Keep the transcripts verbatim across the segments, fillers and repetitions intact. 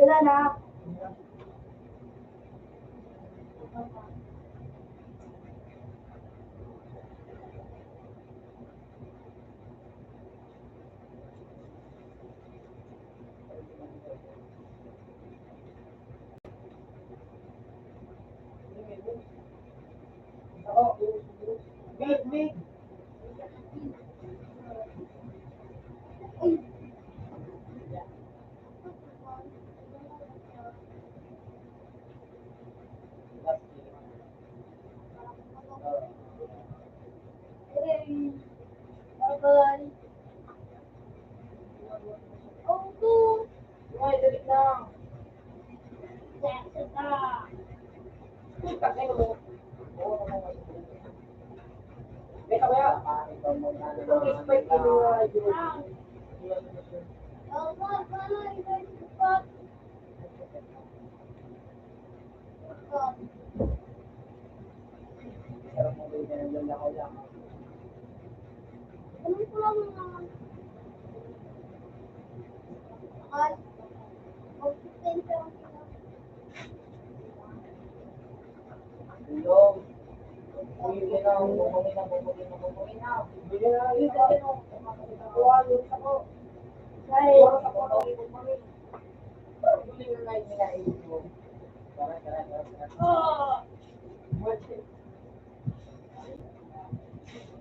Wala na. Bye-bye.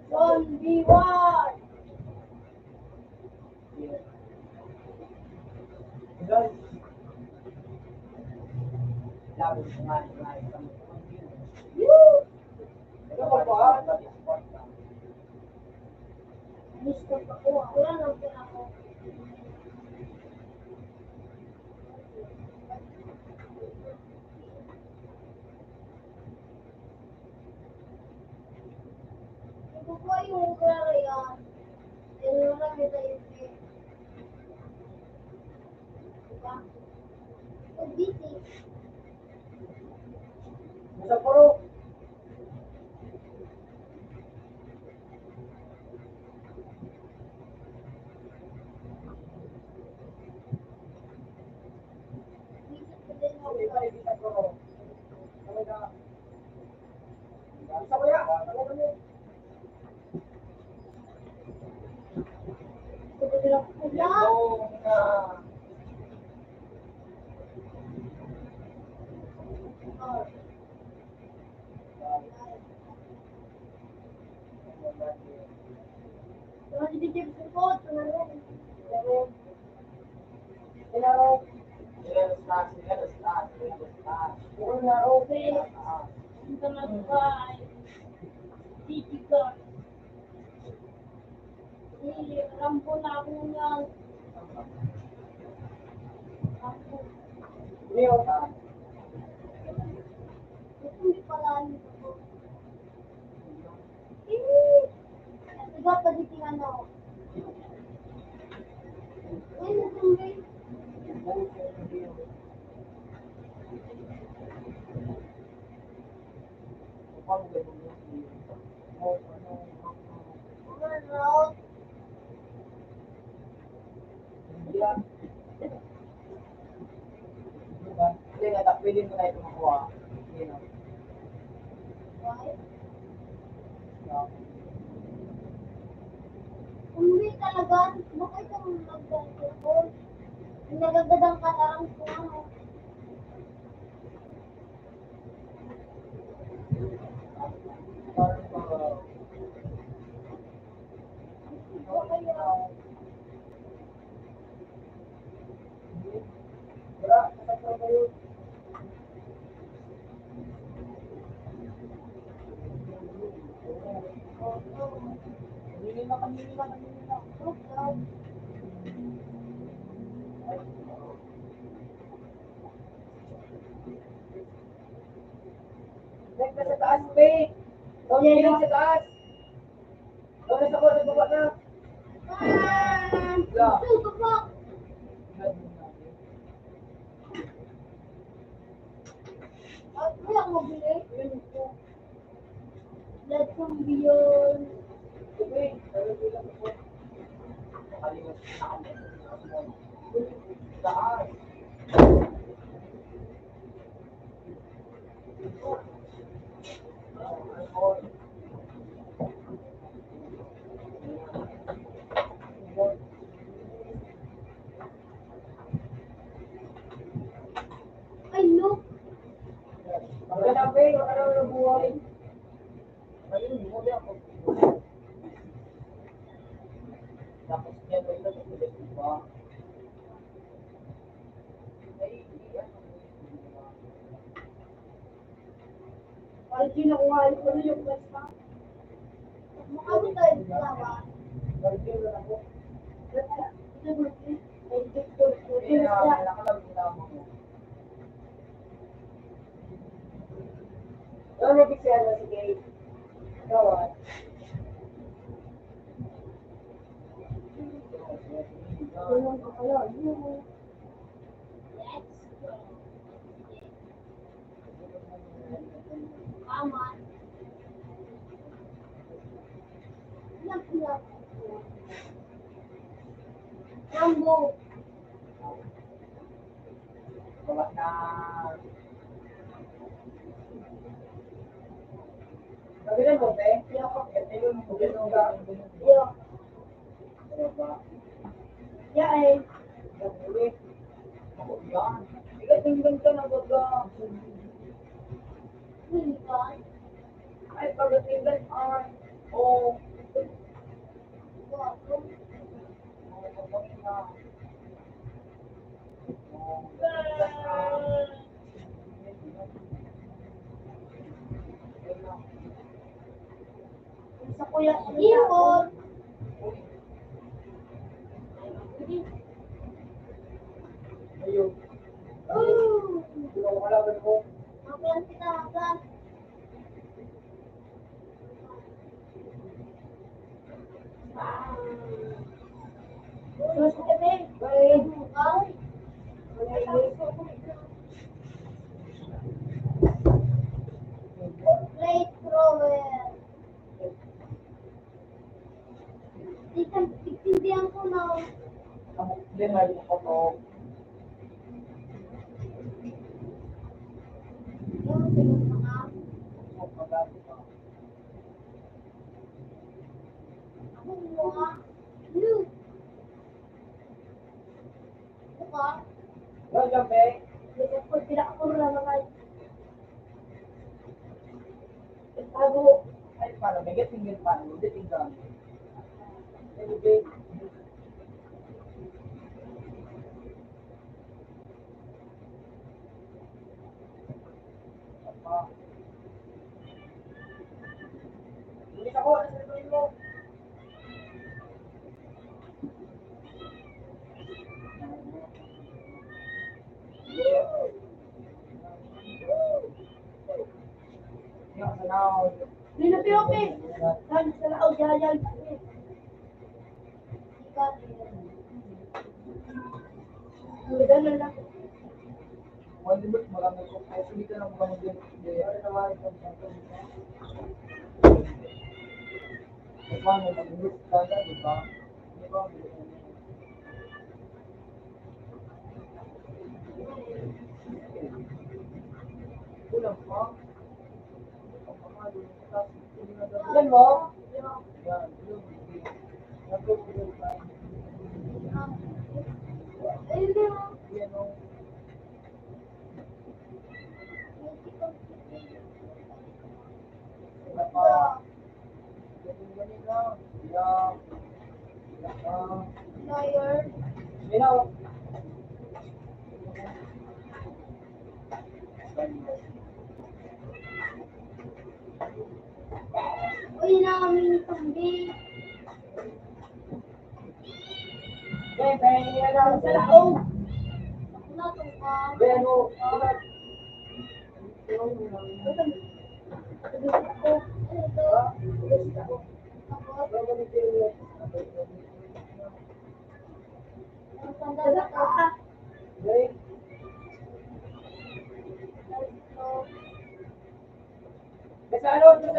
One v one. Ikaw pa di tingnan ako. Ay, natumbi. Ano? Hindi, natapilin mo na itong kuha. Hindi na. Why? Hindi talaga. Bakit ang magdadagdag? Nagagadan ka lang kung ano. Sa taas, Pe. Sa taas. Lola, sa ko, sa baba na. Ah, tutok po. Ay, no. Magandang day, magandang buhay. Ayun, yun yan. Tapos niya, may nagsusulat, di ba? Ay, hindi, ano, Parang kinukuha ko na yung basta. Makabot tayo sa lawa. Ano mo, Cristiano, sige. Gawad. Tulong ko kayo. Rambo. Gawa na. Sabi ng bote? Ito yung mga. Yeah, eh. Ako yan. Ikaw, tingnan ka na, baga. Ay, pagdating doon, ay, oh. Sa kuya, ipon. Ayun. Oh. Mapian kita, mapian. Plate thrower. Di kan-, itindihan ko na. Ang problema, yung ako. Yung pinuntahan. Ako, mga, yun. Buka. Welcome back. Welcome back. Pila ka puro lang, mga. Tago. Ay, paano? May gating yun, paano? Hindi, tingnan. Anyway. Apa. Hindi ka po, ano sa mo? Ninapiyopi. Sabi sa laog, yayag. Ang ganda na. Malimit, marami ko. Ay, hindi ka lang magandang. Paano mag-move ka na, di ba? Di ba? Kulang pa. Yan mo? Yan. Ayun na. Yan, oh. Lawyer. Uy, namin itong di. Sa laog. Sa ano? Sa, sa,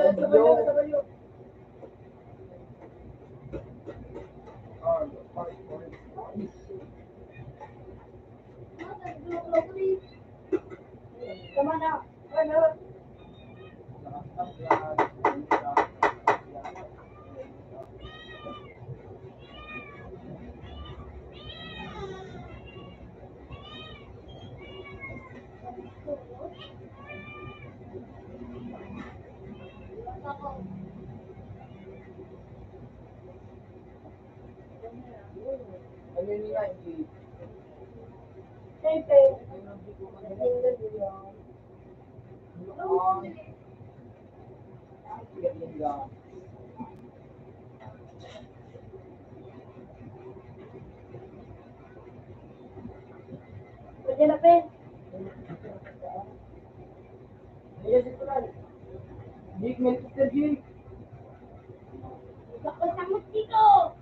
sa, sa, Pwede na, Pe. Big Mel Sister G. Basta mo, Chico!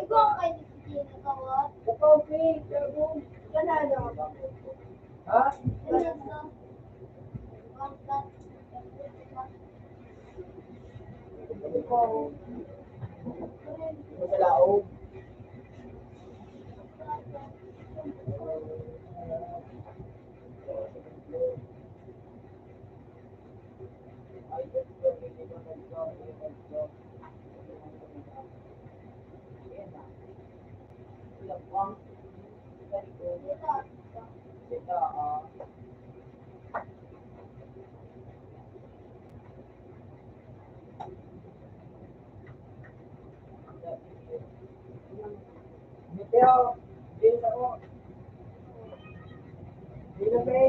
Ikaw ang kay Christina, kawat. Ikaw, Pete, Jabo. Ganado. Ha? Ganado. Ikaw. Sa laog. Mateo, James ako. Dito, Pe.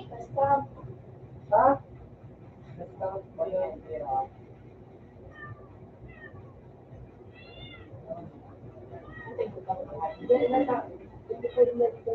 Basta. Ha? Basta. Dali na ta. Dali na ta.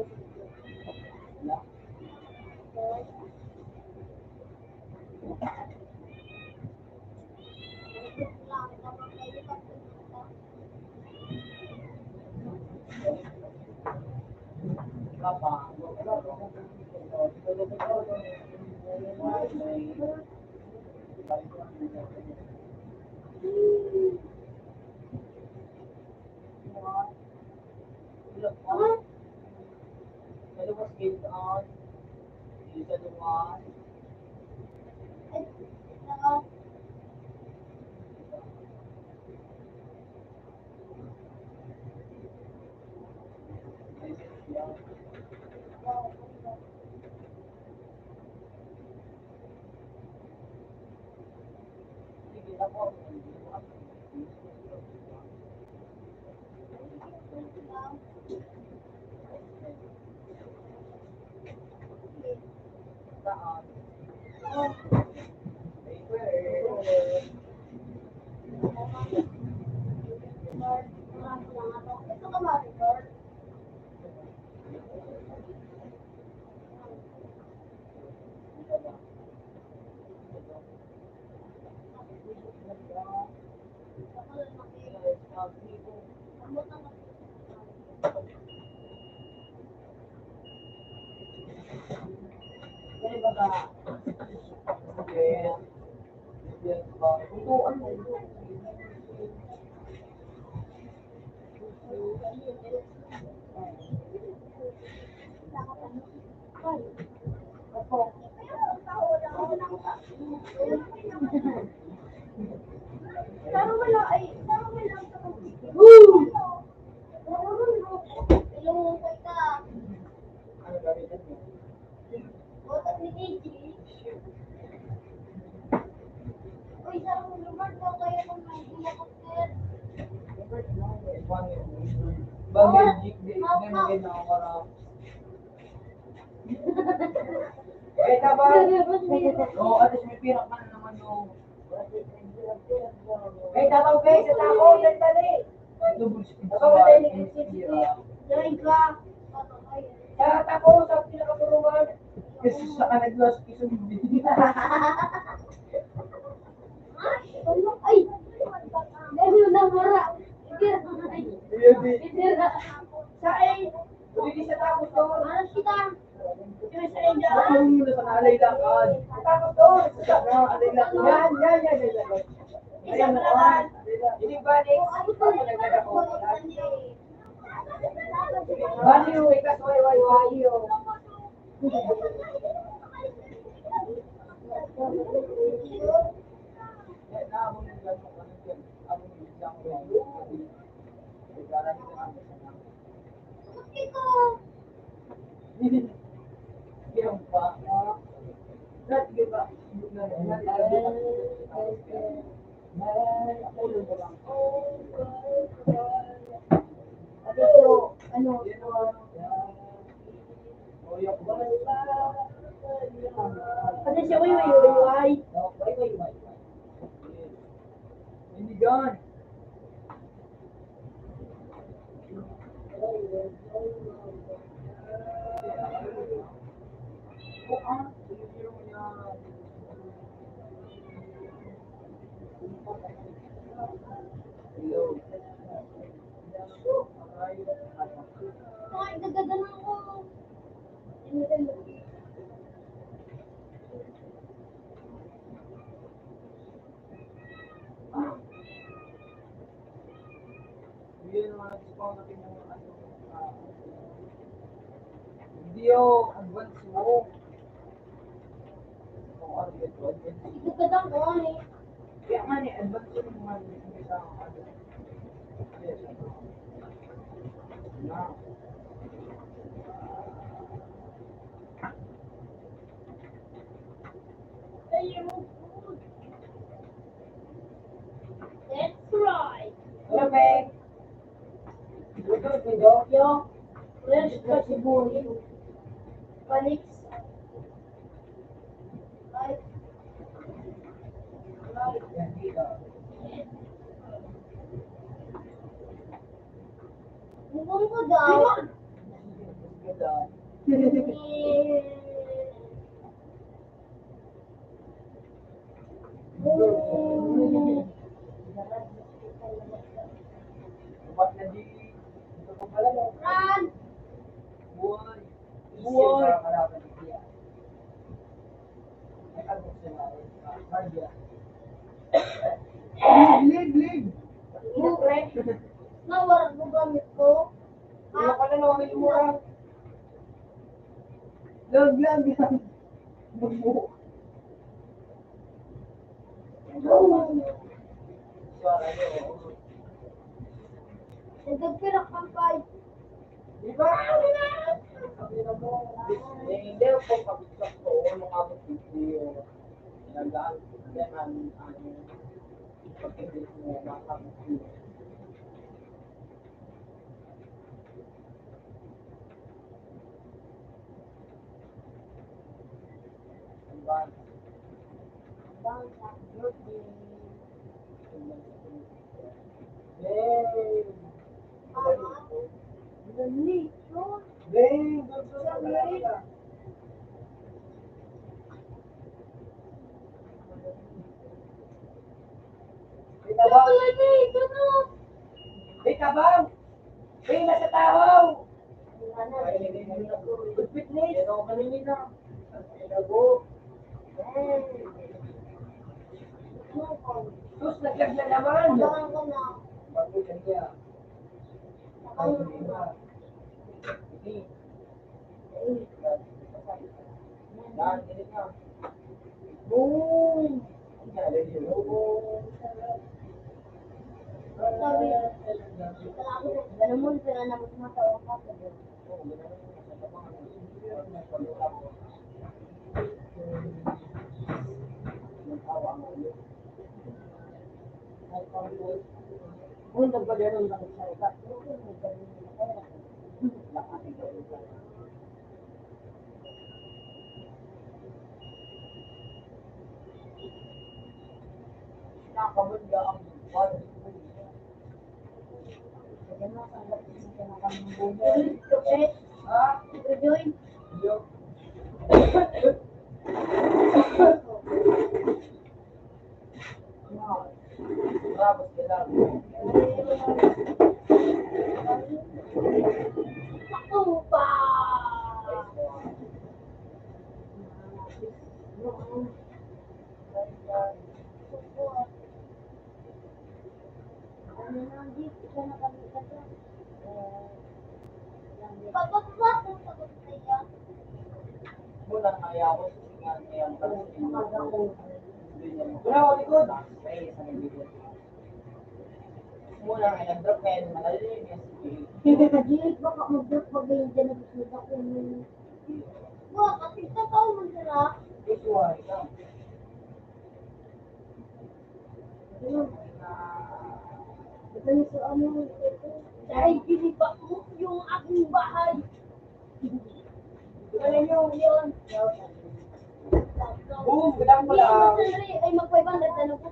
Kaya tabang. Oo, at least may pirak man naman yung. Kaya tabang, guys, sa tako, sandali. Ito, bullshit. Ito, bullshit. Diyan ka. Kaya tapos, ang pinakapuruan. Jesus, sa kanaglas, isang Ay! Dahil na mura. Hindi, hindi. Sa A, hindi sa tapos doon. Maras kita. Yung sa inyo. Tapos doon. Sa alay lakad. Yan, yan, yan, yan, yan. Ayan, yan. Hindi ba, next? Baliw, ikas, way, way, way, yo. Ano, ano, Kasi siya, uy, uy, uy, uy. Inigan. Ay, gagaganan ko. Yun, mga gusto ko natin yung ano, ah, video advance mo. Kung ano yung advance. Ito ka daw, ano eh. Kaya nga ni advance yung mga gusto sa ano. Yes. Na. That's right. Perfect. Luto ni Dokyo. Fresh ka sibuyas. Panik. Right. Right. Bubong ko daw. Ran. Buhay. Buhay. Lig, lig, lig. Nawar ko gamit ko. Ano ka na naman yung mura? Lag, lag, lag. Bubo. Nagagpirak ang fight. Di ba? Hindi, hindi ako pabigsak ko. Mga video. Nag-aantay ang, ang pagkakit mo, makakit mo. Tabang! Tabang! Pila sa tahaw! Good fitness! Sus, naglag na naman! Tabangan ko na. Tabangan ko na. Boom! Sabi, ganun mo, pinanabot mo sa oras. Kung nagpadanon na sa iba, Nakamangga ang buwan. Ha? Join. Muna kaya ako sa singa niya. Wala ako likod. Muna kaya nag-drop kaya nung malalim yung speed. Hindi, baka mag-drop pag ganyan dyan, nagsusulat ko yung Wa, kasi sa tao man sila. Ito ay ka. Ano? Ito yung sa ano, ito. Dahil giniba mo yung aking bahay. Alam niyo, yun. Boom, gadang mo lang. Ay, mag-five hundred na lang po.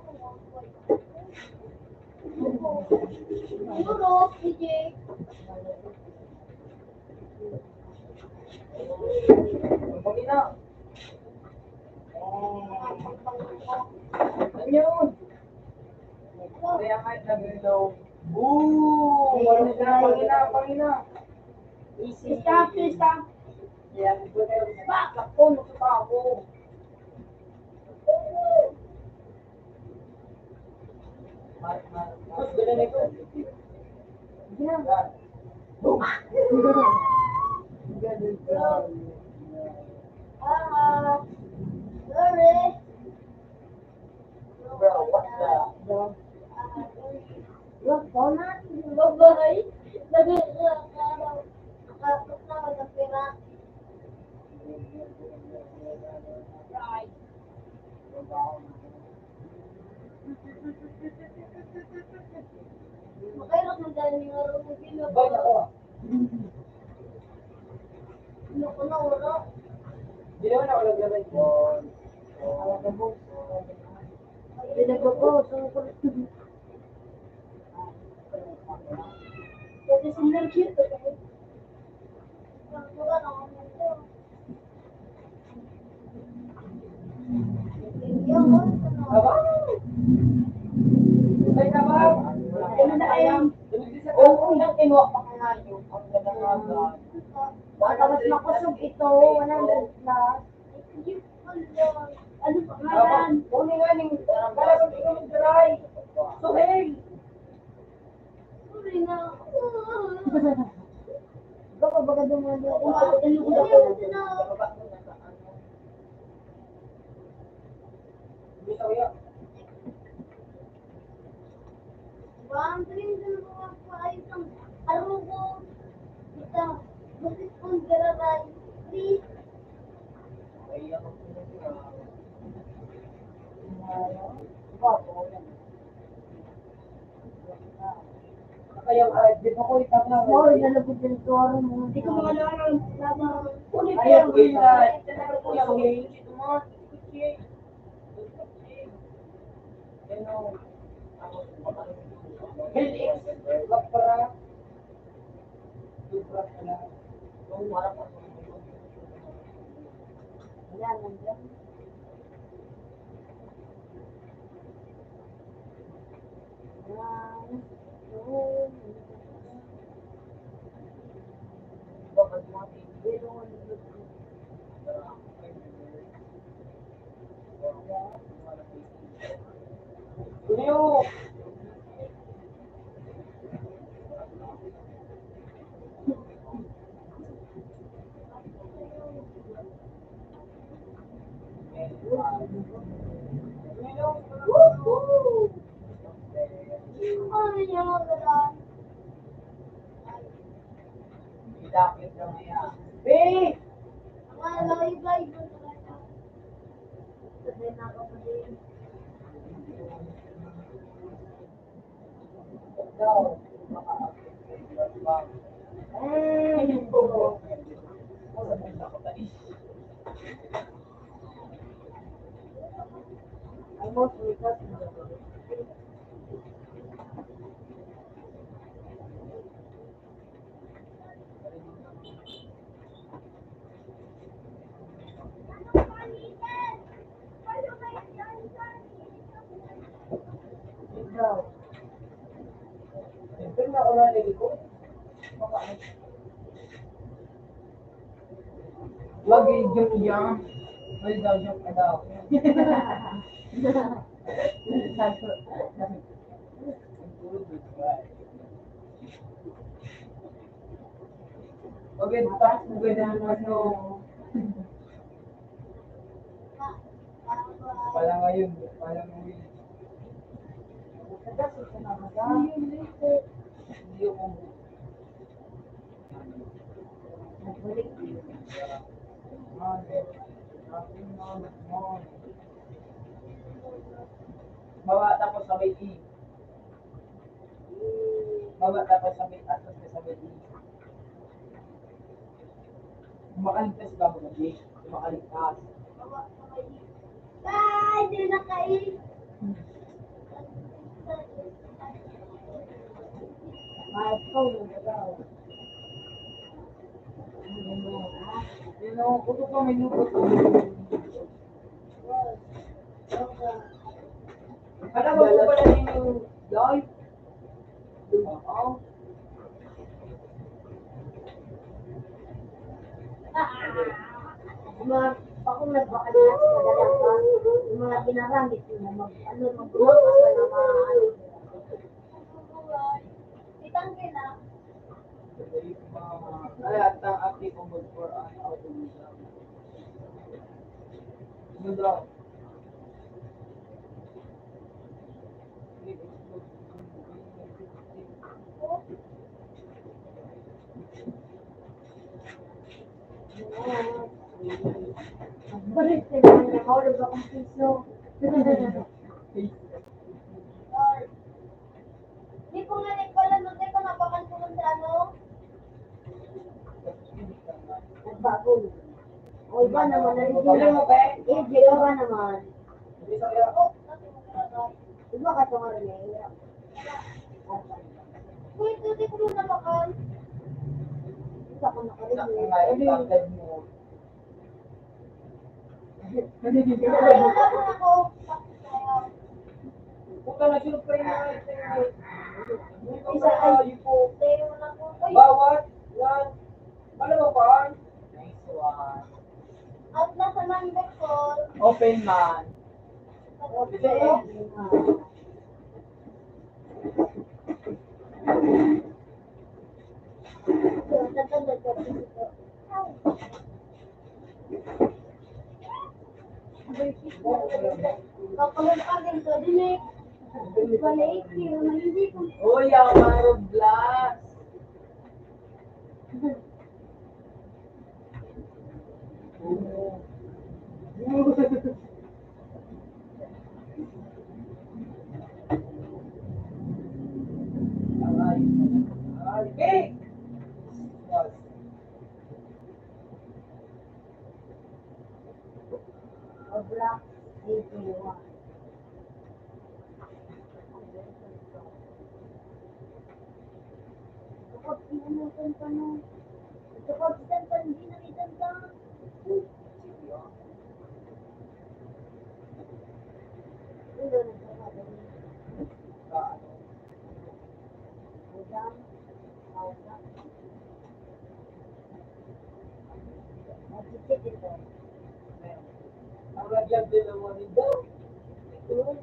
Siguro, sige. Pagina. Ano yun? Kaya nga, nag-reload. Boom! Pangina, pangina. Easy. Stop, stop. Yan. Back, ako, nakita ako. Ah, sorry. Bro, what the? Bro, format? Babae? Nakakatawa na pira. Right. Makairot man tayo ni Aro mo, Gino. Bay, ako. Ano ko na, wala. Di naman ako naglabay. Pinagbabaw, saan ko? Pwede sa Nergit, pwede. Aba? Ay, aba? Ano na yan? Oo, yung kinuha pa nga yun. Ang ganda nga ba? Baka mas makusog ito, one hundred plus. Ano pa nga yan? Uli nga ning, kalaban ko yung dry. Suhil! Sorry na. Ikaw pa baga doon nga doon. Ano ko na? Bang, dali na mga paayos ang arugo. Kita, bakit ang gararay? Please. Kaya, ah, di ba ko itama? Oy, nalagod yung toro mo. Di ko mga alam. Tama. Ulit. Ayaw yan, ko yun. Ulit. Ayaw ko yun. Helix, Capra, Supra pala. Wala, nandiyan. One, two, Idapit na maya. Be! Mga live-live na talaga. Sabi na ako pa din. Ikaw, makaapit ka, di ba? Ay, almost, we got. Lagi yung yan. May daw yung ano. Pagkatapos, maganda ang ano. Pala ngayon, pala ngayon. Hindi ako. Bawa tapos sabay i. Bawa tapos sabay at tapos sabay i. Makaligtas ka mo na, Jake. Makaligtas. Ay, di na kayo. Mas ko, ano ba? Ano ba? Ano, kuto pa, may lubot. Ano ba po pala yung Lord? Oo. Yung mga, ako nagbakal na sa kadalasan, yung mga ginagamit nila, mag, ano, magbukas na mga, ano. Itang gina. Ay, atang aki ko mag-for an auto. Ano daw? Balik ka naman na, mahulog akong piso. Di ko nga nagpala, magkita nga pakan ko sa ano? Nagbago. O, iba naman, nalilito. Alam mo ba? Eh, di ka ba naman? Iba ka ito nga rin eh. Uy, pwede ko muna pakan. Isa ko na ka rin eh. Sa mga ipagdad mo. Puta na, siyempre nga. Isa ay, bawat, yan. Ano ba pa? Nice one. At nasa man, Bicol. Open man. Open. Uy, ang Roblox. Kapag inanutan ka na, kapag itan ka, hindi na itan ka. Ulo na sa mga ganun. Hanggang, hanggang. Ang lagyan din ng mga nindo. Ito.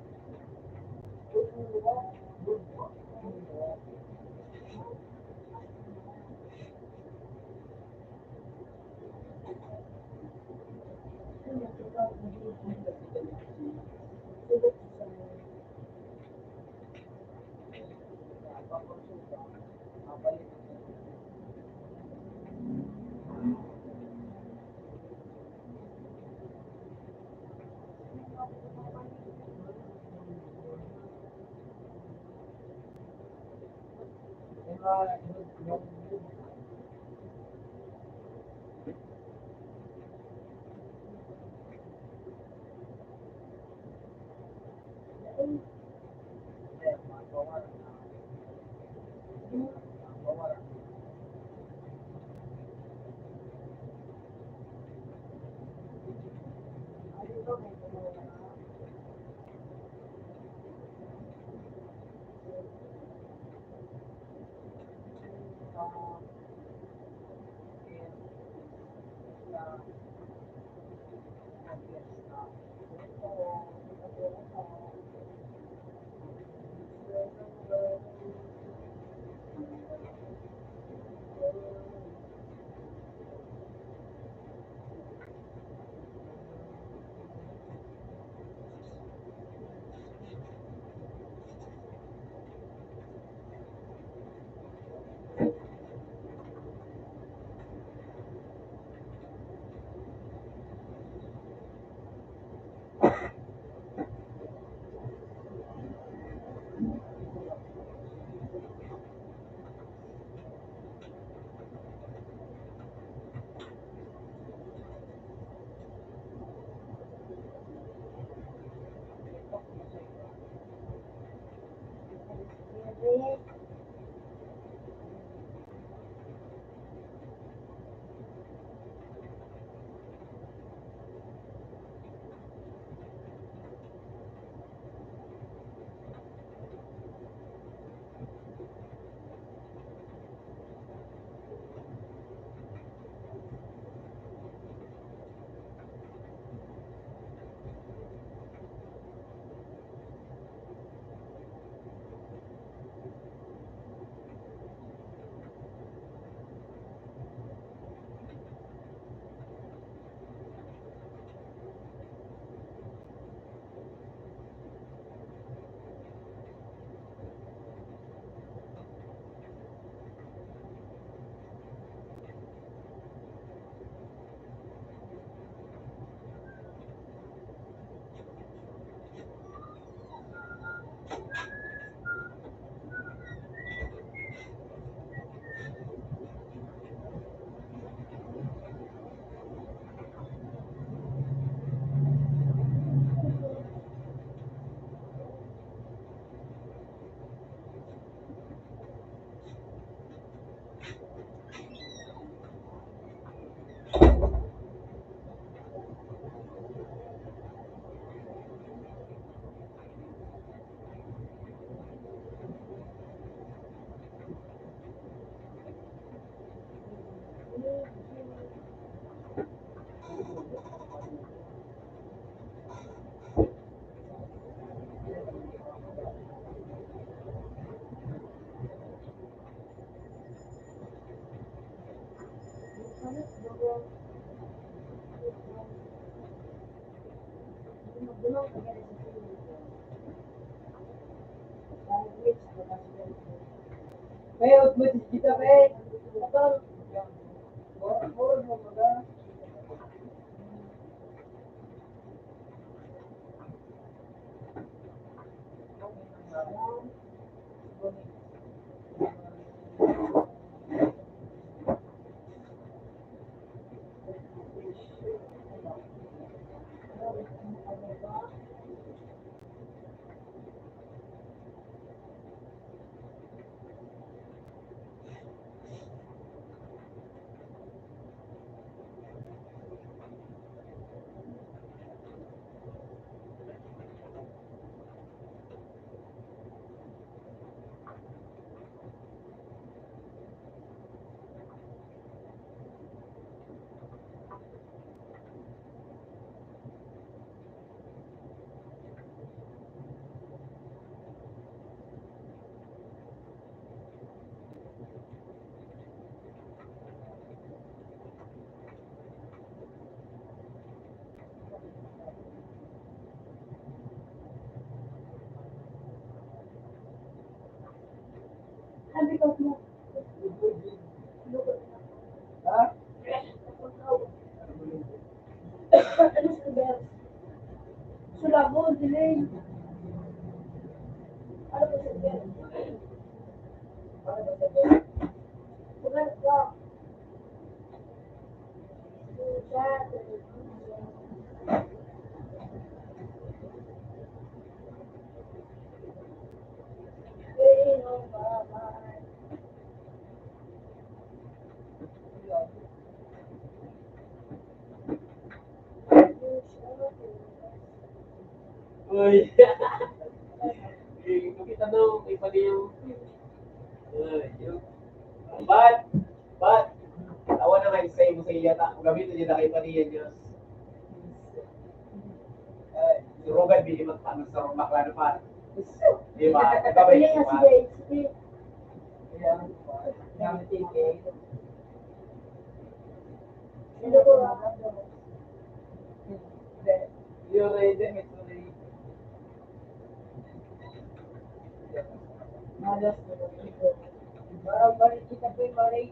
Uy. Eh, makita mo, may pali yung, uy, yun. But, but, awa na kayo sa imo Kaya ta, gamiton niya na kay Maria Diyos. Eh, si Rogan, di naman pa, nagsaroon bakla na pa. Di ba? Di ba, may Sige, isuman? Sige, sige. Ayan. Ayan, sige. Hello, Rogan. You're ready, Miss Ray. Malas na ba ito? Para balik kita po yung maray.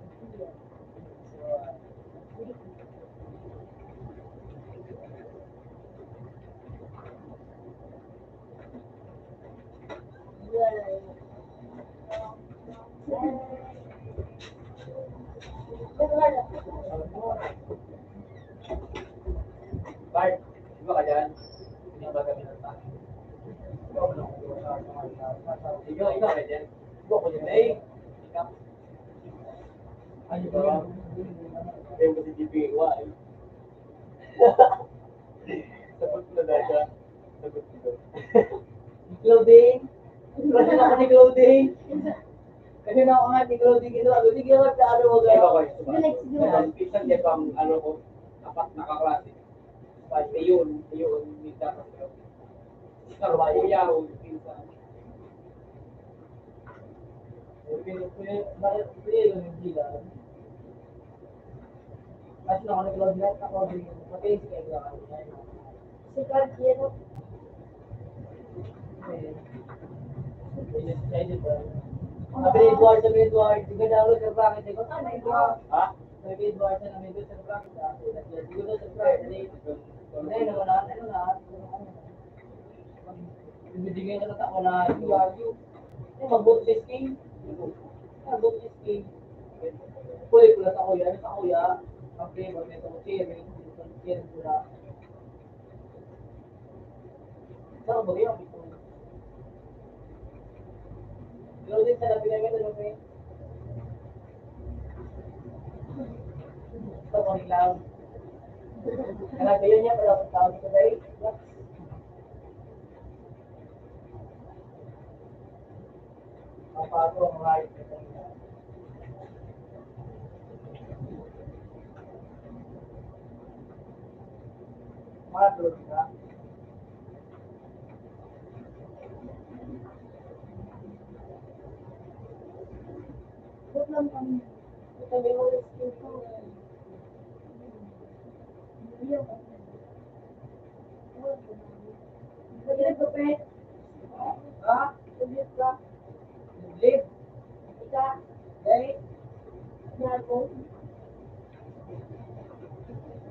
Bart, di ba ka dyan? Hindi ba kami nagpapakita? Ikaw, ikaw ka dyan? Ikaw ko dyan, eh. Ikaw. Ano ba? Ayaw ko si G P A, eh. Sagot ko na dati. Sagot ko. Clothing? Crush na ako ni Clothing. Kasi na ako nga ni Clothing ito. Ano, sige, wag ka, ano, wag ka. Iba ko, iba. Sige, next, sige. Ayan, pinsan niya pang, ano ko, apat na kaklase. Pati yun, yun, hindi ka kasi. Ikaw, ayaw, ayaw, pinsan. Sabi ni Edward, sabi ni Edward, "Di ka daw sa bracket?" Sabi ko, "Tama, Edward." Ha? Sabi ni Edward, sa namin, "Sa bracket, ah." Sabi ko, "Sa bracket, eh." Hindi, naman na, ano na, ano na. Bibigyan ka na sa ako na iwayo. Eh, mag-vote listing. Mag-vote listing. Pwede ko na sa kuya. Ano sa kuya? Ang flavor nito, cherry. Cherry ko na. Sa ako ba yun? Pero din sa labi na yun, ano ba yun? Sa Panginoon. Alam ko yun niya, pero ang tawag ko dahil, Papato ang hayop na kanina. Madod na. Ba't lang kami? Ito may mga skin ko. Saglit ko, Pe. Ha? Saglit ka. Saglit. Ika. Dali. Yago.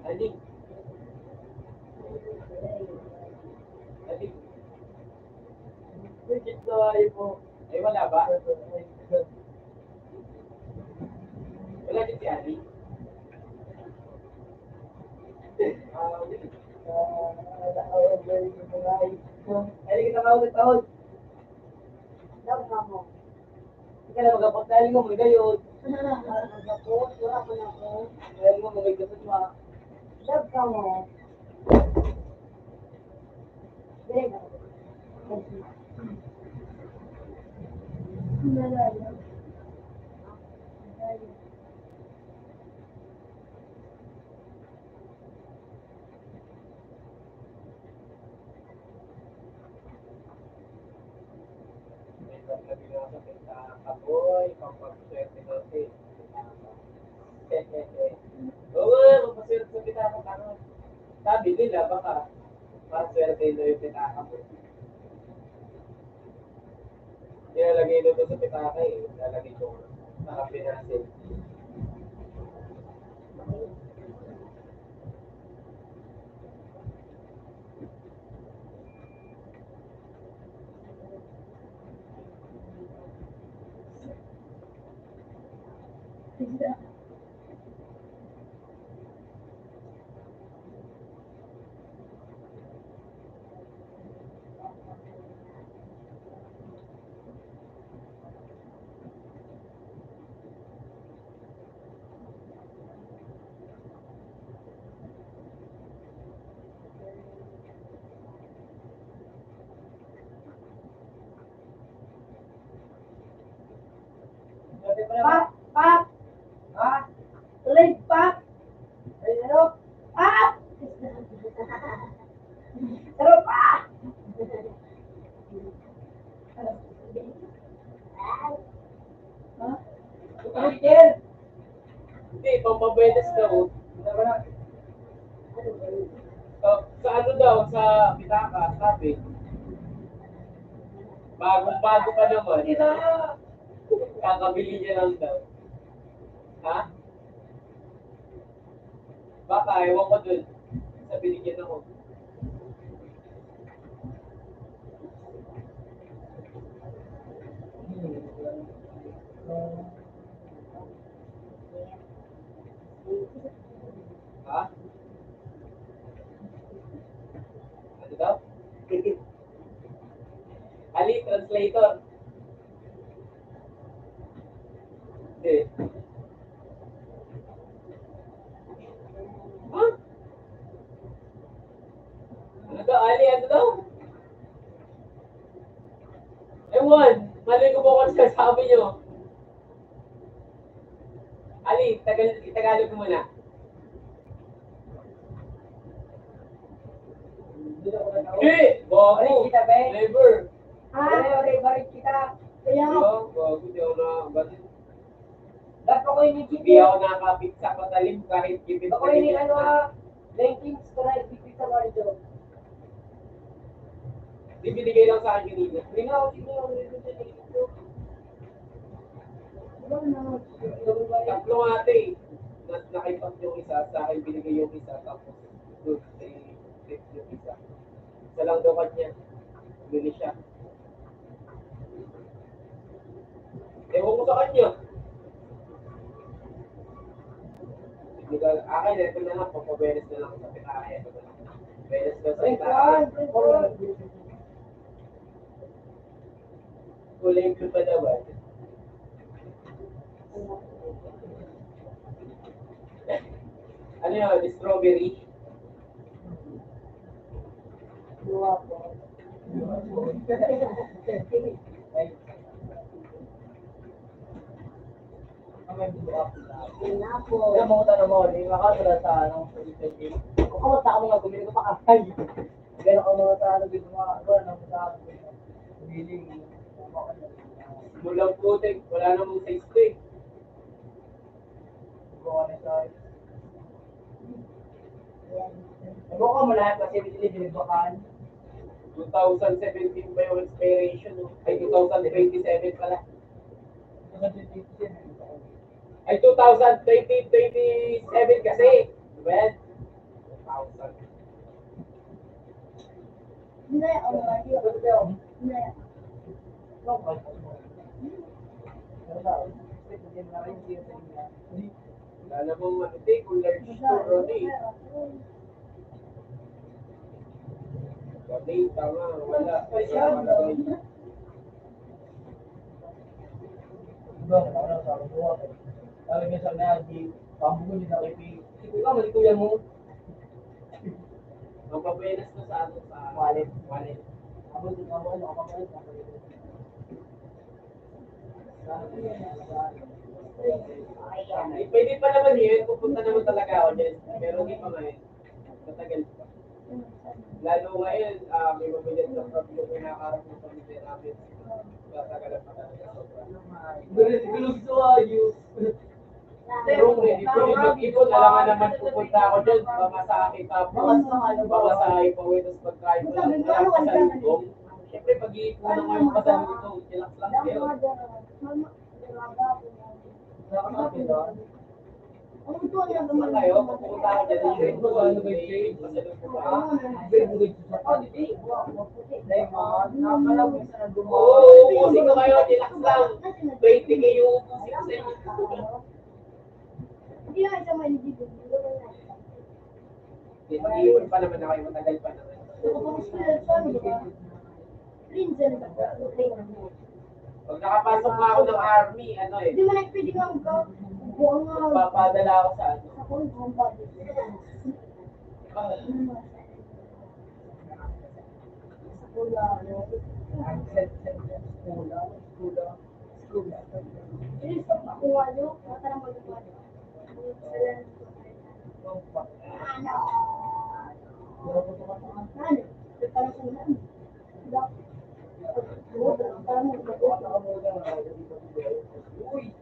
Adi. Adi. Legit na kayo po. Ay, wala ba? Wala din si Ali. Ah, wala. Ah, ay, kita ka ulit, taon. Love ka mo. Ika na magapag-, dahil mo, may gayod. Magapag-, wala ko na ako. Dahil mo, may gayod, ma. Love ka mo. May pagkabinasa sa kapoy, pampag-swerte daw, eh. Oo, magpaswerte sa pitaka, ano. Sabi nila, baka maswerte daw yung pitaka mo. Nilalagay daw to sa pitaka, eh. Nilalagay ko. Nakapinasin. Pap, pap. Ha? Red pap. Pampabuenas daw. Sa, sa ano daw, sa pitaka, sabi. Bagong-bago pa naman. Kakabili niya lang daw. Ha? Baka, ewan ko dun. Sa binigyan ako. Ha? Ano daw? Ali, translator. Hindi. Ha? Ano daw, Ali? Ano daw? Ewan. Mali ko po kung ano sinasabi niyo. Ali, Tagal-, Tagalog mo muna. Hindi! Bobo! Never! Ah, okay, balik kita. Kaya nga. Bobo, di ako nakabalik. Dapat ko ini Hindi ako nakapit sa patalim kahit gipit Ako ini, ano, ah, ranking sa mga gipit sa mga joke. Di binigay lang sa akin kanina. Hindi nga, hindi nga, hindi nga, hindi nga. Tatlo nga ito eh. Nas-, nakipag yung isa, sa akin binigay yung isa, tapos doon, eh, yung isa. Isa lang daw kanya. Bili siya. Ewan ko sa kanya. Sige, akin, ito na lang, papaberes na lang sa pitaka, ito na lang. Beres na sa pitaka. Kulay blue pa daw, ah. Ano yun? Strawberry? Ay. Ang may buwa. Yun nga po. Kaya mga tanong mo, di makakala sa anong pwede. Kung kamusta ka mga gumili ko pa, ay. Kaya ka mga sa ano, di ba, ano, sa ano, feeling. Mula putik, wala namang sa squid. Buwan na tayo. Ano ka mo lahat kasi hindi binigbakan? Two thousand seventeen pa yung expiration, no? Ay, two thousand twenty-seven pala. Ay, two thousand twenty, twenty-seven kasi. Di ba yan? Two thousand. Hindi, oh, hindi. Hindi. Wala na pong ano, eh, kung large store, ano, eh. Kami, tama, wala. Kaya, wala. Iba, wala sa buhay. Talaga sa nga, di, pambuhin na kayo, di, di ko ka, mali ko yan mo. Magpapenas na sa ano, sa wallet. Wallet. Abot yung ano, ano, ano, ano. Eh, pwede pa naman yun, pupunta naman talaga ako dyan. Pero hindi pa ngayon. Matagal pa. Lalo ngayon, ah, may mabigat na problem yung kinakaharap ng pamilya namin. Matagal pa talaga. Pero ready, pero ready mag-ipon, alangan naman pupunta ako dyan. Pamasahe pa po. Pamasahe pa po, tapos pagkain ko lang. Wala pa sa loob. Siyempre, pag-iipunan ko yung pasalubong, relax lang kayo. Saan kayo? Papunta ako dyan. Ano ba yung pasalubong ko? Oo, ubusin ko kayo, relax lang. Twenty K yung ubusin ko sa inyo. Hindi lang isang maliit. Di ba, iwan pa naman na kayo, matagal pa naman. Pag nakapasok na ako ng army, ano eh, Hindi mo na pwede kang ka-, buo nga. Magpapadala ako sa ano. Sa kung kung pa. Ah, Sa kuya, ano? Ang set, set, set, kulang, kulang. Please, pag makuha nyo, matarang mo yung ano. Ano? Ano? Parang kulang. Uy!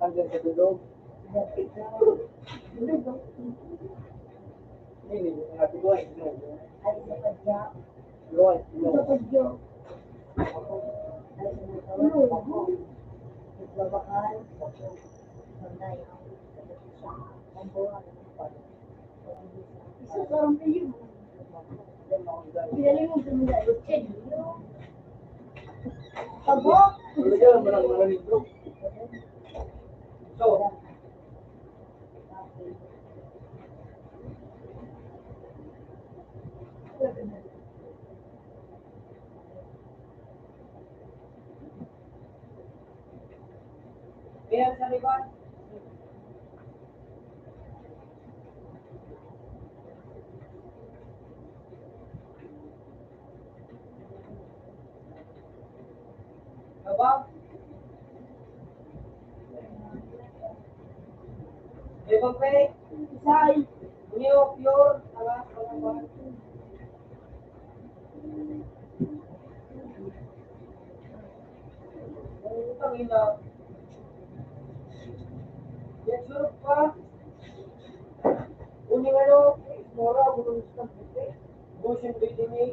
Hanggang sa tulog. Hindi, hindi. Sabi ko, ay, no. Ay, isa pa dyan. Lord, no. Isa pa dyan. Ay, isa pa dyan. Nagbabakal. Ang buhay. Isa parang kayo. Pinalimog sa mga utid. Pabok. So, Ayan sa likod. Abang. Ibang pe. Isay. Niyo, pure. Ala, ala, ala. Putang ina. Yan, surok pa. Kuning ano, mura, bulong sa buti. Motion reading eh.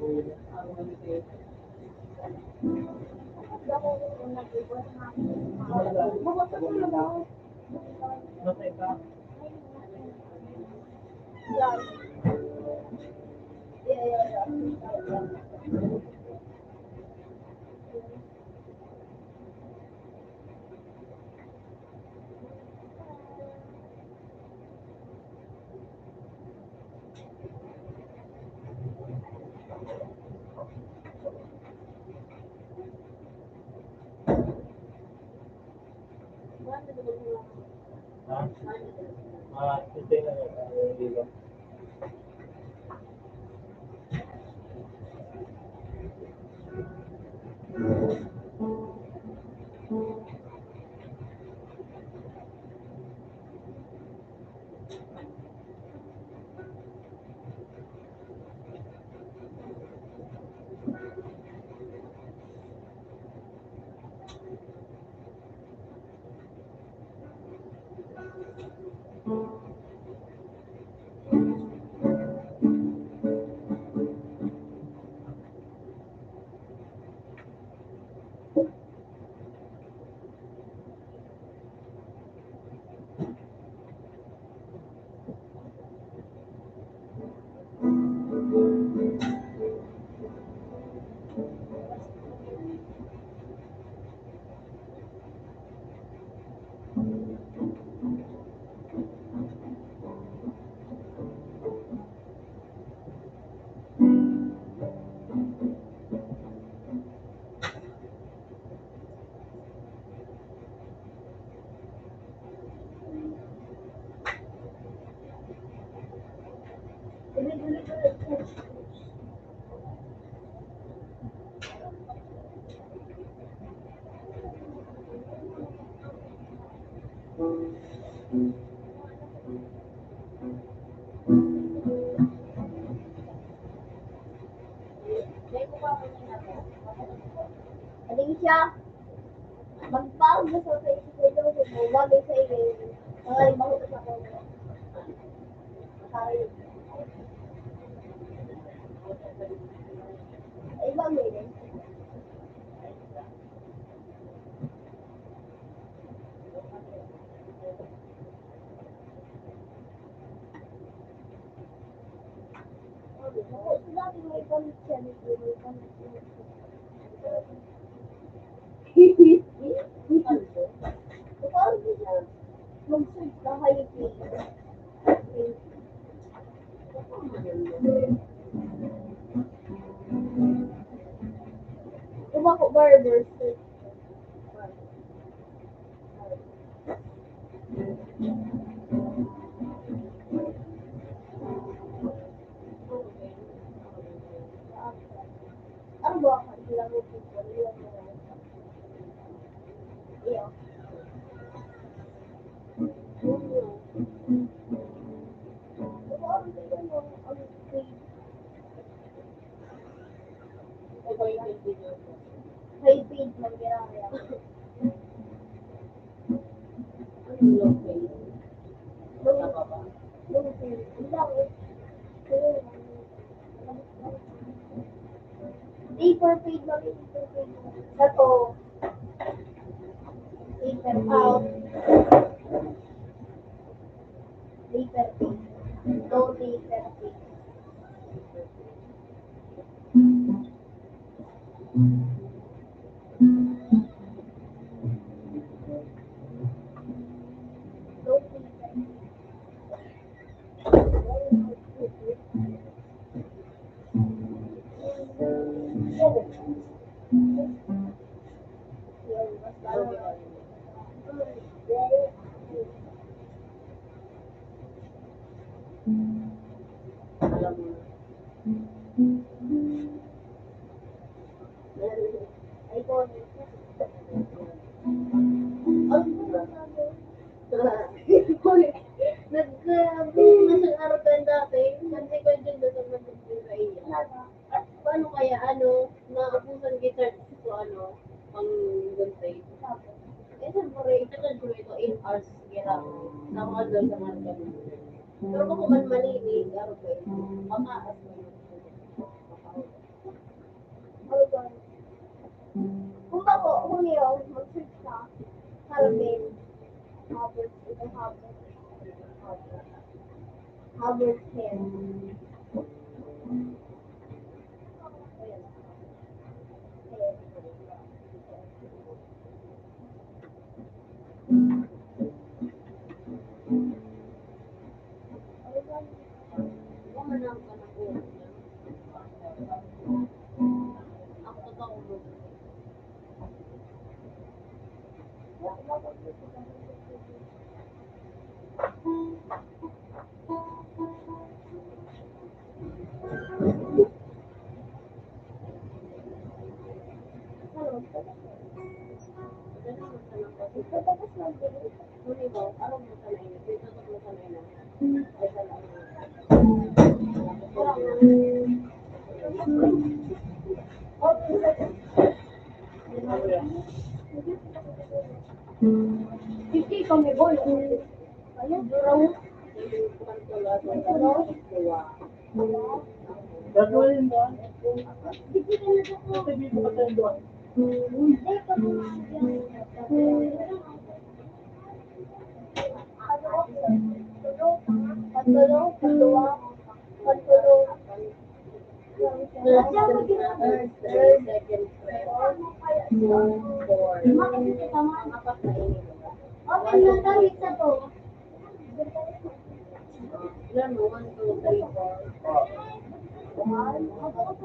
Aling siya, magbaon na sa Facebook, sa Facebook, bagay sa iyo. Mga limang utos ako. Sorry. Ay, bagay din. Uma ko barber. Ano ba? Iya. High paid man ginaya. Ano low paid? Low, low paid. Ang dami. Paper paid man, paper paid. Sa to, paper out. Paper paid. Low paper paid. Nag-, ah, na siyang arugan dati, consequential na sa mga sa iya. Paano kaya, ano, naubusan kita sa, ano, pang-gunting? Eh, siyempre, ito na siguro ito, eight hours, gira. Sa mga doon, sa mga ganun. Pero kung man malinis, araw pa yun. Makaas pa yun. Kung ako, kung yun, mag-search ka, Calvin, Havertz, ito, Havertz, Havertz, Havertz hair. Ayan. Hair. Fifty kami, boy. Ayun, duraw. Ano? Gagawin mo. Ito, dito ka sa doon. Hindi, pag-, pag-, pag-, pag-, pag-, First, second, third, second, third, four, apat na ini. Open na tayo sa to. Ilan mo? One, two, three, four. One, two, three,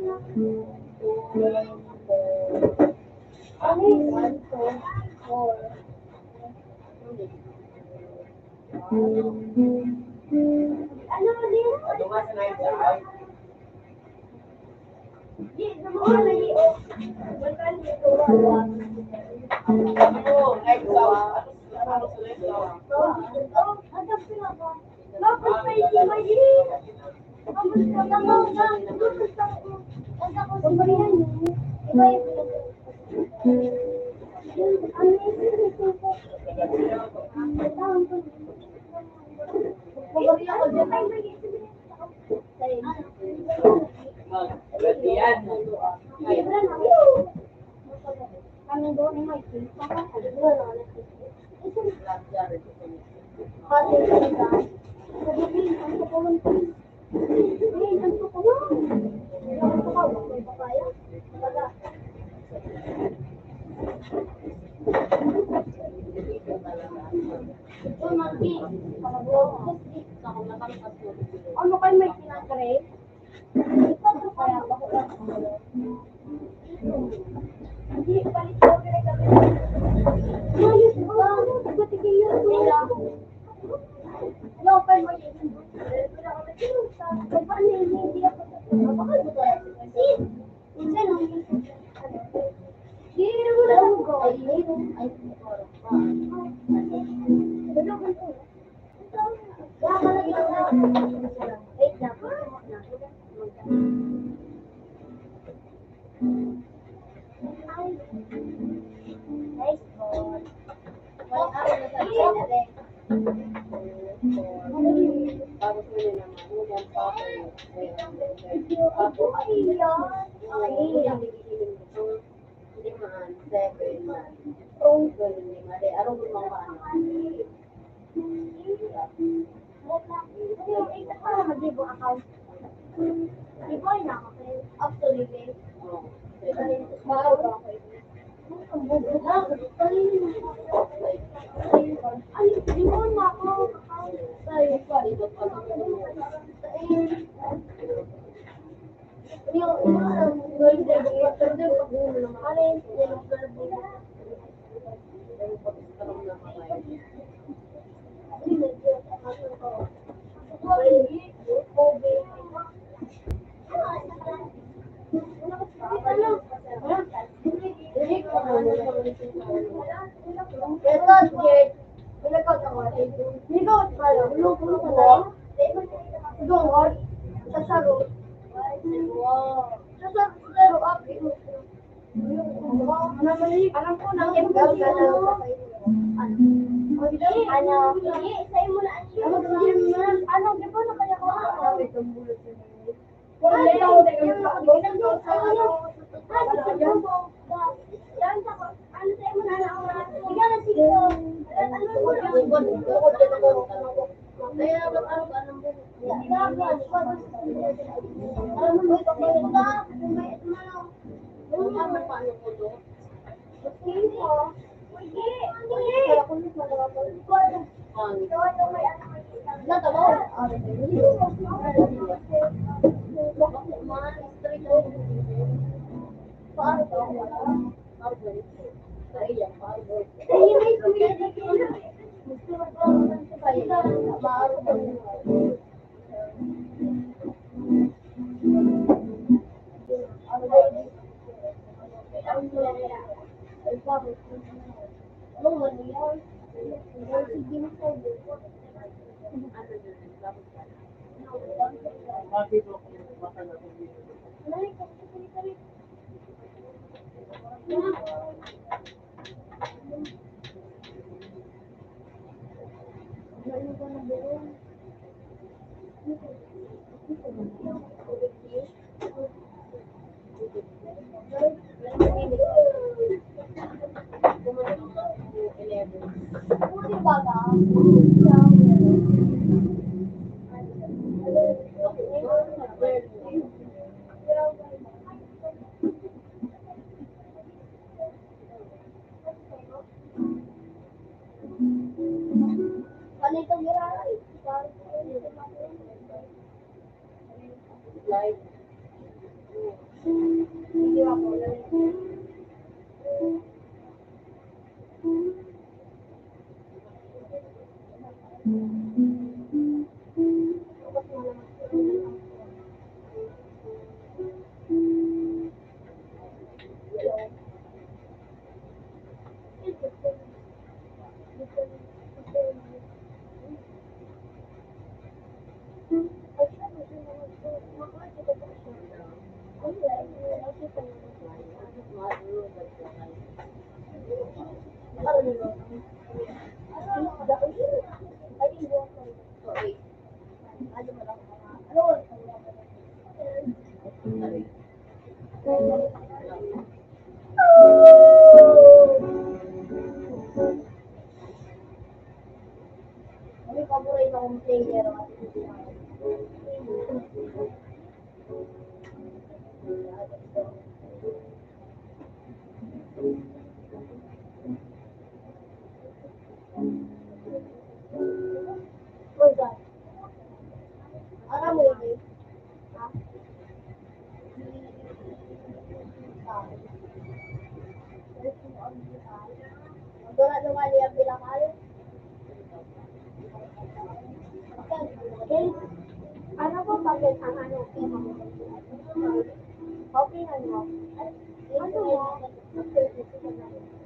four. One, two, four. Ano din? Di, sa mga nag-i-, oh. Wala nito. Oo, next hour. Ano sa next hour? Ano kayo may kinakre? Kaya ako lang. Hindi, palit ko, pinagkabit. Ayos ba? Ba't hindi yun? Wala. Wala pa yung mali. Wala ka na yun. Sa, sa paano yun? Hindi ako sa, baka gusto ko. Kasi, minsan, ang, hindi, wala ko. Ay, ay, ay, ay, ay, ay, ay, ay, ay, ay, ay, ay, Ano yung paborito kong player? Aram mo yun? Magdura naman niya pinakal. Ano po bakit ang ano? Okay na, no? Ano mo? Ano?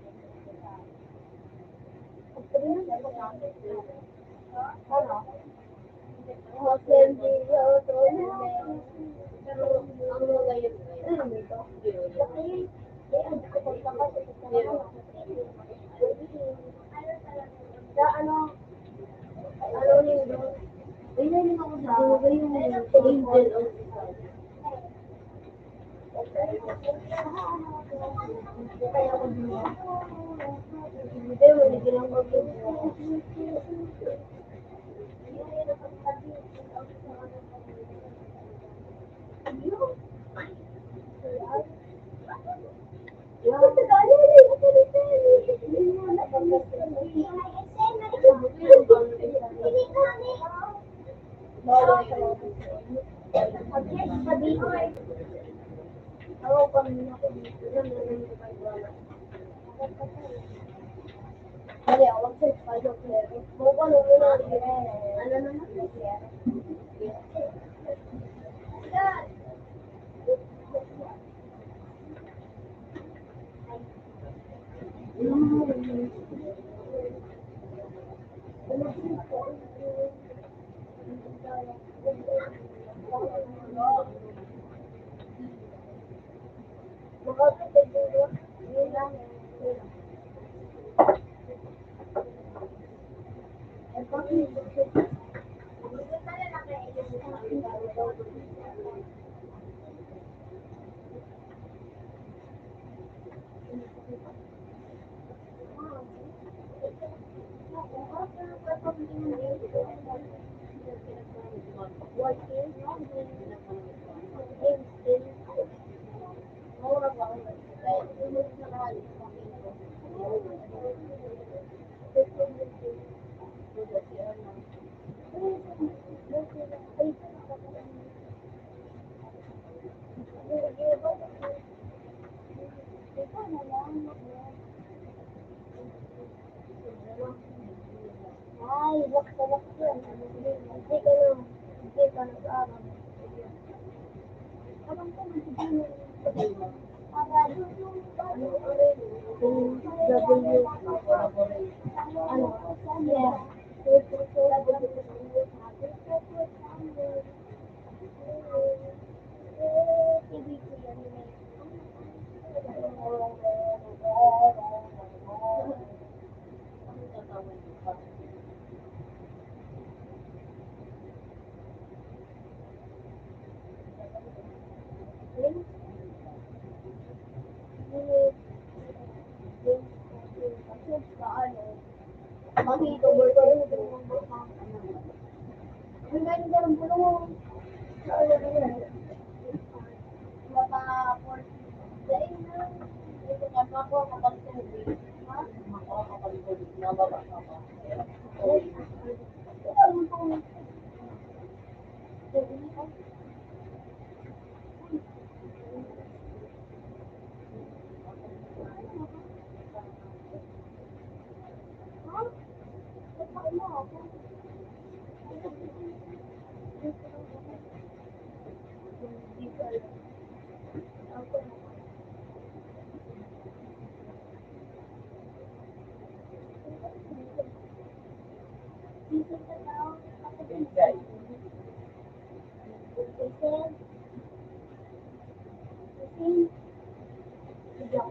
Ay, wak sa wak yun. Hindi ka na, hindi ka nag-aaral. Ano? Yeah.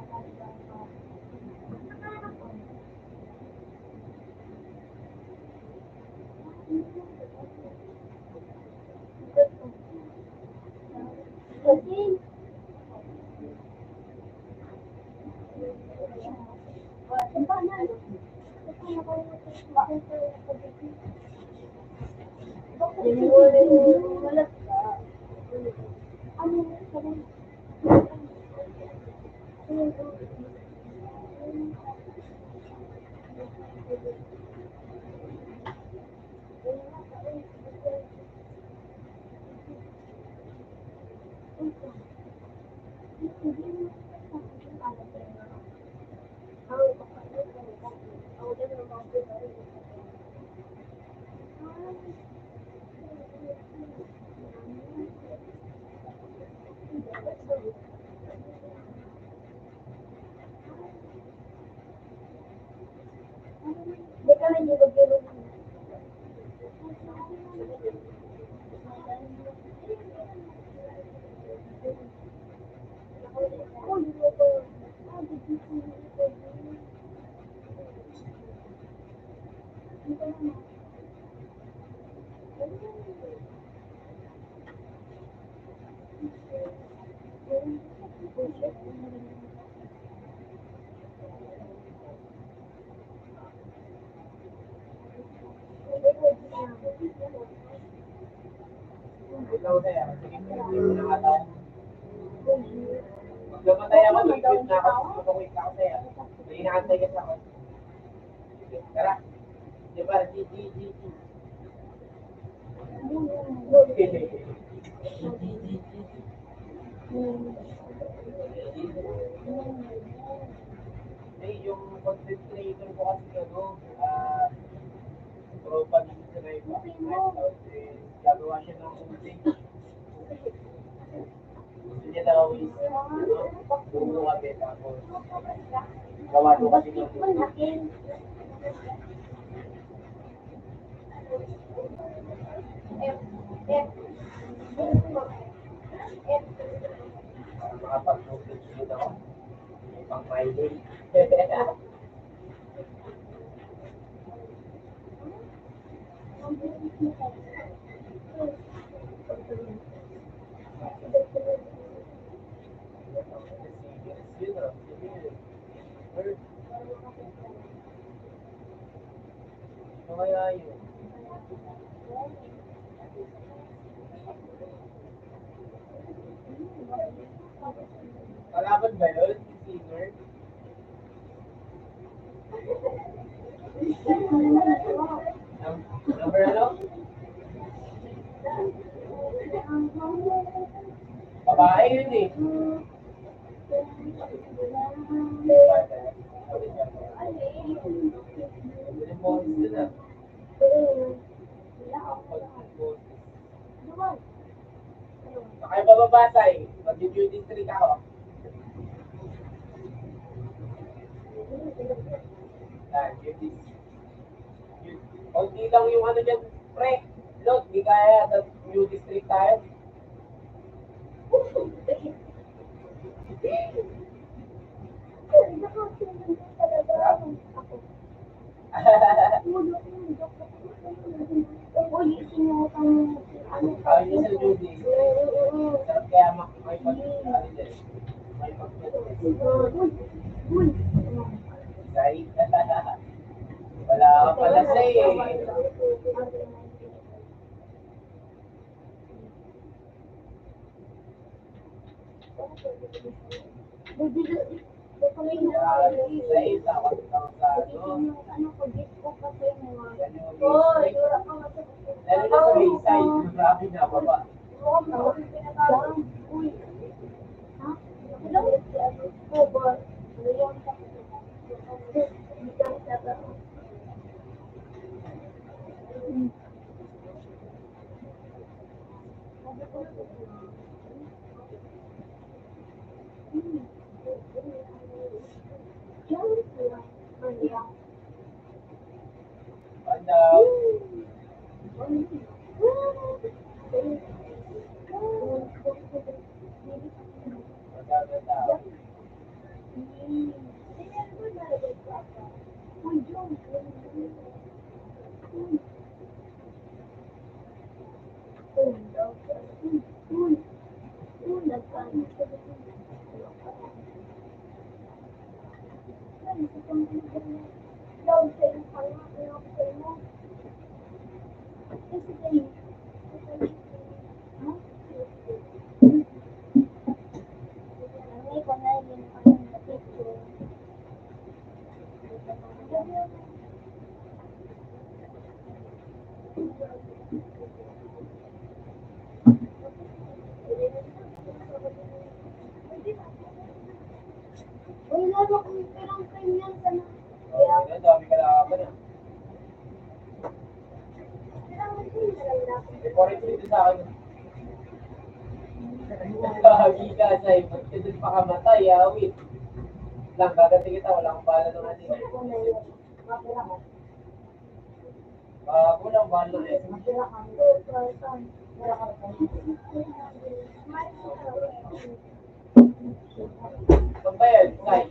Magkamatay ako, mag-quit na ako. Mag-quit na ako sa'yo. May inaantay ka sa akin. Tara. Di ba? G, G, G, G. Hindi, yung content creator ko kasi, ano, ah, tropa din sa Naipa. Gagawa siya ng content. Gusto niya daw is, ano, bumuo kami, tapos gawa daw kami ng content. Para makapag-focus din ako. May pang-mining. Ano kaya yun? Kalaban ba yun? Singer? Num-, number ano? Babae yun eh. Boses yun ah. Baka yung mababasa eh. Mag-beauty streak ako. Ah, beauty. Konti lang yung ano dyan, pre. Lot, di kaya, beauty streak tayo. Uy, sinuot ang ano pa. Ay, sa Judy. Sarap kaya mak-, may pag-, ano dyan. May pag-, Uy, uy. Say. Wala ka pala say eh. Lalo na sa may side, grabe na baba. Uy, lolo, kung pirang premium ka na. Ang dami kalaban, ah. Pirang premium ka na. May forty-three sa akin. Lagi ka, Sai. Ba't ka dun pakamatay, ah? Wait lang, gagati kita. Wala akong bala ng ano. Bago lang, bala eh. Saan ba yan? Sai?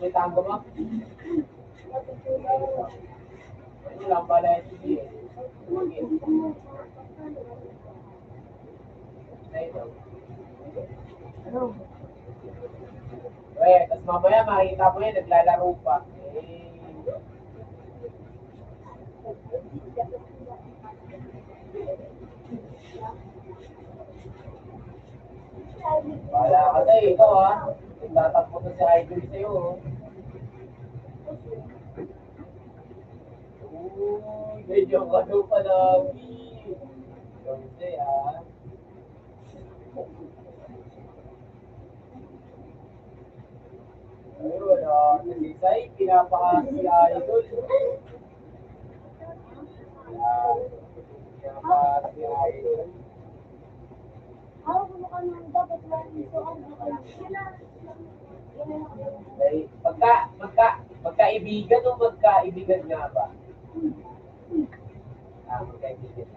May tango mo? Ano lang pala yung sige. Ay, ito. Eh, tas mamaya makikita mo yan, naglalaro pa. Eh. Wala ka na eh, ikaw ha. Nagtatampo na si Idol sa'yo, oh. Uy, medyo ano pa lagi. Jose, ah. Ayun, ah, si Sai, pinapaas si Idol. Ayan, pinapaas si Idol. Ay, pagka, pagka, pagkaibigan o magkaibigan nga ba? Ah, magkaibigan.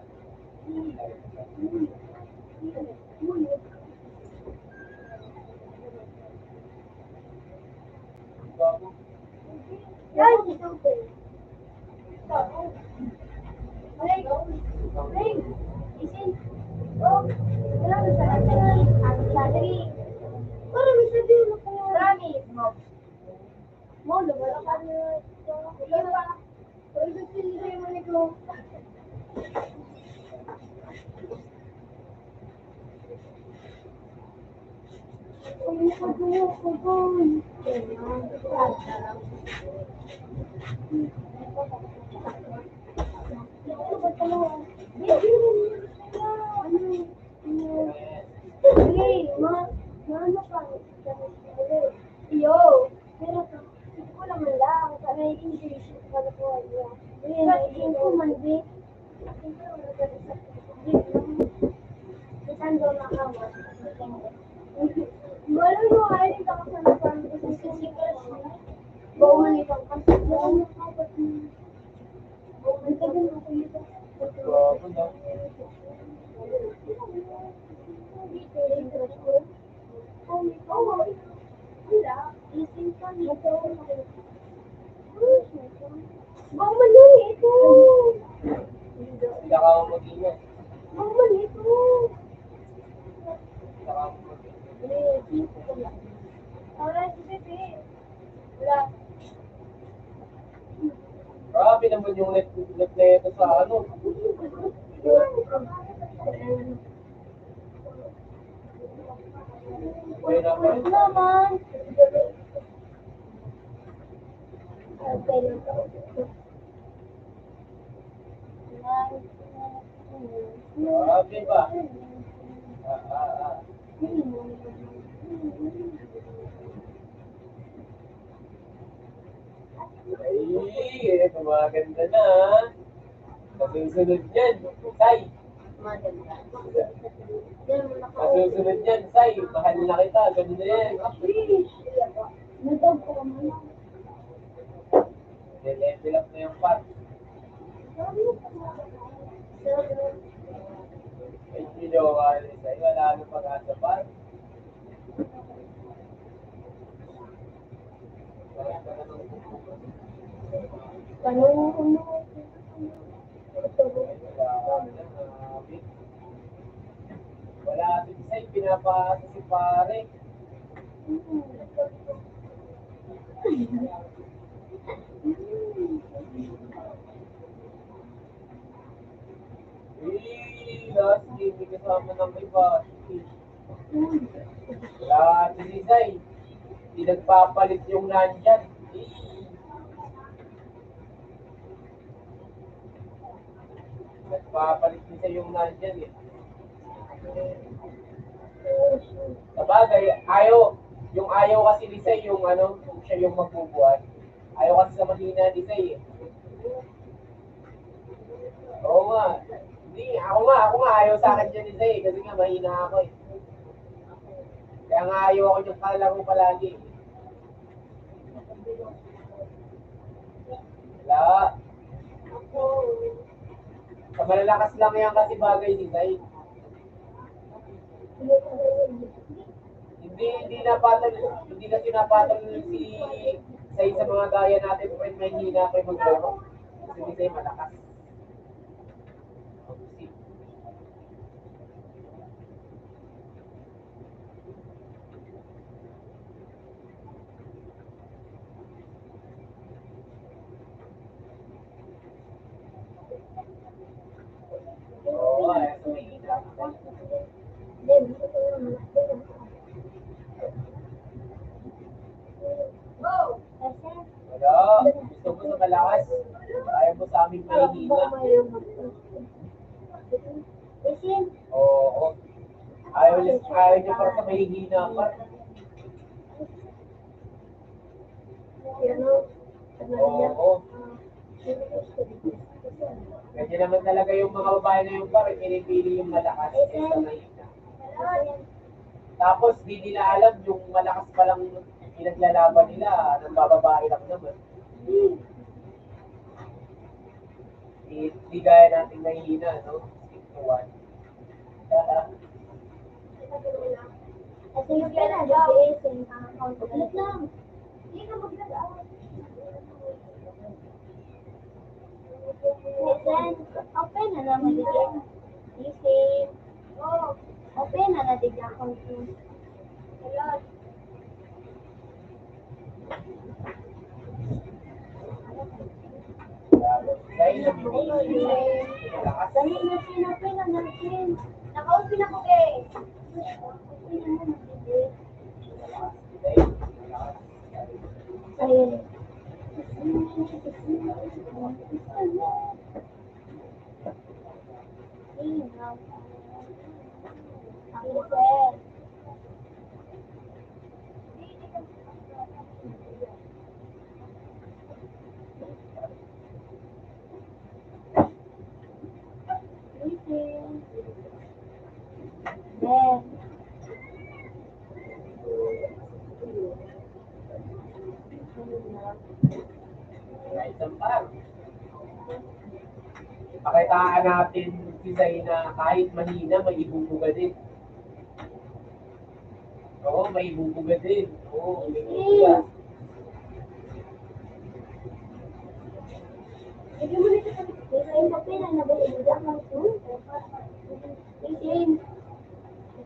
Iyo, pero ko naman lang, sa may English, kalokohan niya. Ayun, naiintindihan ko man, be. Saan daw nakawa? Wala mo, ay, hindi ako sa napan. Bawal ito. Kasi, Bawal na ito. Bawal ito. Grabe naman yung net, net na ito sa ano. Okay naman. Okay ba? Ah, ah, ah. Ay, ito maganda na, ah. Sa susunod yan, Sai. Sa susunod yan, Sai. Mahal na kita. Ganun na yan. Level up na yung par. Ay, ginawa ni Sai. Wala nang pag-asa, par. Wala, Sai, pinapaasa si pare. Eh, last game, may kasama ng iba. Wala, si Sai. Hindi nagpapalit yung nandyan. Eh. Papalit ni Zay yung nandyan eh. Sabagay, ayaw, yung ayaw kasi ni Zay, yung ano, kung siya yung magbubuhat. Ayaw kasi sa mahina ni Zay eh. Oo nga. Hindi, ako nga, ako nga, ayaw sa akin dyan ni Zay, kasi nga mahina ako eh. Kaya nga ayaw ako yung kalaro palagi. Wala. Sa malalakas lang yan kasi bagay ni Zay. Hindi, hindi napatol, hindi na pinapatol si Zay sa mga gaya natin, friend, may hina, friend, maglaro. Kasi si Zay malakas. Wala. Gusto mo sa malakas? Ayaw mo sa aming mahihina. Oo. Ayaw niya, ayaw niya para sa mahihina pa. Oo. Ganyan naman talaga yung mga babae ngayon, pare, pinipili yung malakas kaysa mahina. Tapos, di nila alam yung malakas palang pinaglalaban nila, nagbababae lang naman. Di, di gaya natin mahihina, no? Stick to one. Kasi yung pera, ang account. Ulit lang. Hindi ka maglalaw. Then, open na lang, maligyan. Easy. Open na lang, digyan ko. Ayun. Dahil na pinili. Dali na, sinabi na natin. Naka-open ako, eh. Ayun. Pakitaan natin si Zay na kahit mahina, may ibubuga din. Oo, may ibubuga din. Oo, may ibubuga. Hindi mo nito sa, sa yung papel na nabalik, hindi ako nagsulat. Hindi.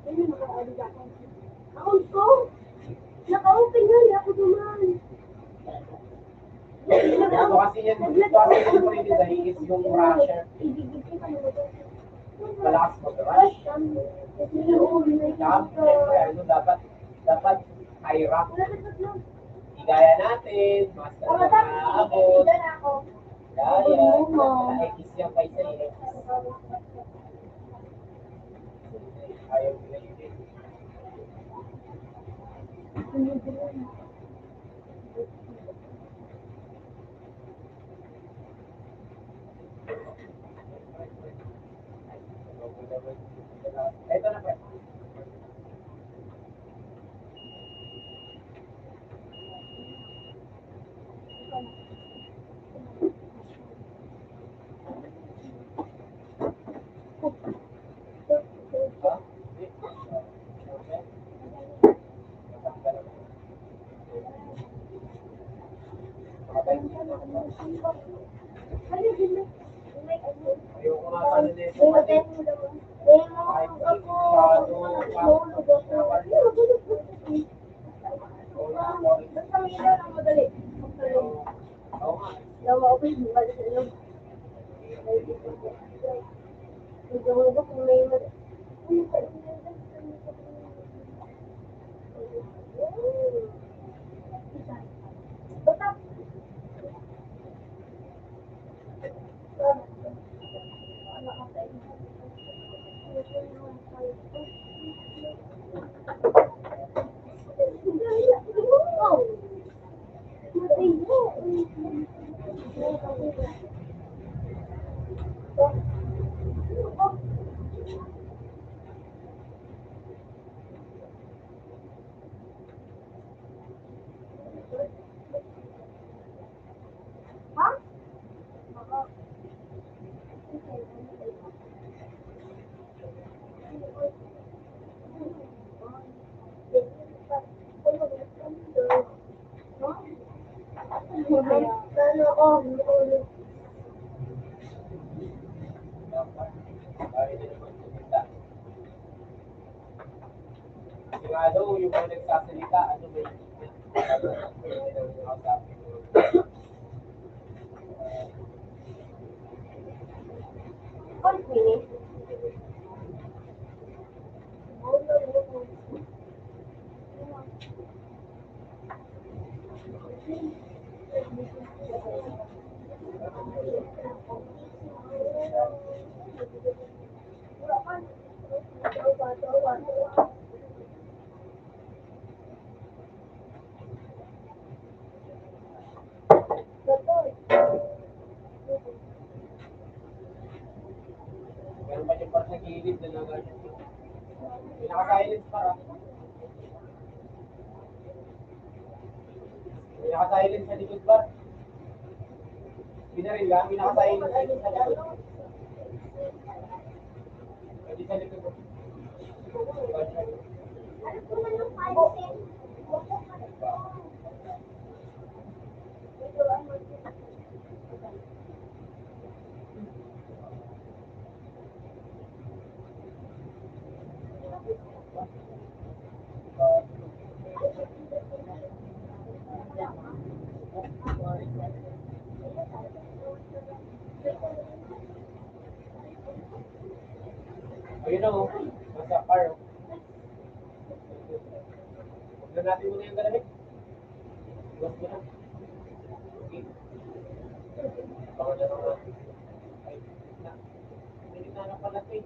Hindi na makakaalis ako. Account ko? Naka-open yun, hindi ako duman. Ito kasi yan, ito kasi yung Zay is yung Russia. Malakas mag-rush. Scam, syempre, ano, dapat, dapat high rank. Ligaya natin, master na naabot. Kaya, X yan kaysa X. Ayaw nila yun eh. Ito na, pre. Ayoko nga sana nito kasi. Basta may ilaw lang madali. Lawa ako yung balik sa ilong. Medyo mo ba kung may mad-, basta, Sigurado yung mga nagsasalita, ano may Meron pa yung parang nagilid na lang. Pinaka-silence para. Pinaka-silence sa likod ba? Binaril ka? Pinaka-silence sa likod. Pwede sa likod. Ayun na, oh. Nasa par, oh. Huwag na natin muna yung galamit. Iwas mo na. Okay. Baka na naman. Ay, na. Hindi na naman natin.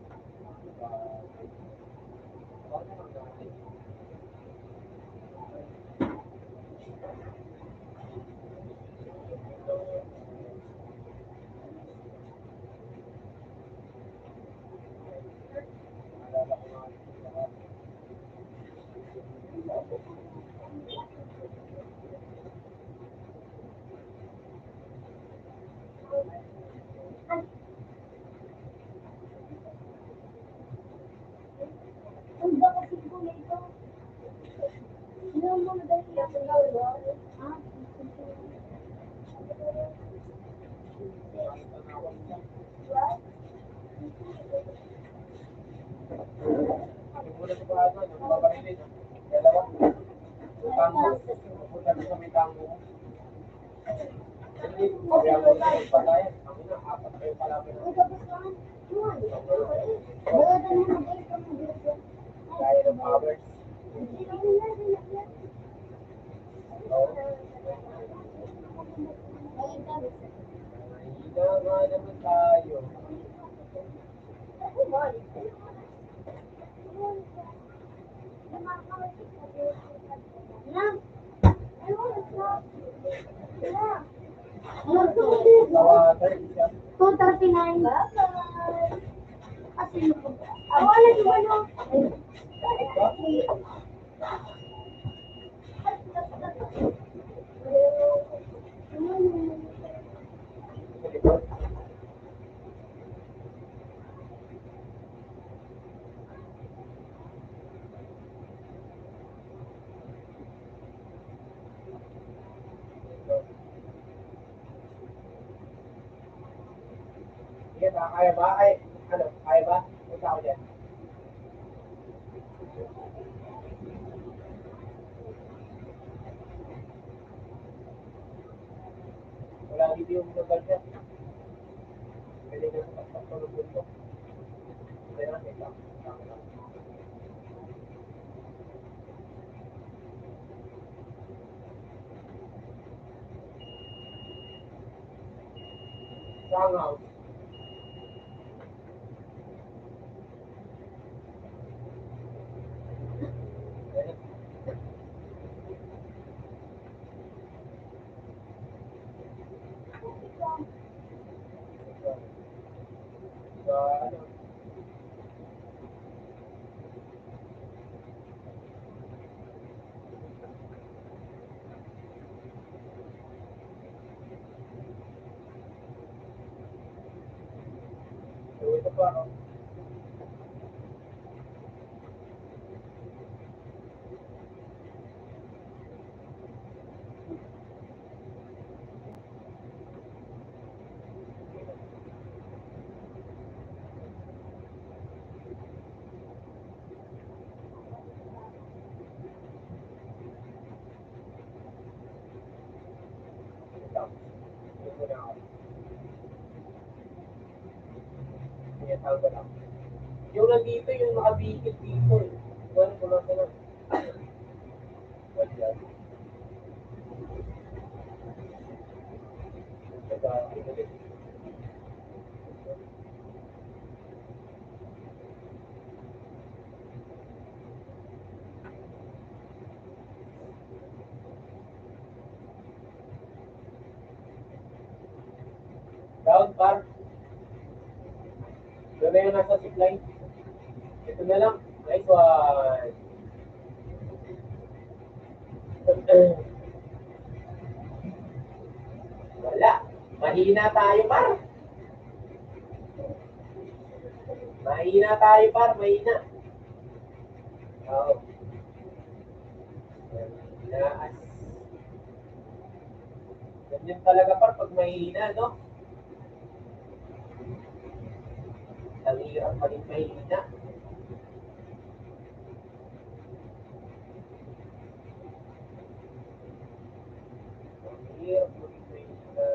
Two thirty-nine. Kasi, ah, wala yung ano. Sige, baka kaya ba? Ay, ano, kaya ba? Punta ako dyan. Wala video yung mobile niya. Pwede ka sa pagpapalubog ko. Kaya may Sangaw. Yung nandito, yung nakabikit dito eh. Wala ko lang sila. Down, par. Ito na yung nasa zipline. Ito na lang. Nice one. Wala. Mahina tayo, par. Mahina tayo, par. Mahina. Oo. Mahina. Ganyan talaga, par, pag mahina, no? Ang hirap maging mahina. Ang hirap maging mahina.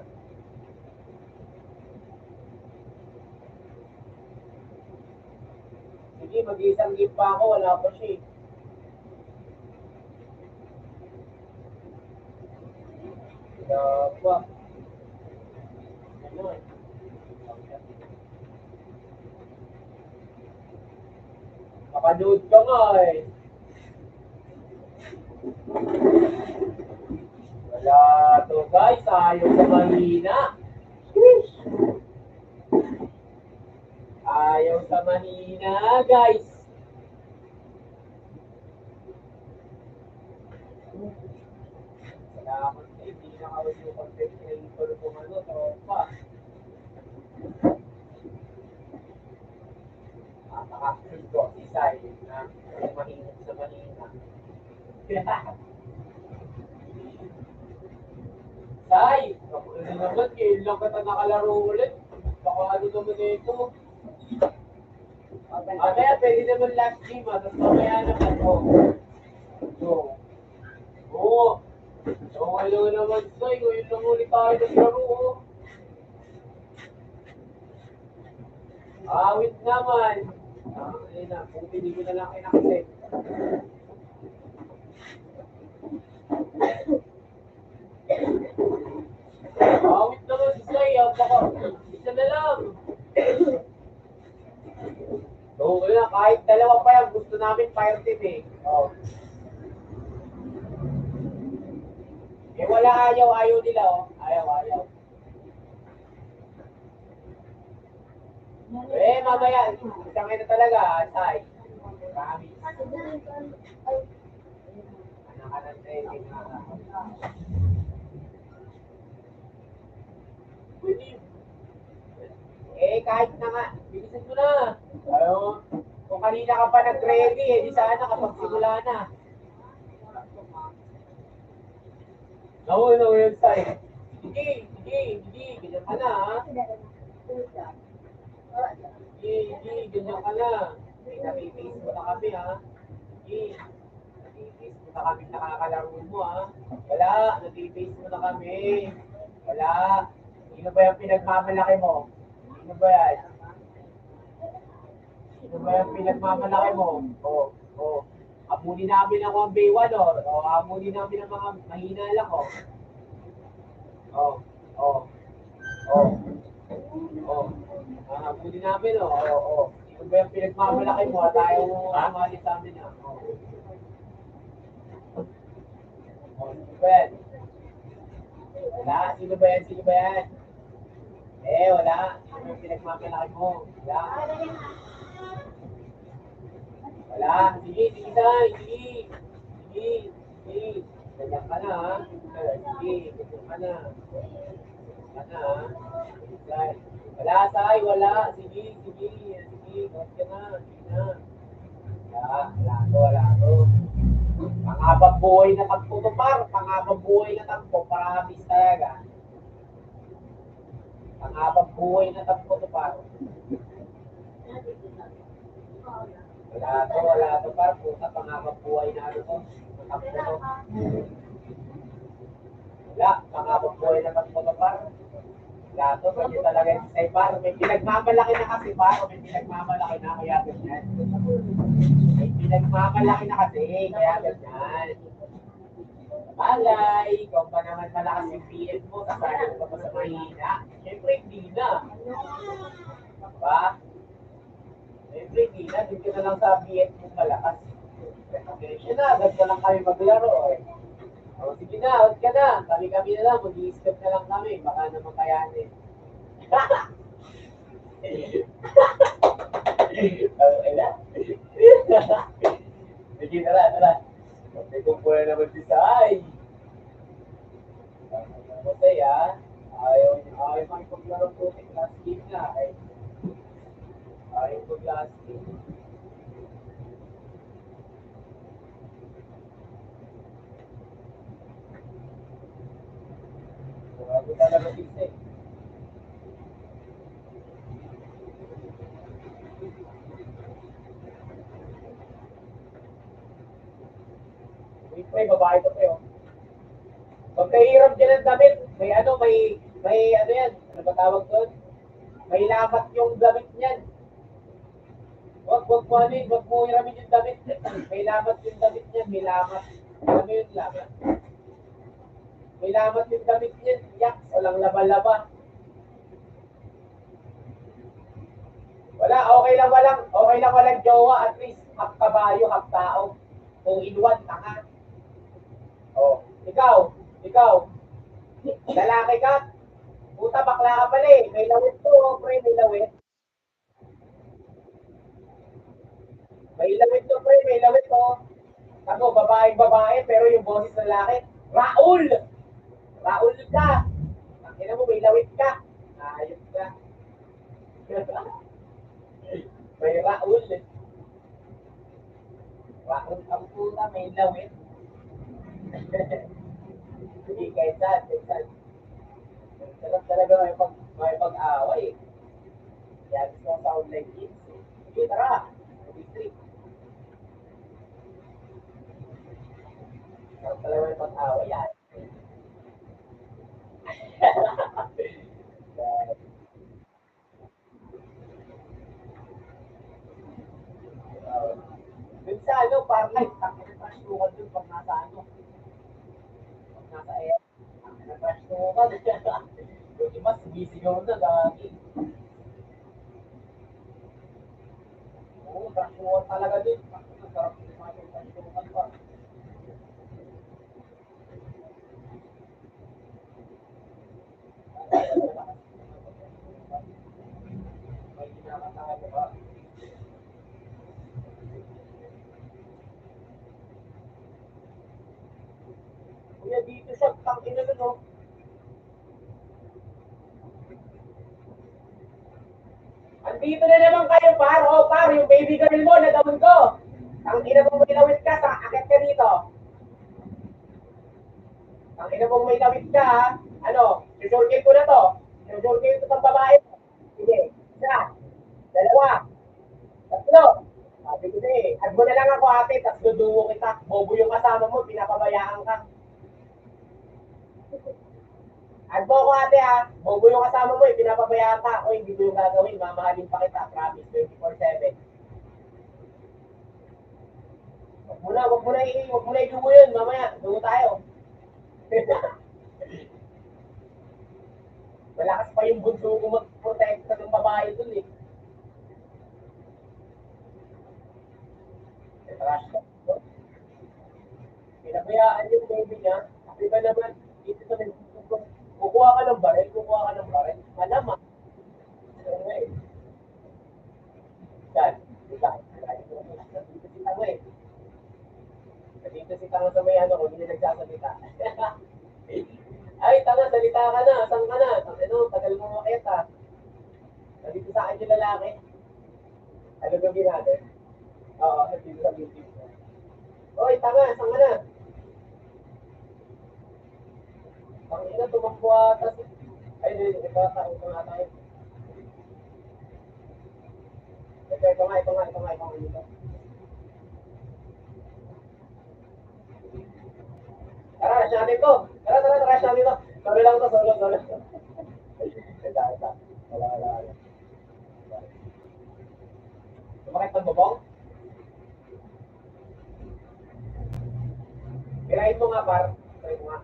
Sige, mag-iisang game pa ako, wala pa siya eh. Wala pa. Ano eh? Nakanood ka nga eh. Wala to, guys. Ayaw sa mahina. Sheesh. Ayaw sa mahina, guys. Salamat na hindi na ako yung content creator kung ano, tropa. Napaka-active ko, si Sai, na mahina sa mahina. Sai, ano naman, ngayon lang kita nakalaro ulit. Baka ano naman ito. Mamaya, pwede naman last game, ah. Tapos mamaya naman, oh. So, oo. So, ngayon naman, Sai, ngayon lang ulit tayo naglaro, oh. Awit naman. Ah, ayun na. Buti di ko na lang kinaklik. Awit naman si Sai, ah. Baka, isa na lang. Oo, wala. Kahit dalawa pa yan, gusto namin fire team eh. Oh. Eh, wala, ayaw, ayaw nila, oh. Ayaw, ayaw. Eh, mamaya, isang ito talaga, Sai. Promise. Anak ka ng training, ha? Pwede. Eh, kahit na nga, bilisan mo na. Ayaw. Kung kanina ka pa nag-ready, eh, di sana kapag simula na. Naku, naku, yun, Sai. Sige, sige, sige, ganyan ka na, ha? Sige, sige, ganyan ka na. May nabibis mo na kami, ha? Sige. Nabibis mo na kami, nakakalaro mo, ha? Wala, nabibis mo na kami. Wala. Sino ba yung pinagmamalaki mo? Sino ba yan? Sino ba yung pinagmamalaki mo? Oh, oh. Amuni namin ang one v one, oh. Oh, amuni namin ang mga mahina lang, oh. Oh, oh. Oh. Oh. Ah, amuni namin, oh. Oh, oh. Sino ba yung pinagmamalaki mo? At ayaw mo sumali sa amin, ah. Oh. Oh, sino ba yan? Wala. Sino ba yan? Sino ba yan? Eh, wala. Yung pinagmamalaki mo. Wala. Wala. Sige, sige, Tay. Sige. Sige. Sige. Ganyan ka na, ha? Sige, ganyan ka na. Ganyan ka na, ha? Tay. Wala, Tay. Wala. Sige, sige. Sige. Ganyan ka na. Sige na. Wala. Wala to, wala to. Panghabang buhay na pagtutupar. Panghabang buhay na tagpo. Promise talaga. Panghabang buhay na tagpo to, par. Wala to, wala to, par. Puta, panghabang buhay na ano to. Tagpo to. Wala, panghabang buhay na tagpo to, par. Wala to, pwede talaga yung isay, par. May pinagmamalaki na kasi, par. May pinagmamalaki na, kaya ganyan. May pinagmamalaki na kasi, kaya ganyan. Bagay, ikaw pa naman malakas yung P M mo, sasabi mo pa sa mahina. Siyempre, hindi na. Diba? Siyempre, hindi na. Doon ka na lang sa P M mo malakas. Okay, siya na, agad na lang kami maglaro, eh. O, sige na, out ka na. Kami-kami na lang, mag-i-step na lang kami. Baka naman kayanin. Okay na. Sige, tara, tara. May kumpura naman si Sai. Masaya. Ayaw, ayaw makipaglaro po sa plastic na. Ay. Ayaw po plastic. Grabe talaga, six, eh. Uy, pre, babae to, pre, oh. Pagkahirap dyan ang damit, may ano, may, may ano yan, ano ba tawag doon? May lamat yung damit niyan. Wag, wag mo ano yun, wag mo hiramin yung damit. May lamat yung damit niyan, may lamat. Alam mo yung lamat? May lamat yung damit niyan, yak, walang laba-laba. Wala, okay lang walang, okay lang walang jowa, at least, half kabayo, half tao. Kung inuwan, tanga. Oh, ikaw, ikaw. Lalaki ka? Puta, bakla ka pala eh. May lawit to, oh, pre, may lawit. May lawit to, pre, may lawit to. Ako, babaeng babae, pero yung boses lalaki, Raul! Raul ka! Ang ina mo, may lawit ka. Ayos ka. May Raul. Raul ang puta, may lawit. Sige, kaysa, kaysa. Sarap talaga may pag-, may pag-away eh. Kaya gusto ko sa online games eh. Sige, tara. District. Sarap talaga may pag-away yan. Dun sa ano, parang, tangina, trash talk dun pag nasa ano, pag nasa air, tangina, trash talk. Yung iba, sumisigaw na, gagi. Oo, trash talk talaga dun. Tangina, sarap yung mga trash talk pa. Kuya, dito siya, tangina na, no? Andito na naman kayo, par. O, par, yung baby girl mo, nagawin ko. Tangina mo, may lawit ka, sa akit ka dito. Tangina mo, may lawit ka, ha? Ano, susulkin ko na to. Susulkin ko tong babae. Sige, isa, dalawa, tatlo. Sabi ko na eh, add mo na lang ako, ate, tas duduo kita. Bobo yung kasama mo, pinapabayaan ka. Add mo ako, ate, ha? Bobo yung kasama mo eh, pinapabayaan ka. Ako, hindi ko yung gagawin, mamahalin pa kita, promise, twenty-four seven. Wag mo na, wag mo na i-, wag mo na idugo yun, mamaya, dugo tayo. Malakas pa yung bunso ko magprotekta ng babae dun eh. Pinabayaan yung baby niya. Di ba naman, dito sa may kukuha ka ng baril, kukuha ka ng baril. Malamang. Umakyat, ah. Nandito sa akin yung lalaki. Ano ba ginagawa? Oo, nandito sa meeting. Hoy, tanga, saan ka na? Ang ina, tumakbo ata si... Ay, hindi, ito ata, ito nga tayo. Ito, ito nga, ito nga, ito nga, ito nga, ito. Tara, rush natin to. Tara, tara, tara, rush natin to. Sorry lang to, sorry, sorry. Ito, ito. Wala, wala, wala. Sumakit ang bubong? Tirahin mo nga, par. Tirahin mo nga.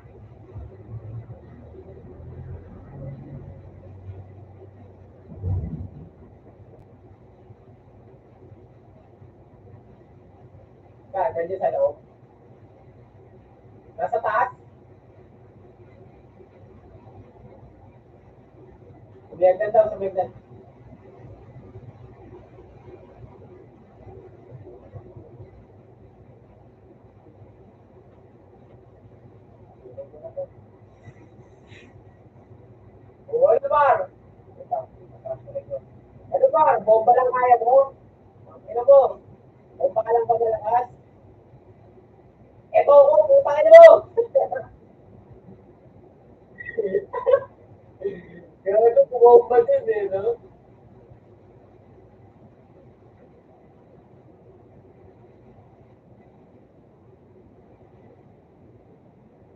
Ka, nandiyan sa loob. Nasa taas? Sa may hagdan daw, sa may hagdan. O, ano, par? Ano, par? Bomba lang kaya mo? Ano mo? Bomba ka lang ba malakas? Eto ako, putang ina mo! Grabe, bomba din eh, no?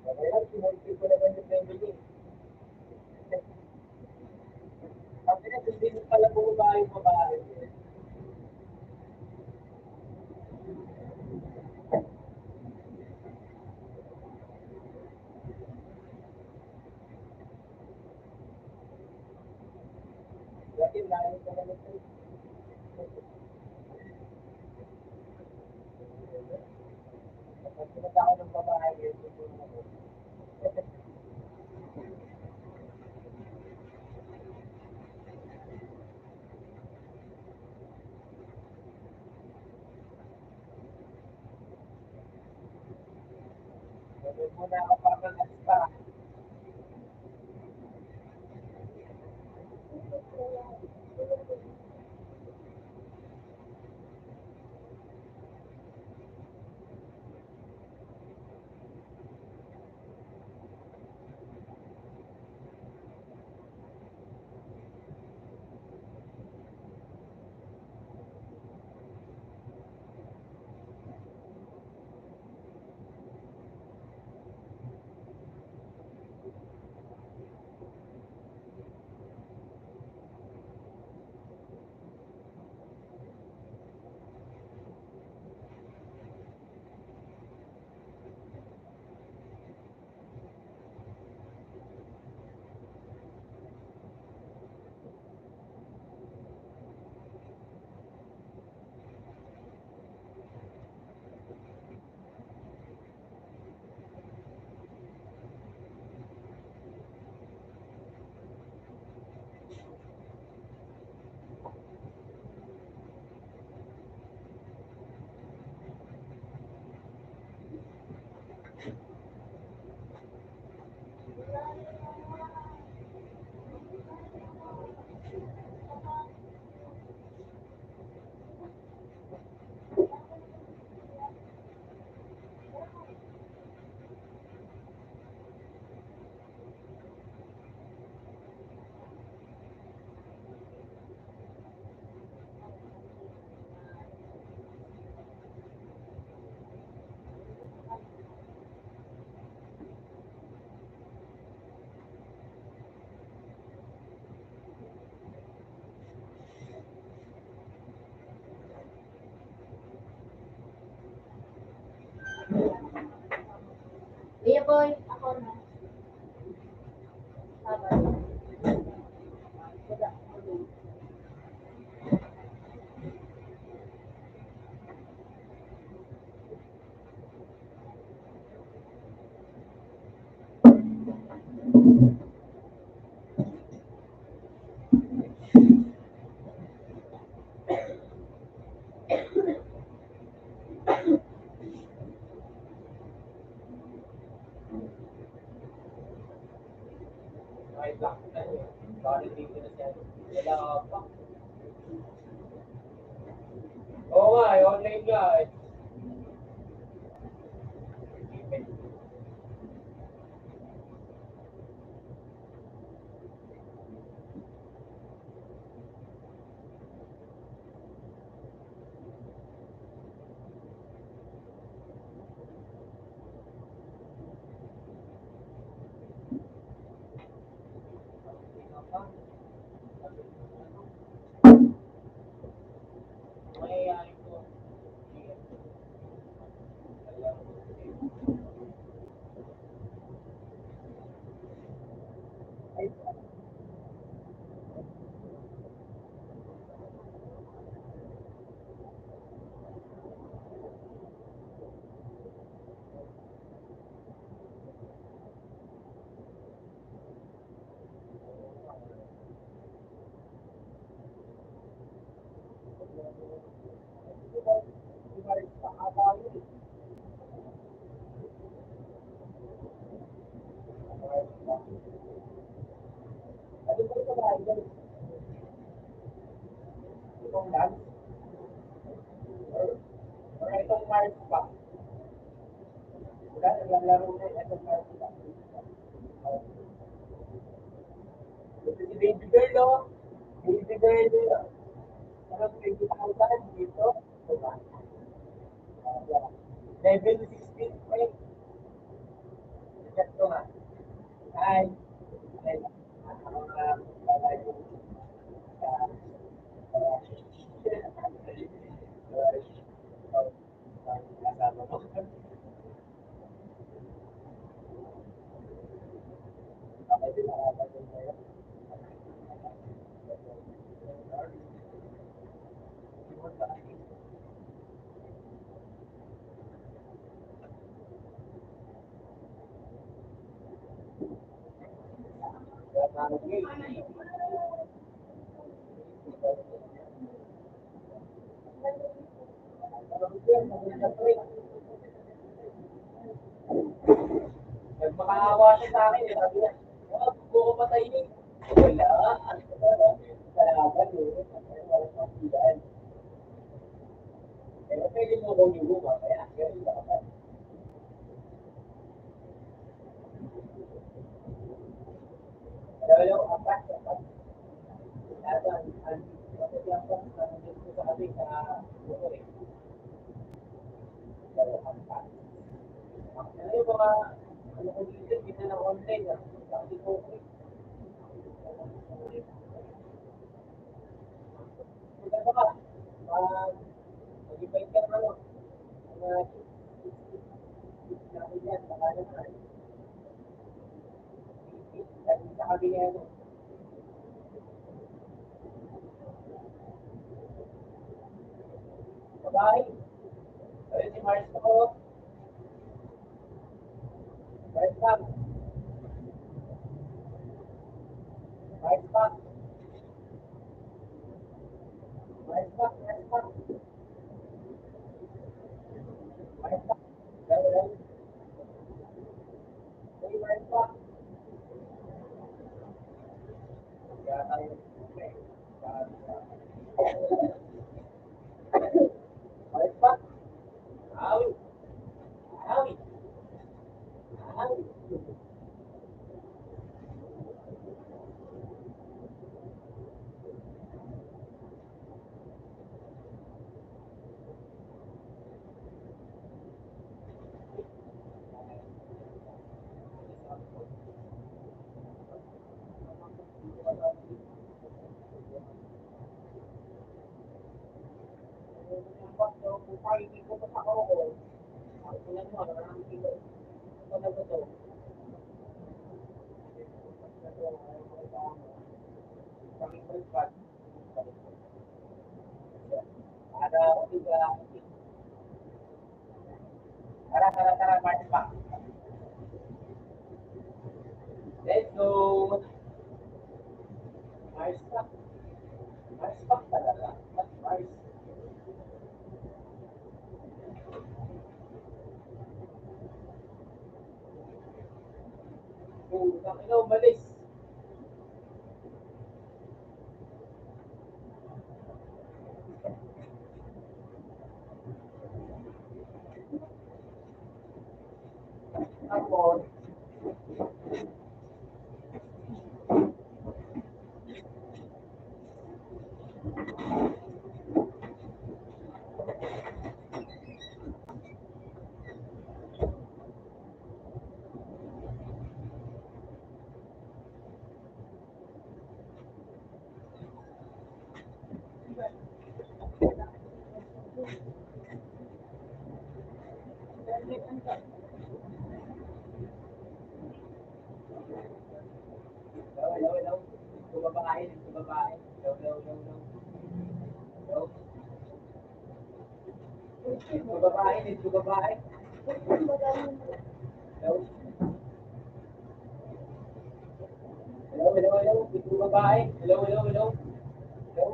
Okay lang, sinulpin ko naman yung baby niya. Sabi niya, hindi mo pala bumaba yung babae. Laking layo ka naman. Kapag pinag-ako ng babae, yun yung ako. Sabi mo na ako pa ng asta. Iya, boy. Ako na. Bye-bye. Bali, dito na siya. Wala pa. Oo nga, eh, online nga, eh. Ito si Baby Girl, oh. Baby Girl, oh. Parang twenty thousand dito. Diba? Level sixteen pa yun. Sikat ko nga. Ay. Ay. Nagmakaawa siya sa akin, eh. Sabi niya, "Ah, gusto ko patayin." Wala. Kalaban, eh. Walang papilan. Pero pwede mo akong iwan, kaya, kaya, Babae. Ayun si Mars ko. Mars Pang. Mars Pang. Mars Pang, Mars Pang. Mars Pang. Tara, tara, tara, march pa. Let's go. March pa. March pa talaga. March. Putang ina, umalis. Hello, hello, hello. Dito babae, dito babae. Hello, hello, hello, hello. Hello. Dito babae, dito babae. Hello. Hello, hello, hello. Dito babae. Hello, hello, hello. Hello.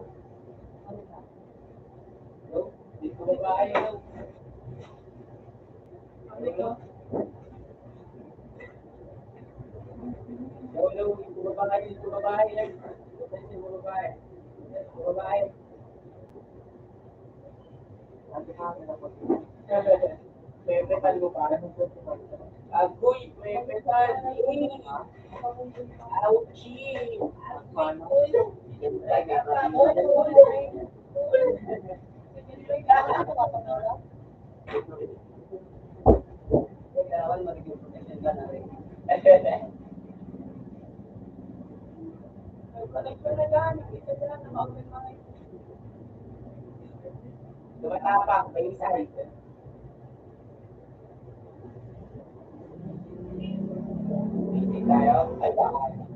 Hello. Dito babae, hello. Hello. Hello, hello, dito babae, dito babae, hello. Dito babae. Dito babae. Pepe, tal mo pa. Agoy, Pepe, tal. Ouchie. Agoy. Kailangan magiging professional na rin. Tumatapang, may insight. Hindi tayo. Ay, baka.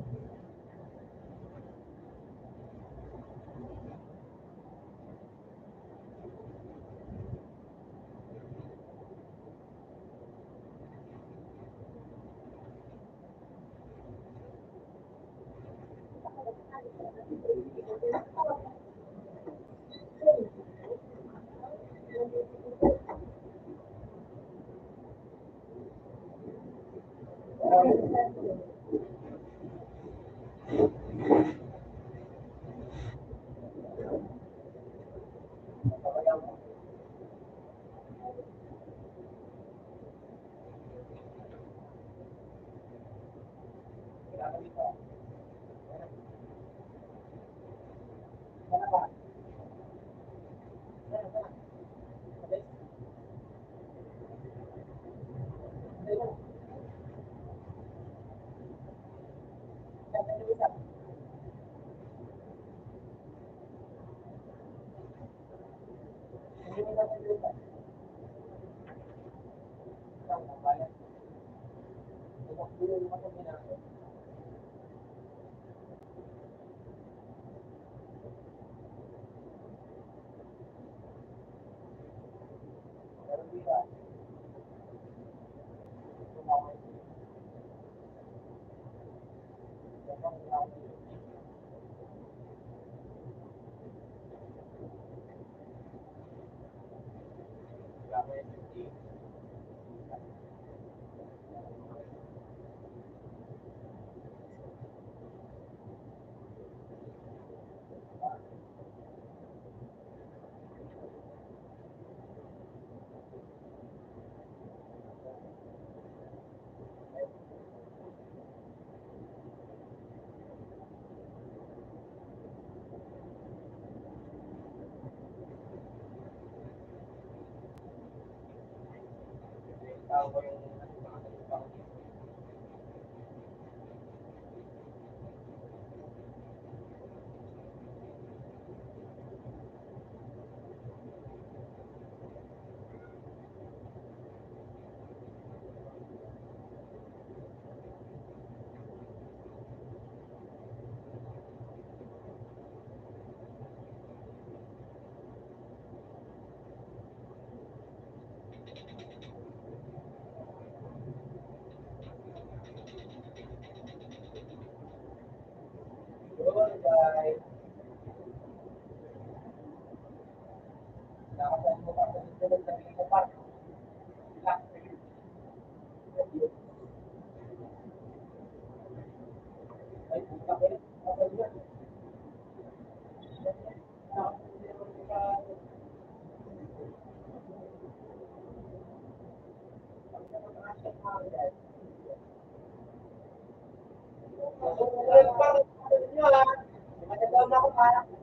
Wala pa.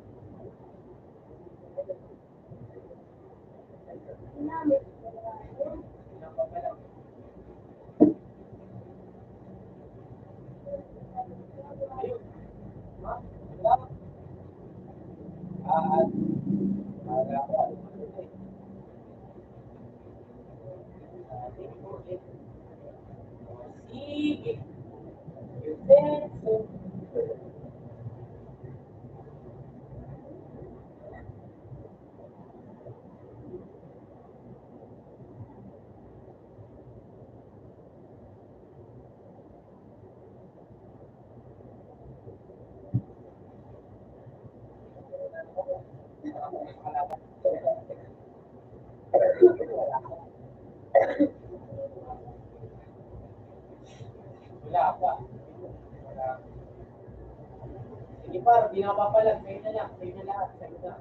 Sige, par, di na mapapalag. Sa'yo na lang. Sa'yo na lahat. Sa'yo na.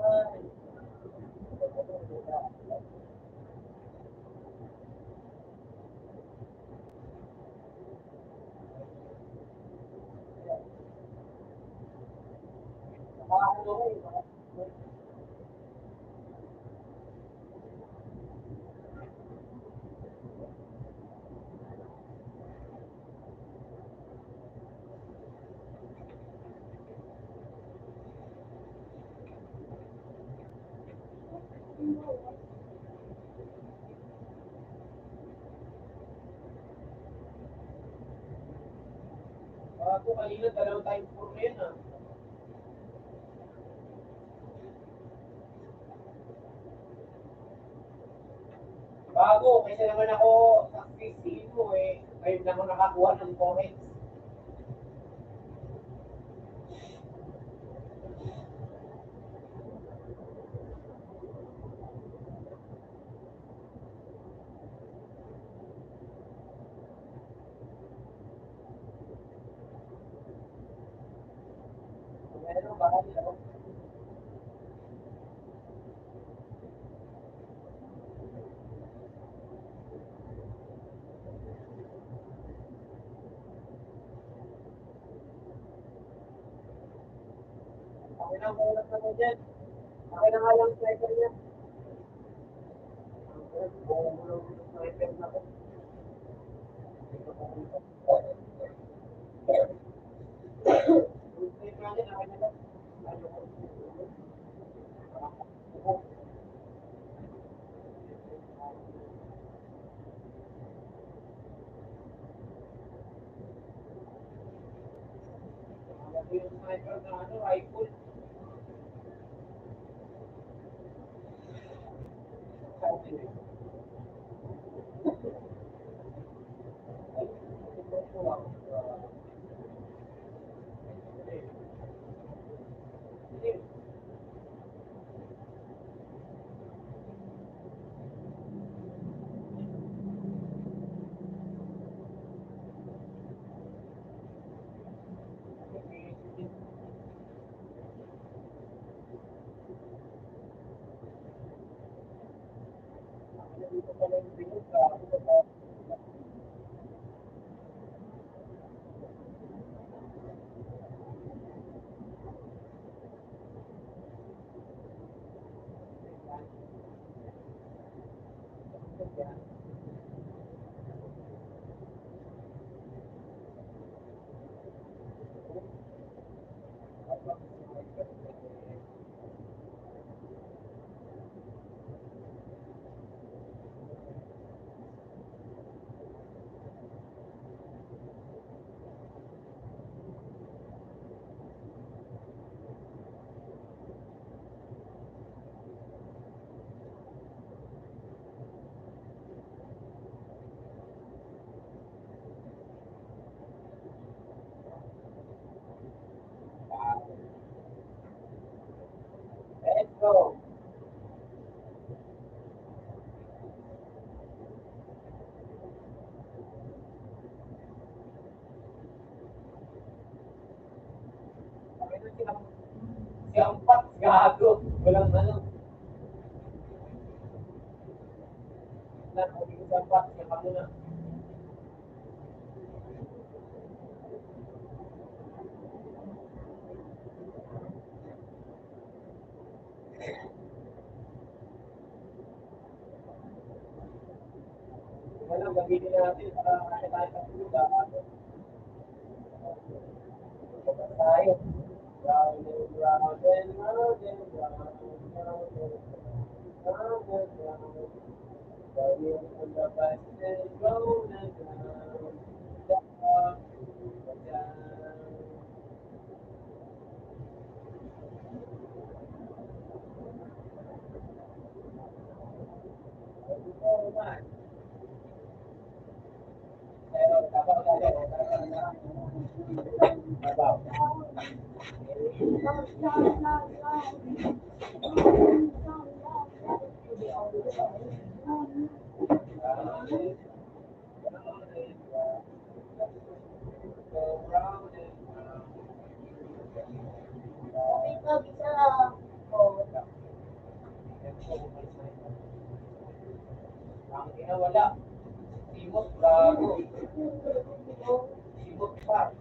Ay! Bago kanina, dalawang times four na yun, ah. Bago, kaysa naman ako sa fifteen mo, eh, ngayon lang ako nakakuha ng comments. Si Ampat, gago. Walang ano. Si Ampat, siya ka muna. Wala, gamitin natin para makita tayo sa tulog, ah. Tayo. Round and round and round and round and round and round and round. Going on the bus and round and round. Ang ina, wala. Simot, gago. Simot pa.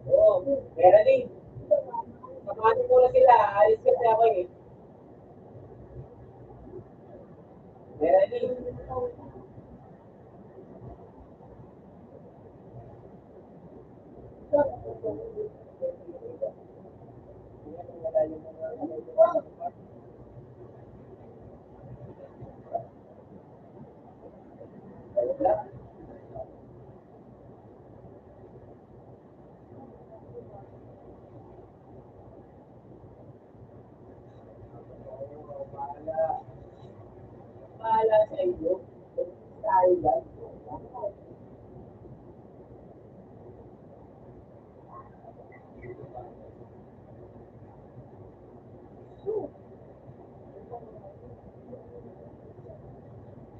Oh, Geraldine. Ano muna sila, alis kasi ako eh. Meron eh. Bahala sa inyo. Tayo lang.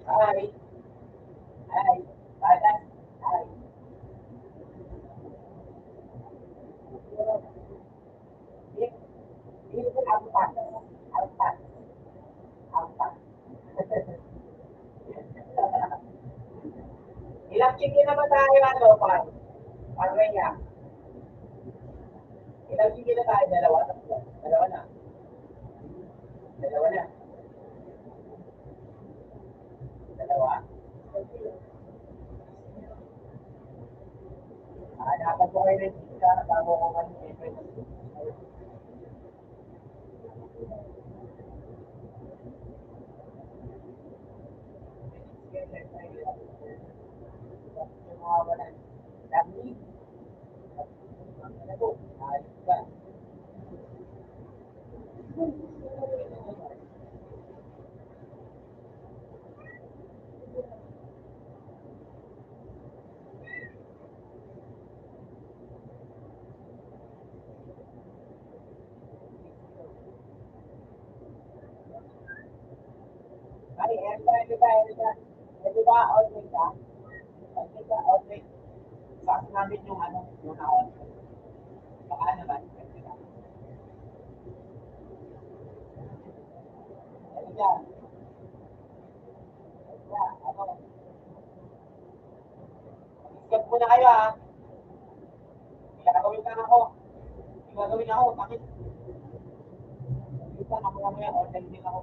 Ay. Ay. Bahala. Ay. Ampak. Ampak. Ampak. Ilang chiki na ba tayo, ano, par? Par Rhea. Ilang chiki na tayo? Dalawa, tatlo. Dalawa na. Dalawa na. Dalawa. Ah, dapat po kayo nagkikita bago ko mag-, Ay, ano ba, ano ba, ano ba? Ano ba, outlet ka? Outlet ka, outlet. Sa namin yung ano, yung outlet. Baka naman, ano ba? Ano ba? Ano ba? Ano? Mag-isip muna kayo, ha? May gagawin lang ako. May gagawin ako, bakit? Wait lang, ako lang yan, order din ako.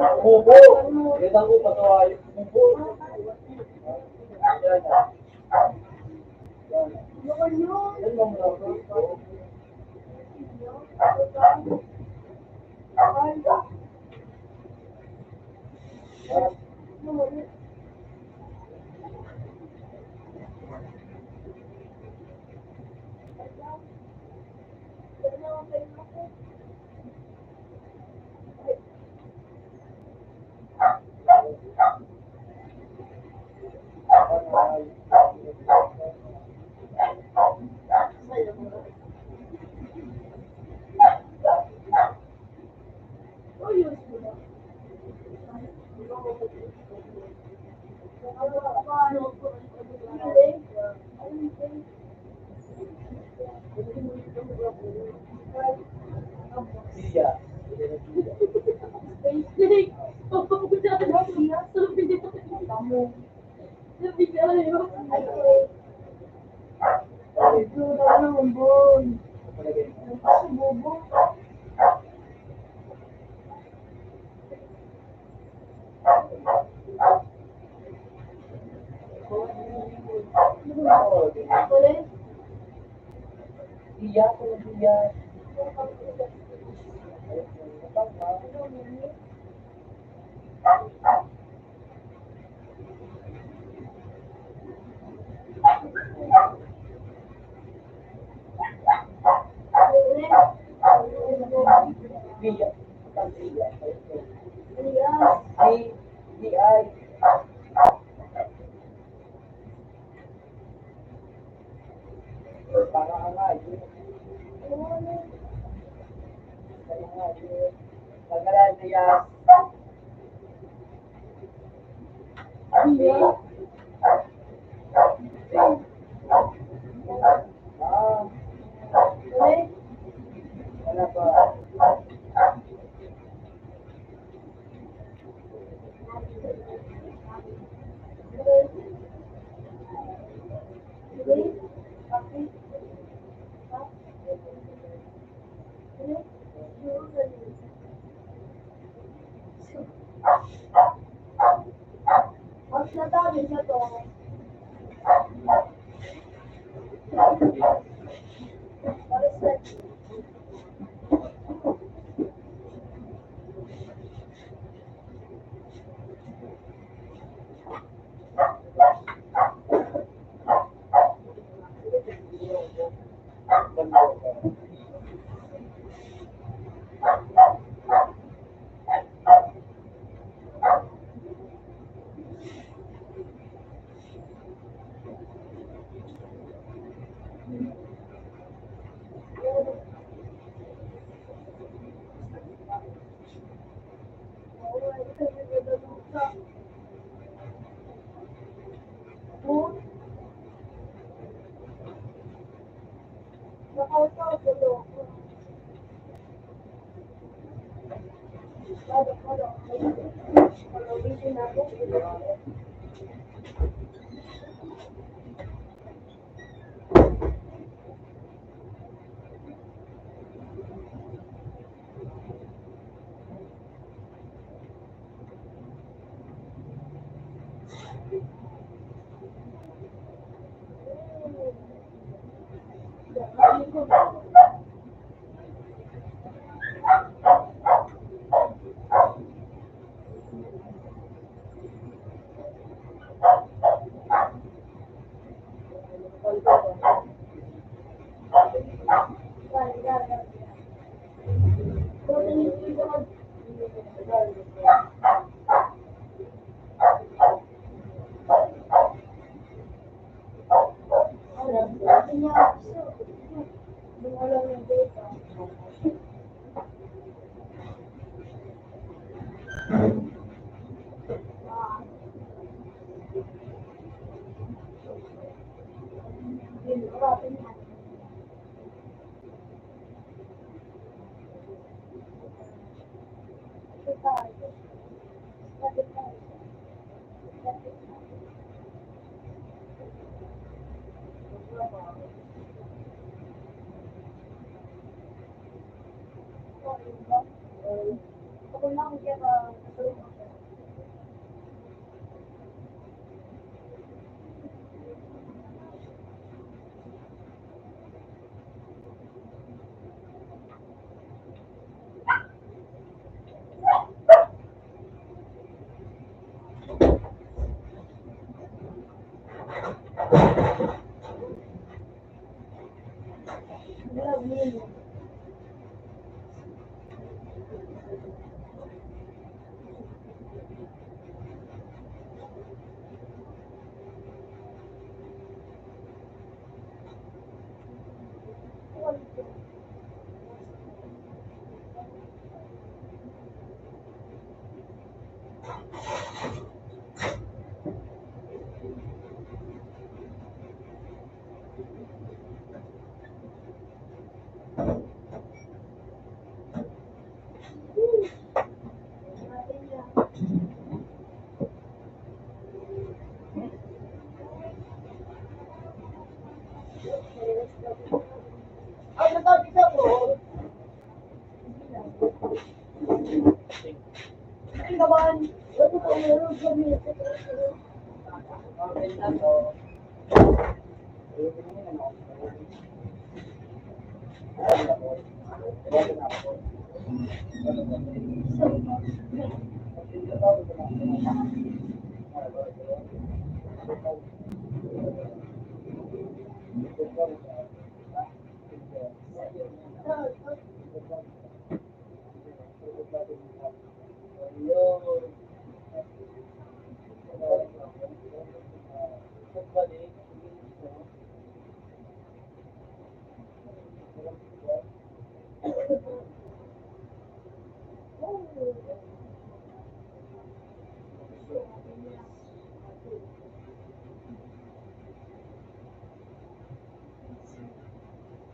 Kubo. Yan ang kubo, patuhay. Kubo. Yan, ah. Yan. Yan ang mga kubo.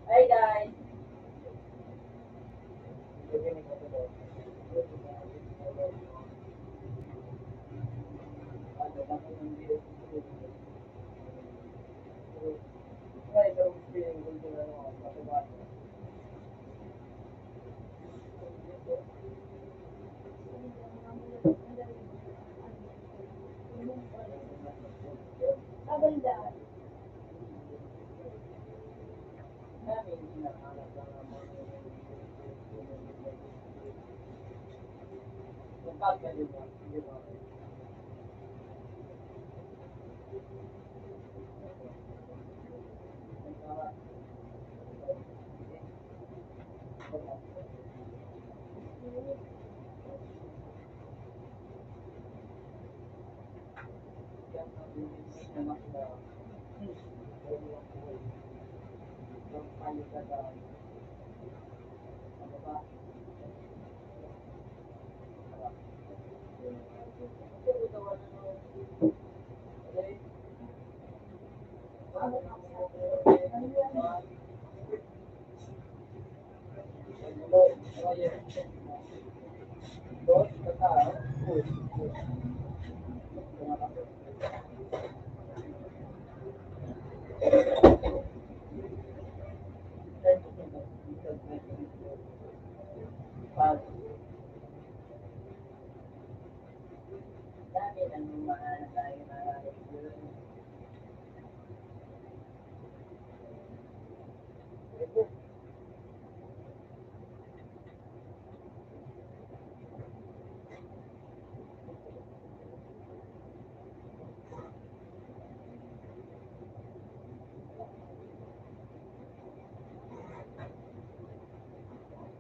Hi, guys.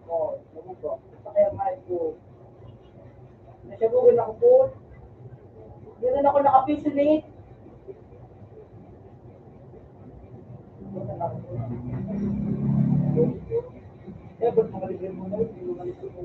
Oh, sabi ko, "Sa kaya nga ko, nasabugan ako po. Ganun ako nakapiso ni." Eh, ba't mga libre mo na? Hindi mo na gusto ko.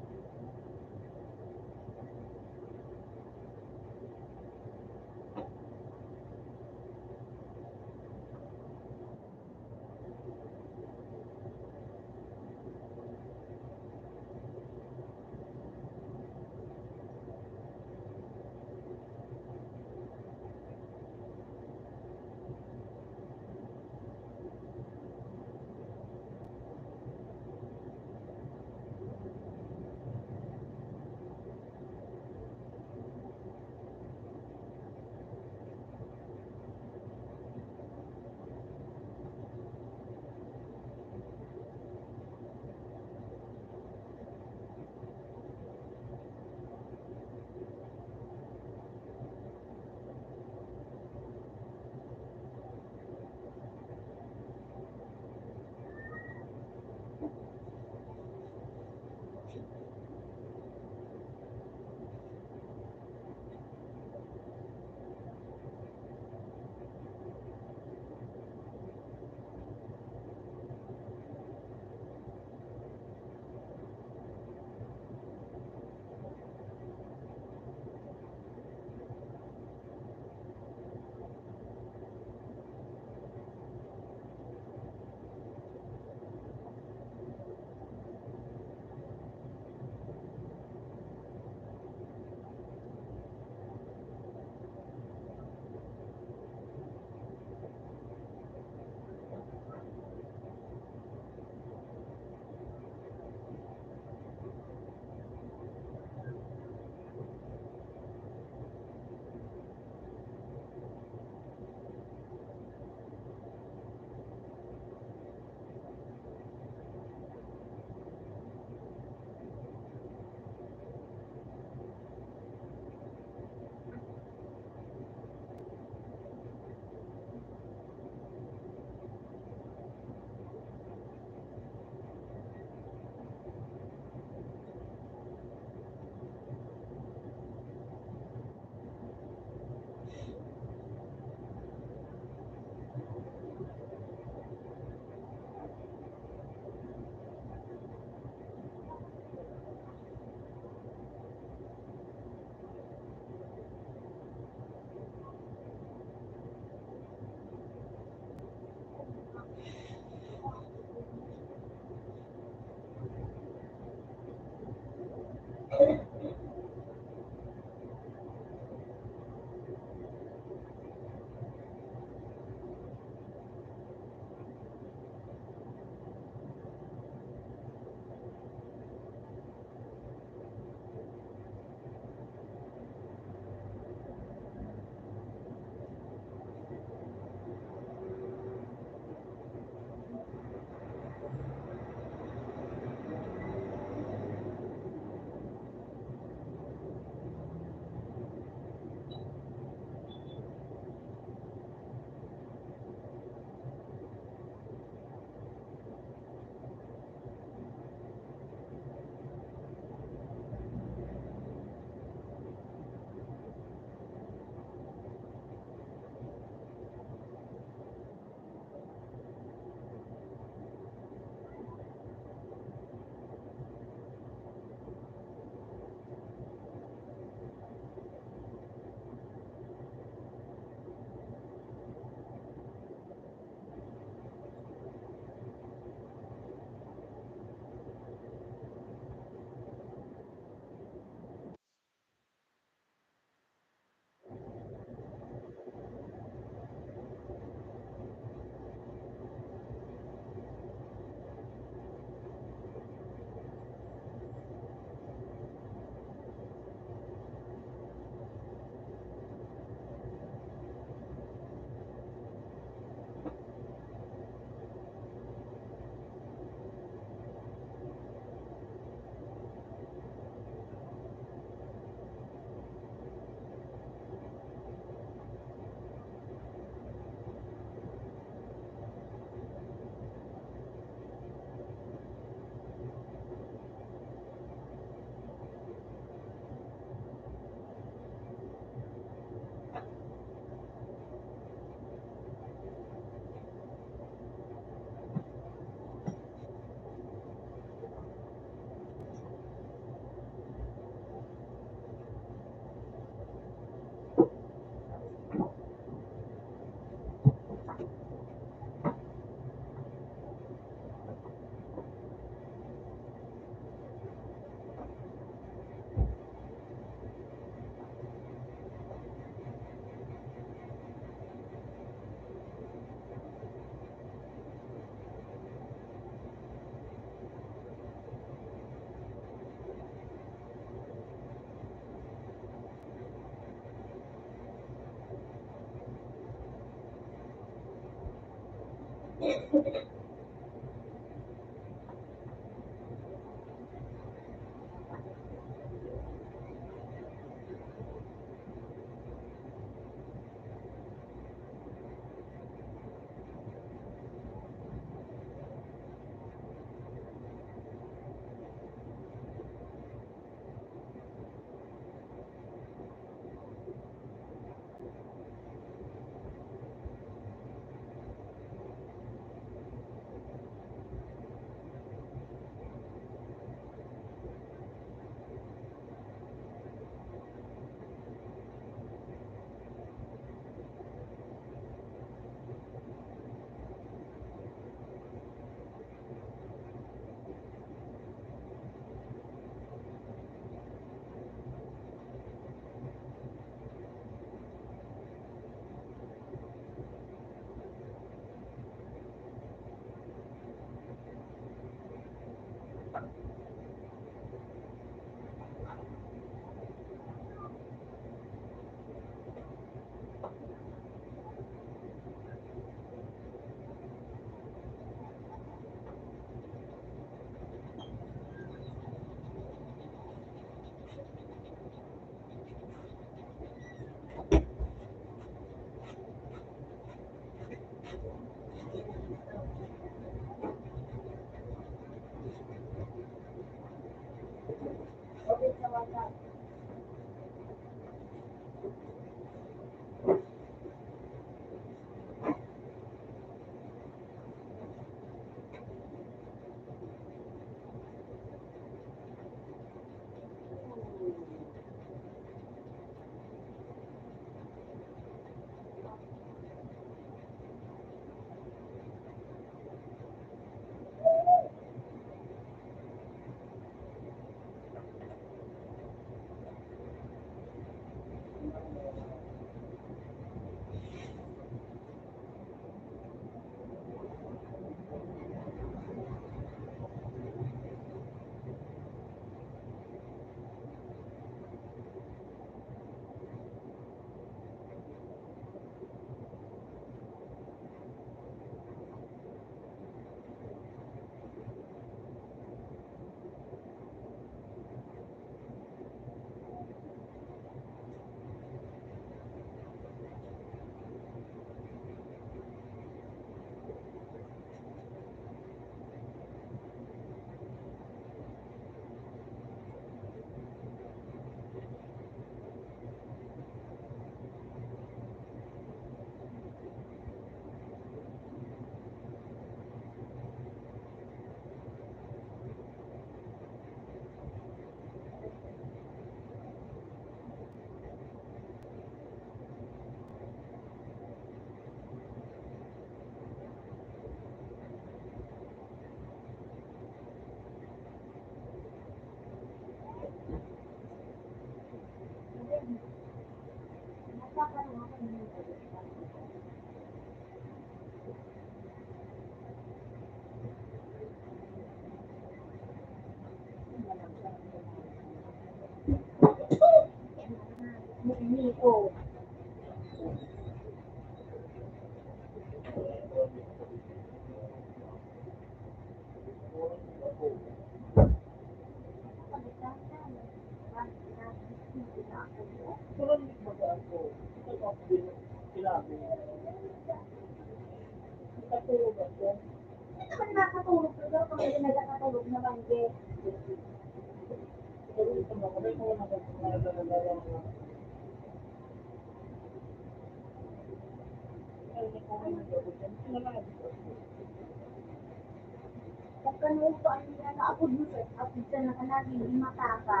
Pagkanuuto an mga naapod mo sa apod ka na kanagin, himata ka.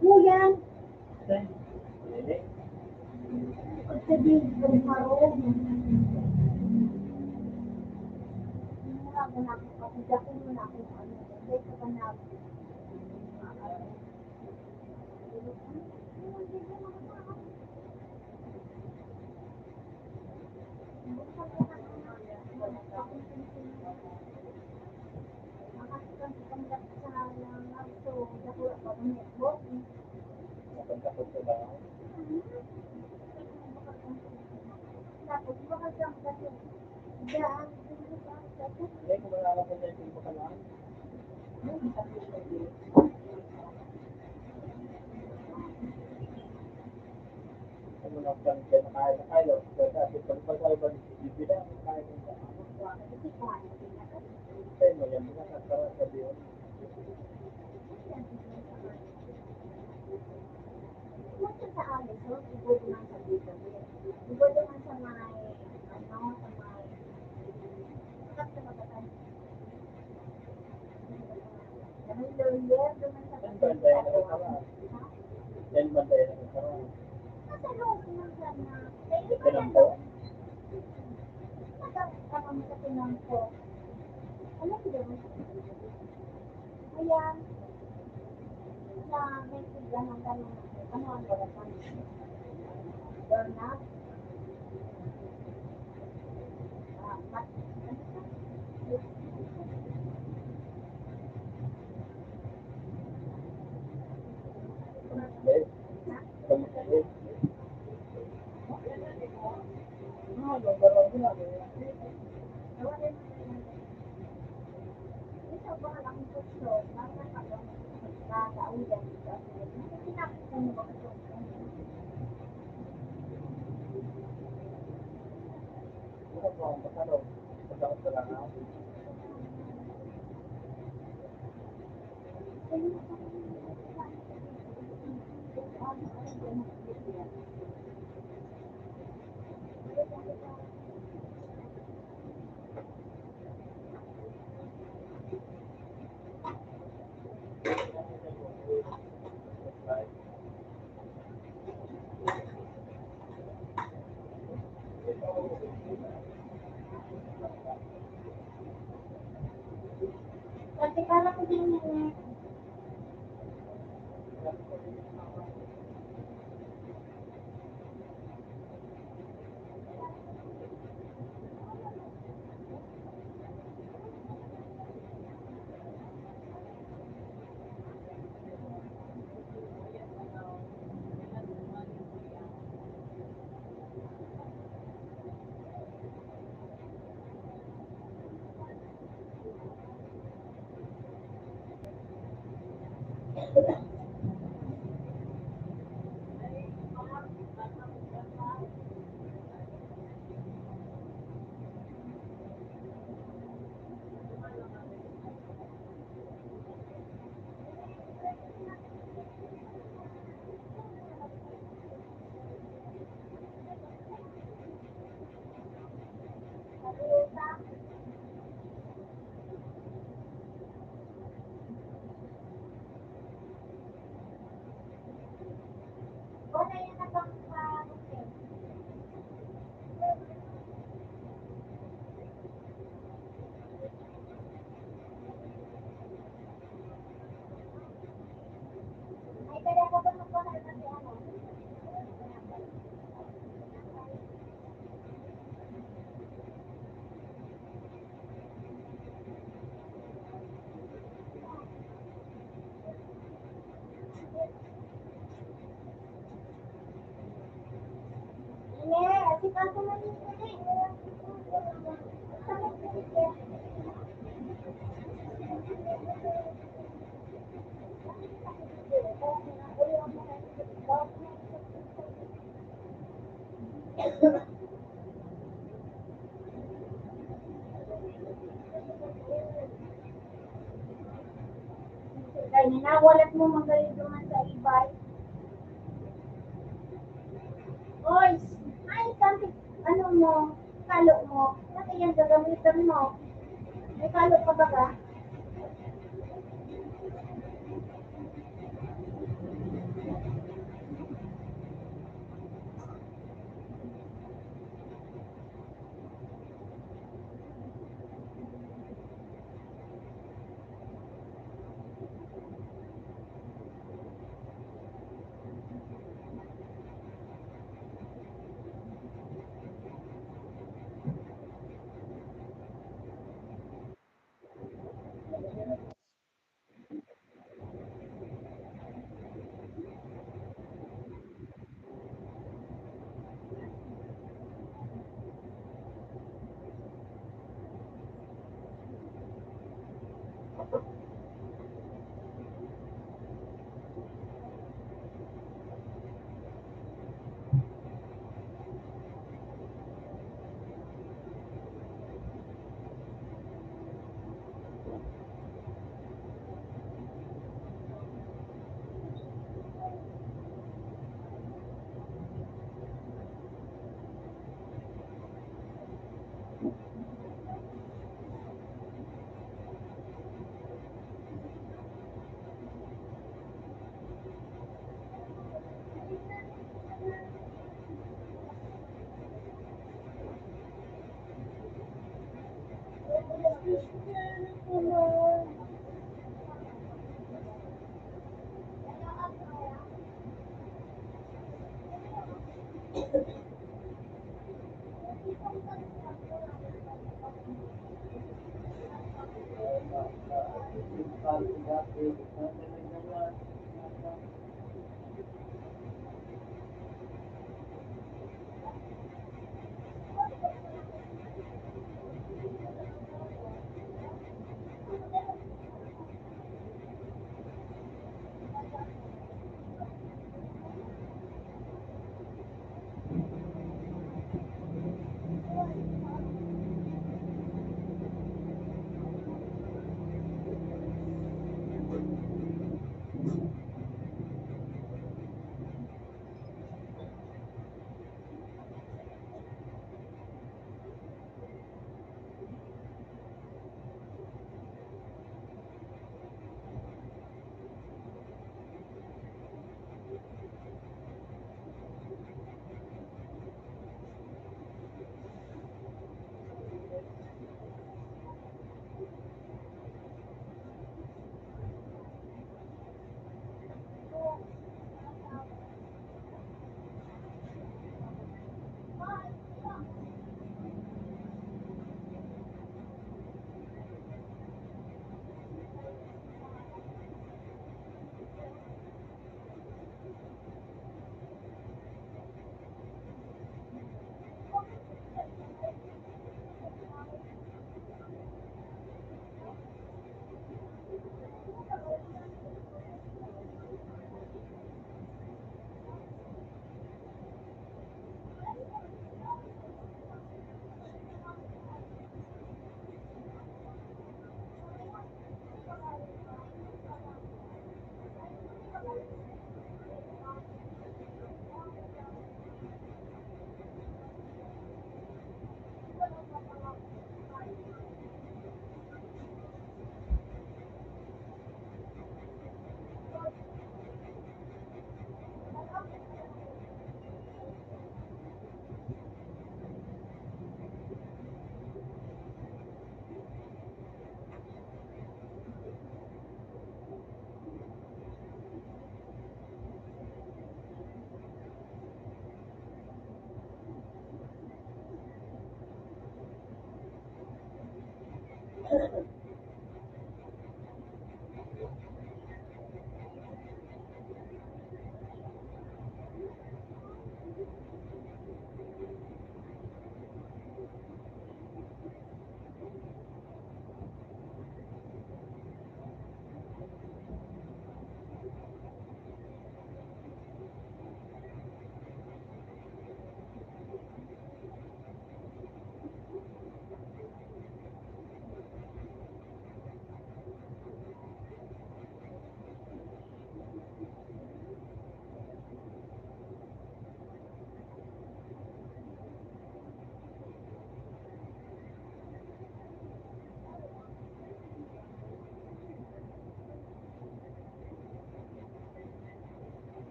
Kuya! Pagsabihin ko, marog. Hindi mo ako nakapagdakil mo na akong ano, hindi ka pa na. Bukod sa alis, no? Bukod naman sa dito. Bukod naman sa may, ano, sa may, sa may lawyer, doon sa may, ha? Yan ba tayo nakatara? Nasa loob naman sana. Ito lang po? Nasa, ano, sa pinang ko. Ano yun? Ayan. Na may tignan ng tanong natin. Ano ang oras na? Doorknob? Ah, bat-, ano sa? Pati pala ko din yun. Kaya nawalat mo, magayon naman sa ibay. Oy, ay, kanti, ano mo, kalo mo, pati yan gagamitan mo. May kalo ka ba ka?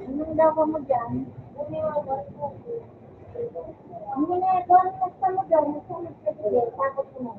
Anong daw mo dyan? Hindi na ito. Ano gusto mo dyan? Gusto mo dyan? Tapos mo.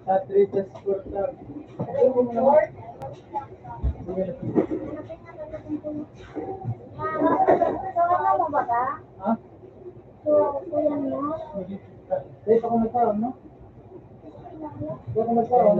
At Richard Sport Club. Ha? Dito ako nagkaroon, no? Dito ako nagkaroon.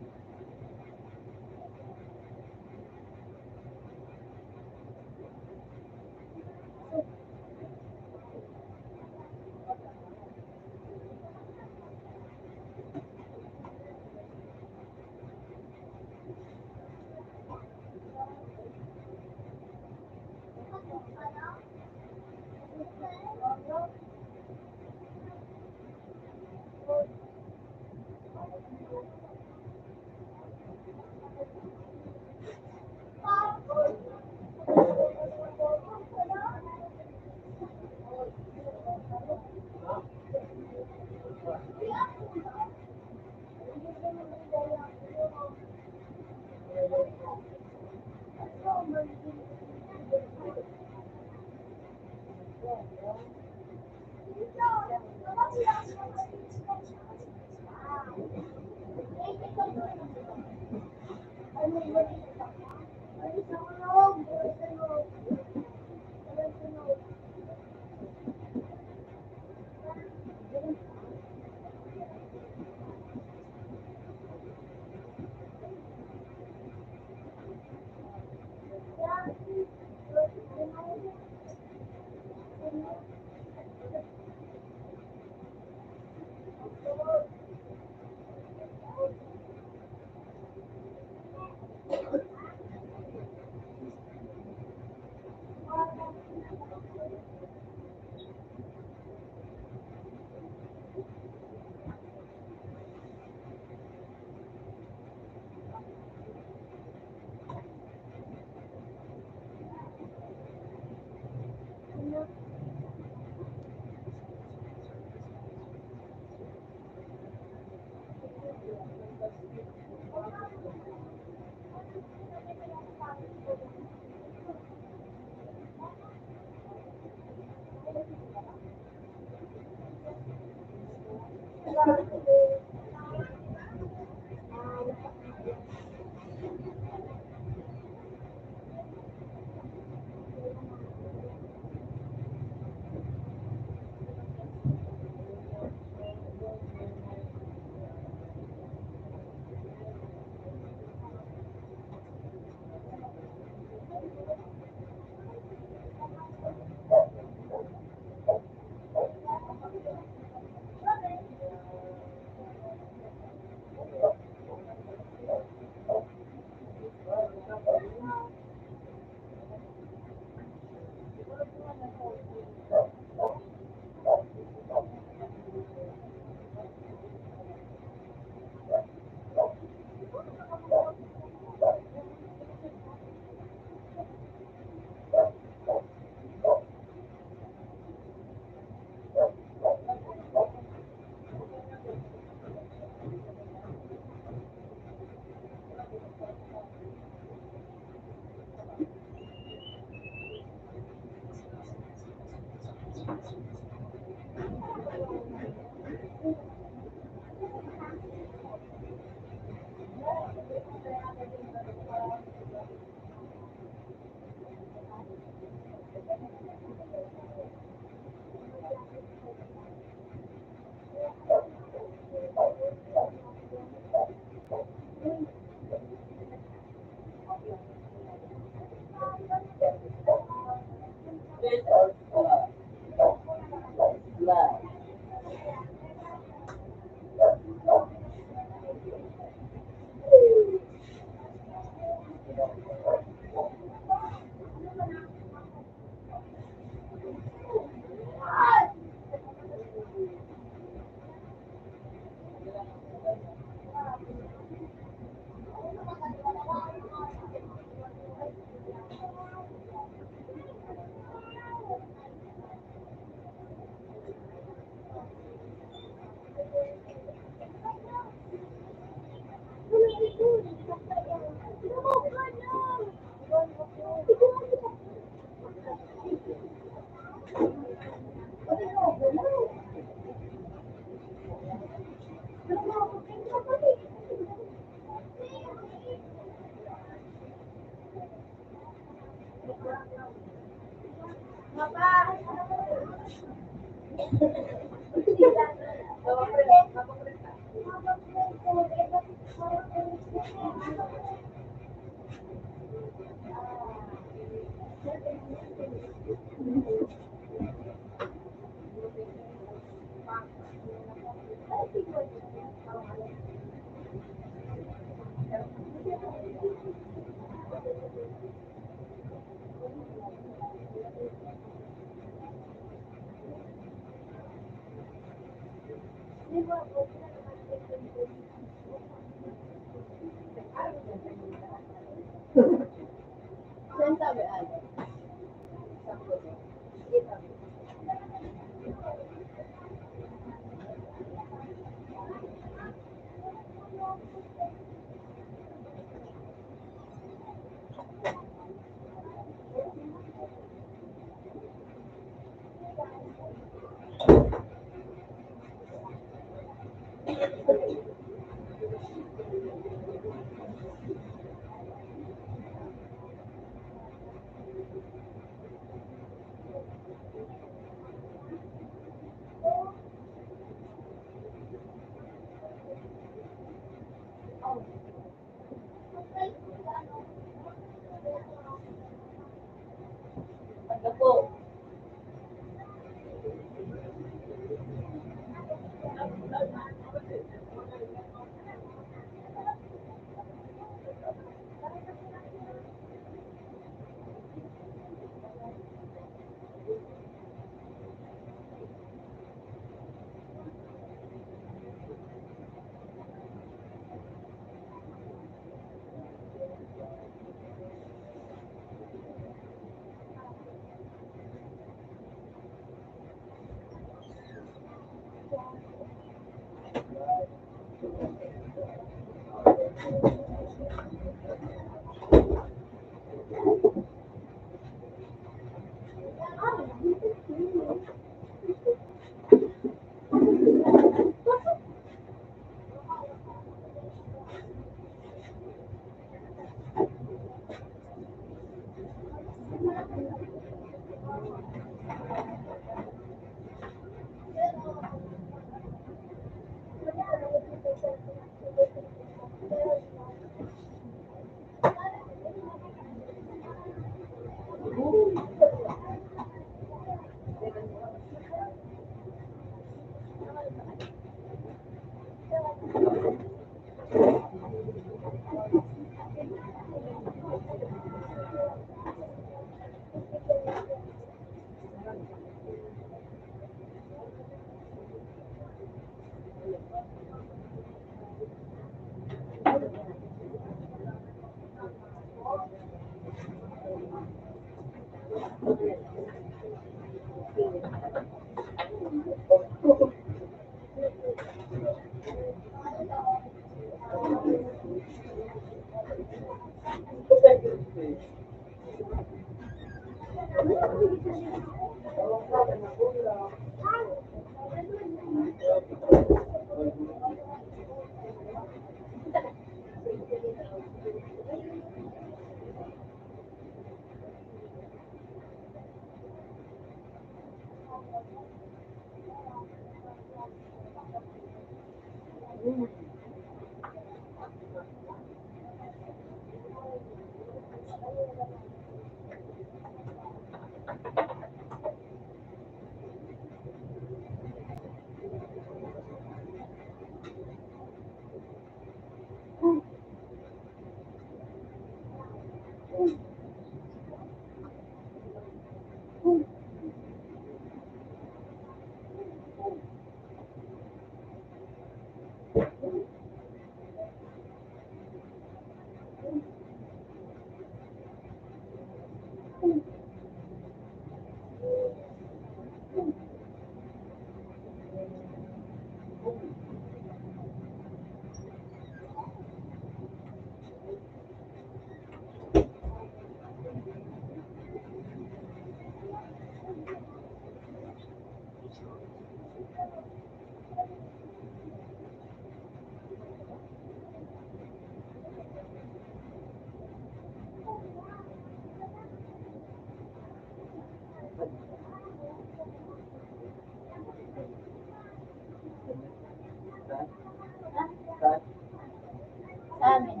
Sa amin.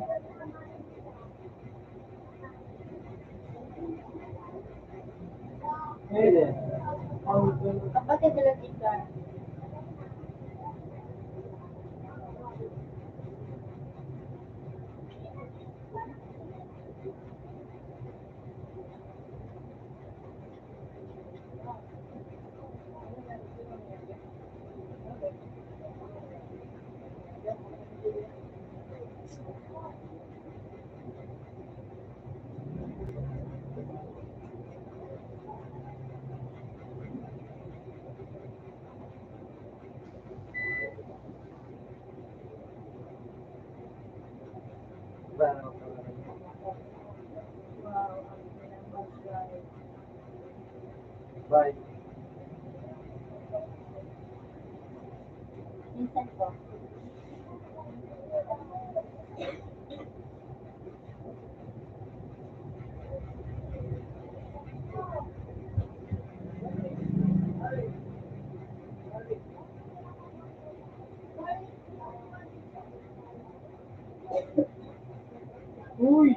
Kapatid nila Edgar. Bye. Minsan po. Uy!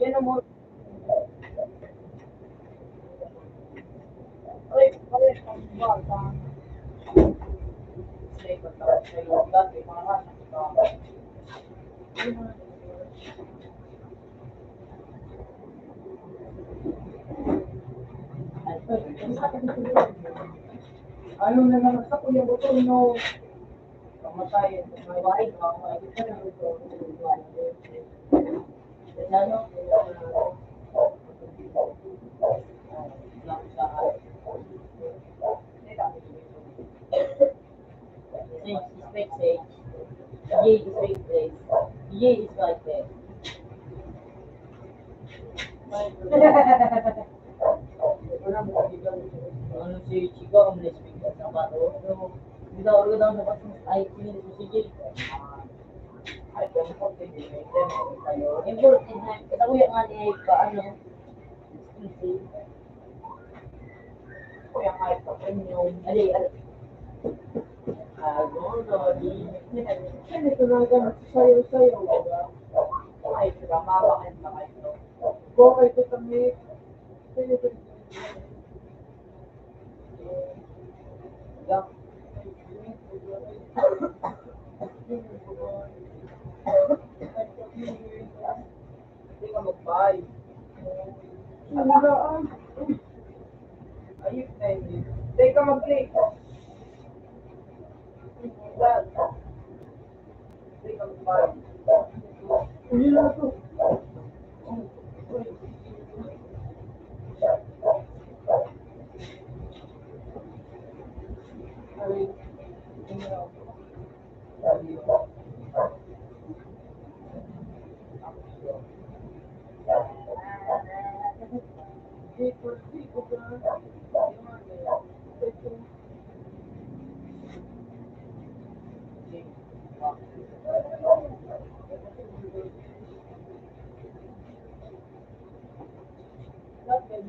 Yan ang mga Ano na naman sa Kuya Butong, no? Pamatay, may wine, pamatay. Ano? Six is right there. J is right there. J is right there. Ano si Chico ang respect sa bato? No, hindi ako rin ang dapat ay pinili ko si Jay. Ay, kung ko pinili, kaya Important na. Kita ko yung ano, paano? Easy. Kuya Mike, ano yung ali, ali. Ah, no, no, di. Yan, ito na, ganun, sayo-sayo, diba? Ay, diba, mabakan na kayo. Go, kay Tito Mick. Sino ito? Yeah. Hindi ka mag-buy. Ano na, ah? Ayun na yun. Hindi ka mag-click. Hindi ka mag-buy. Hindi na ito.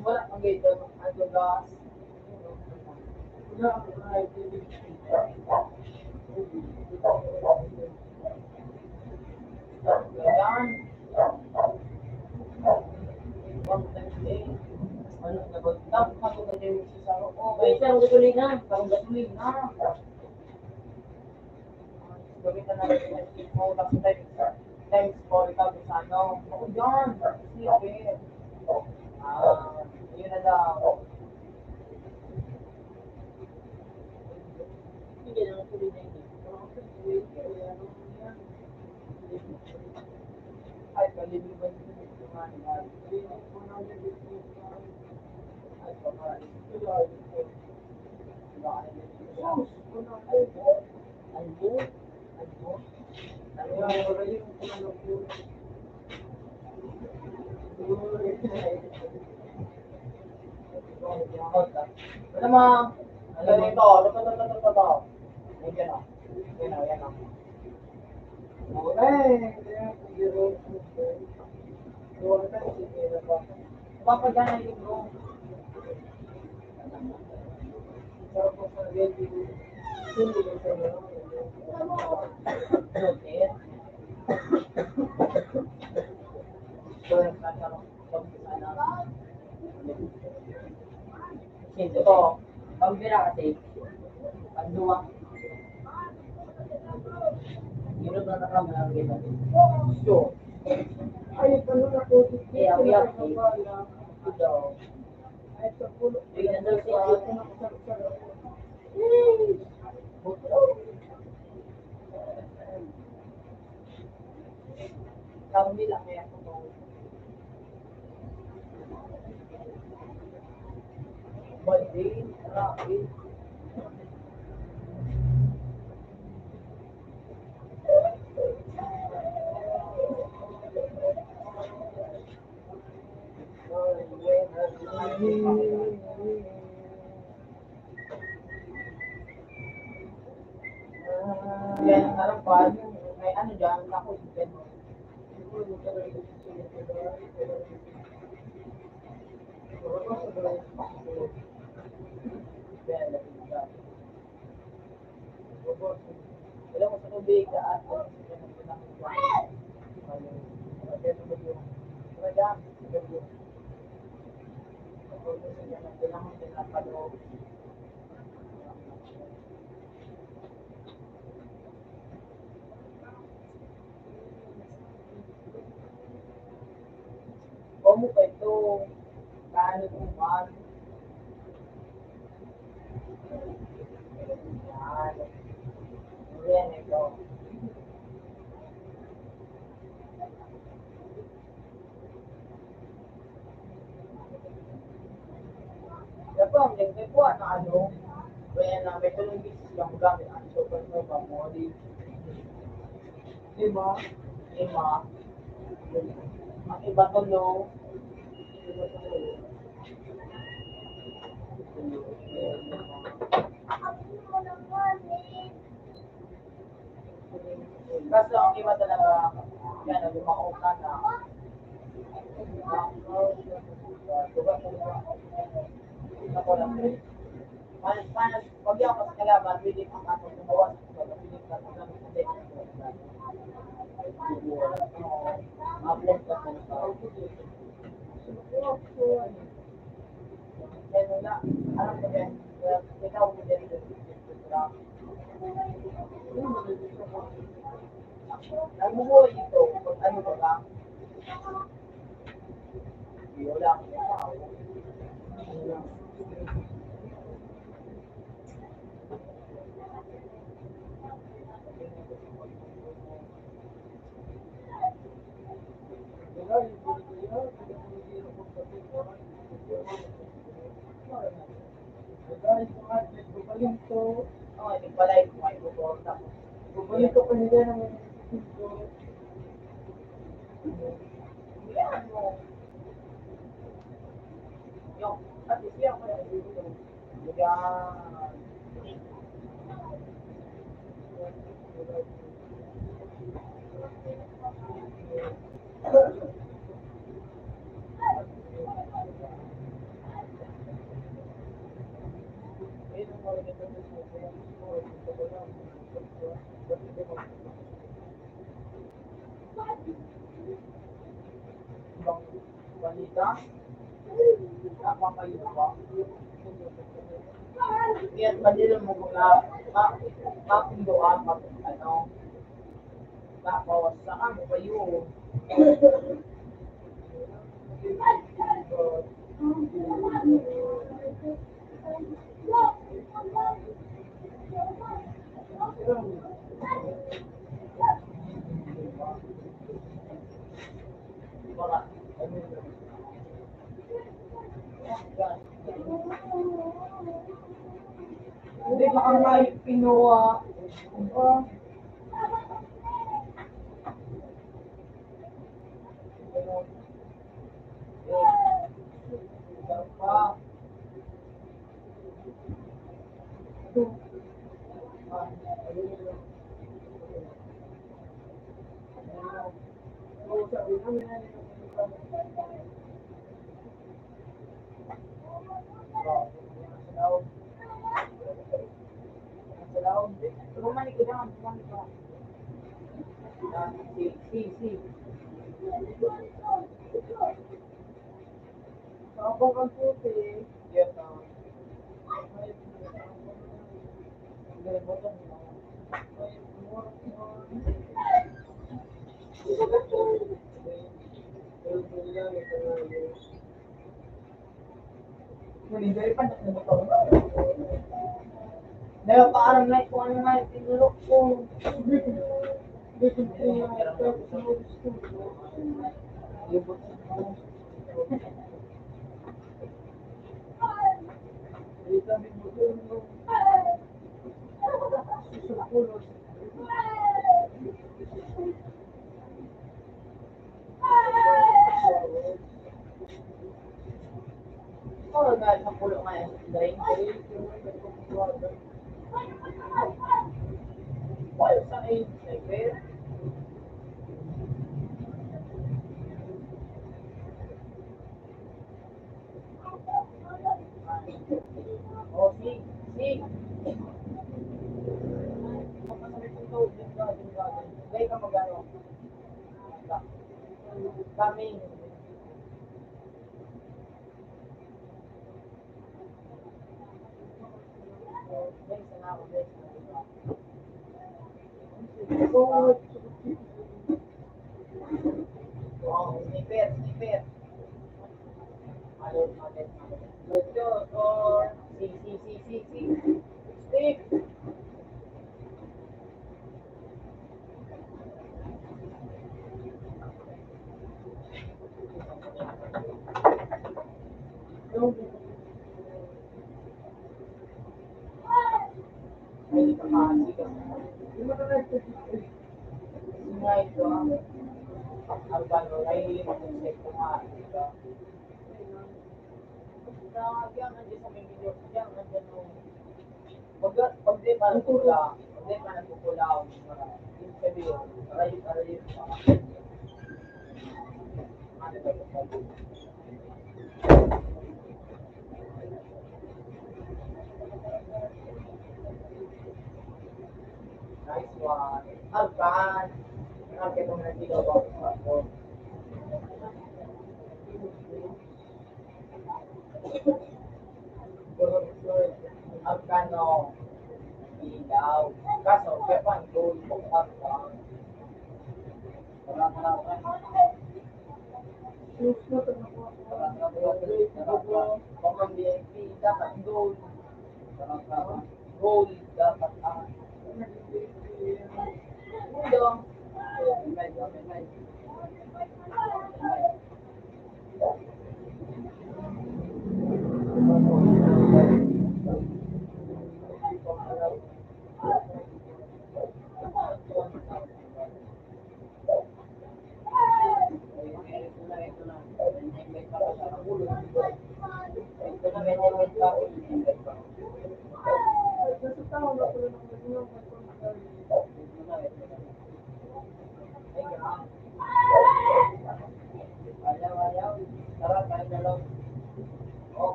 Wala pang gaya ang gas. Ayan. Ano, nabagtap na ko na yung isa. Oo, may isang gasolina. Isang gasolina. Gamitan natin yung mo, tapos times, times four, tapos ano, ako dyan, sige. Ah, yun na daw. Sige lang, tuloy na yun. Ay, kaliliwan ko na ito nga, ay, pamalis. Sus, ano, ay, ay, ay, ay, Ano, ma'am? Ano ito? Ito, ito, ito, ito, ito. Ayan, o. Ayan, o, ayan, o. Ay, ayan, o. Ayan, o. Ayan, o. Ayan, o. Ito, pambira kasi, panduwa. Yun ang natatrabaho natin. So, ay, ano na po, eh, ang yak, eh. Ito. Yan ang harapan, may ano dyan, ako dyan. Yan, yan. Alam mo, sa tubig, ah, Como pa ito? Kano ko man? Yan. Yan ito. Dapat, may, may kuha na ano, kaya na may tulong business lang gamit ang super no, pamori. Lima. Lima. Ang iba to, no? Kaso ang iba talaga, yan, lumao ka na. Mas, mas, pag yan, mas kalaban, pwede kang ano, gumawa sa iba, pwede kang ano, sa iba. Mabot ka sa iba. Kaya wala, alam ko yan, kaya ikaw, hindi rin. Nagbubuhay ito, pag ano ba ba? Wala akong tao. Balita? Napapayuwa. Kaya madali mo mga ma-, makundoan pag ano, tapos saan mo ba yun? Hindi pa ka nga pinuha. Nalingay pa na sa motor. Dahil paaram na kung ano nga yung tinuro ko. Dito ko yung purpose mo gusto. Dito may motor mo. Susupulos. Hindi ka mag-ano. Coming. Oh, sniper, sniper. Alert, alert, alert. Good, good. Or, si, si, si, si, si. Steve. Pag, pag di pa nagkukulaw, pag di pa nagkukulaw, ibig sabihin, aray, aray, ano ba yung pag- Nice one. Alban. Alban, itong nandito ba? Ang kano, ilaw. Kaso, kaya pa ang gold mo, pagka. Pamang V I P, dapat gold. Gold, dapat ang. Gold, oh.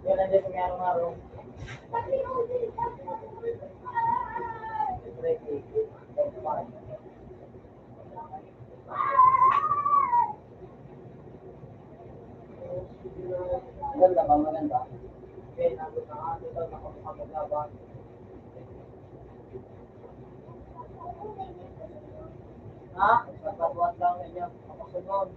Yan ang dyan sa may araw-araw. Maganda ba? Maganda. Okay, nandun na nga. Ito, nakapaglaban. Ha? Nagpapatuan lang ninyo. Makasunod.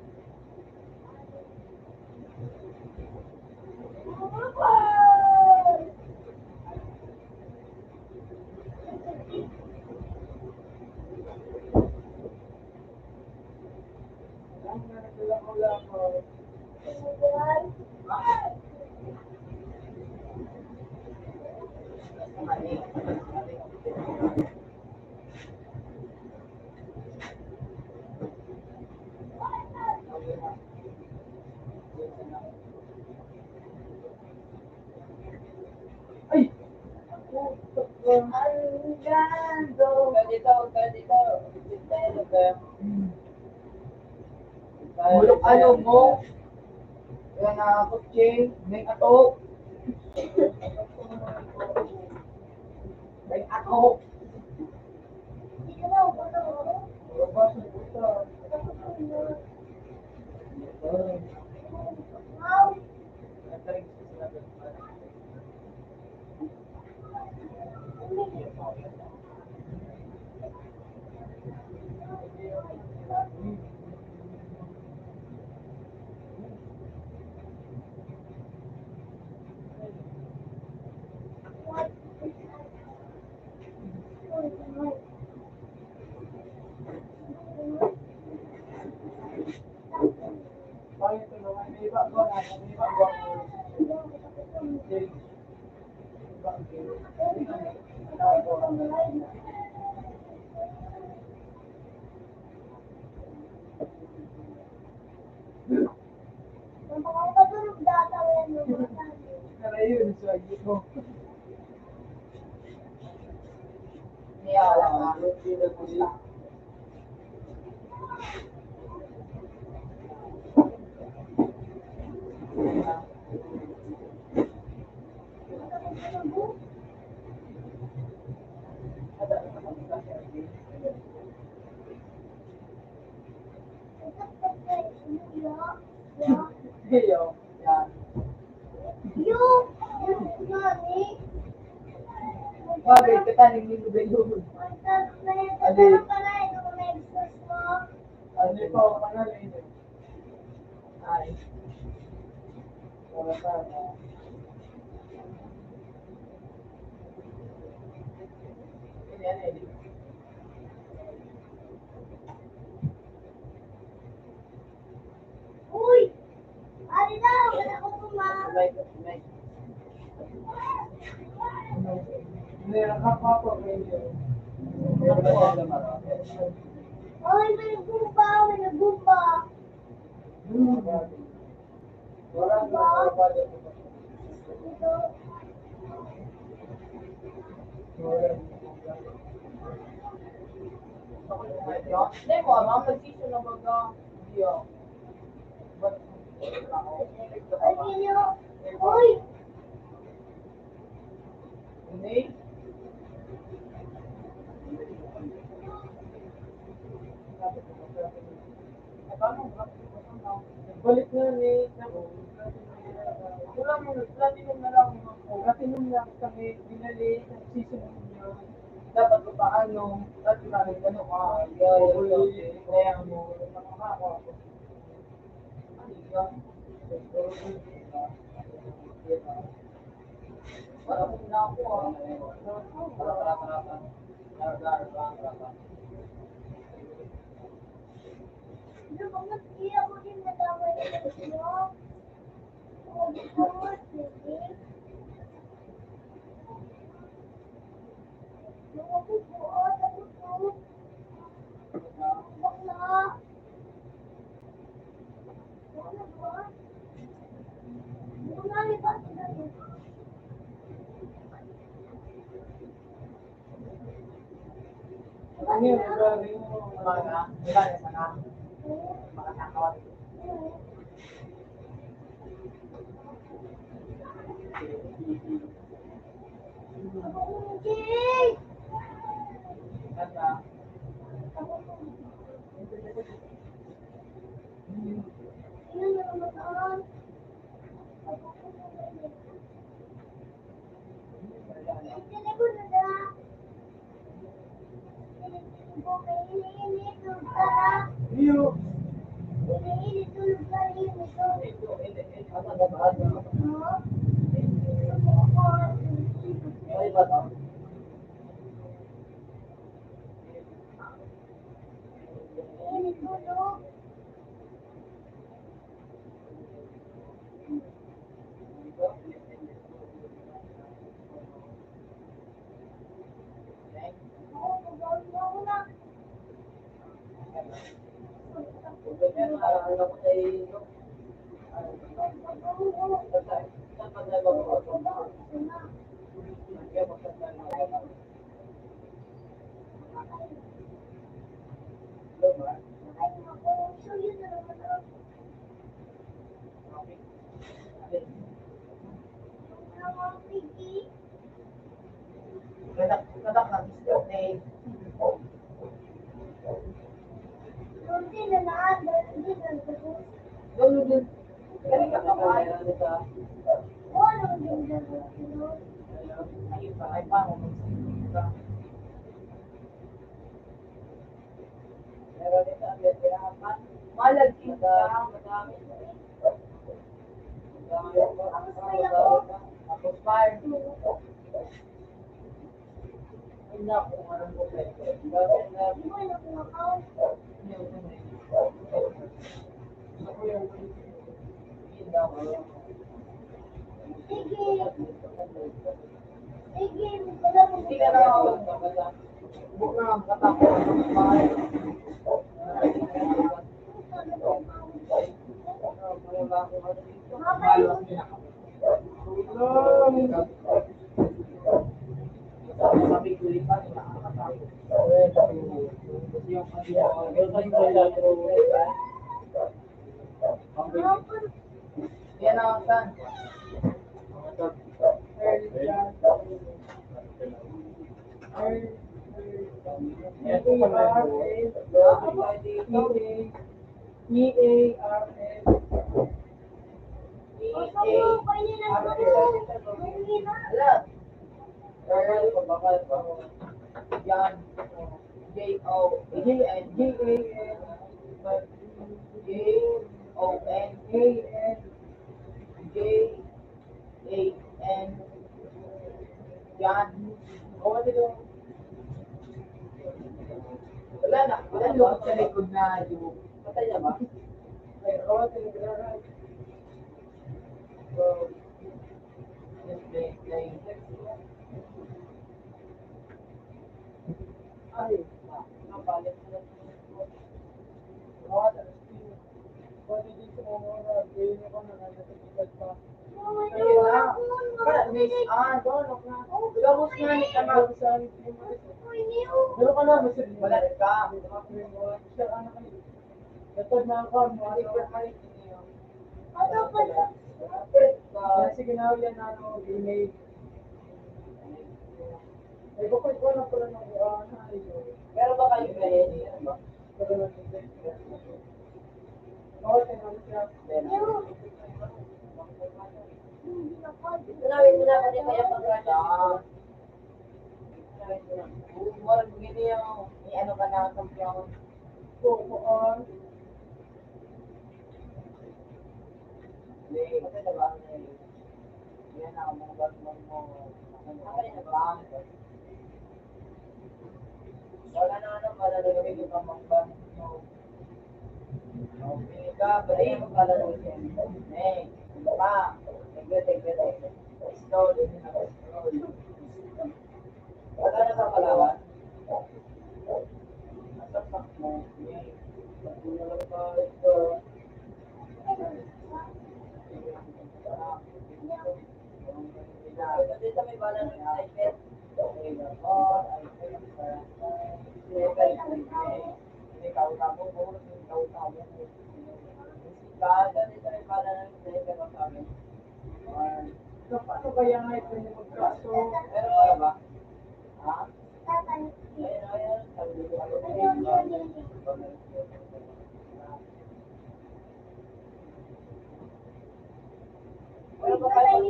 Ay! Ang gando! Ganito, ganito. Bulok ano mo? Kaya nga kutsi, may ato. May ato. Karayon, swagi ko. Hello. Yan. Yung, yung mami. Bagay, kataning ni Rubelon. Adi. Ano pa, pangalan? Ay. Wala pa, no? Yan, yan, yan. Uy! Ari na, wala ko kuma. Uy, may gumba, may gumba. Wala pa. Hindi ko alam, nag-issue na baga. Hindi ako. Uy! Hindi. Balik nga ni, wala mo, platinum na lang, kung platinum na kami binalik, ang season niya, dapat pa paano, platinum na rin, ano ka, kaya mo, nakakako. Ano yan? Parang na ako, ah. Yan ang saan? E A R N. Yan. J O, J N, J O N, J O N, J A N. Yan. Wala na. Wala na. Sa likod na yung patay na ba? Ay, oh, ay, sige na yan, ano, email. Ay, bakit ko na pala ng, ah, ano, ay, pero ba kayo pwede? Pero na, okay, ano siya? Ito na, ito na, pwede kaya pag-, ah, ito na, ito na. Murag gini yung, may ano ka na, kampiyon. Oo, oo. Hindi, kasi diba, yan ang mga bagong mo, ano, wala na, ano, wala na gawin yung pamangkang mo. Okay ka, pwede yung pala ng siyempre. Eh, ano pa? Sige, sige, sige. Scroll, scroll. Wala na sa Palawan? Nasa Pakmo. Eh, pag mo na lang pa ito. Kasi sa may bala ng sniper. Paano kaya nga ito yung magkaso? Meron pa ba? Ha? Ayun, ayun. Meron pa ba yung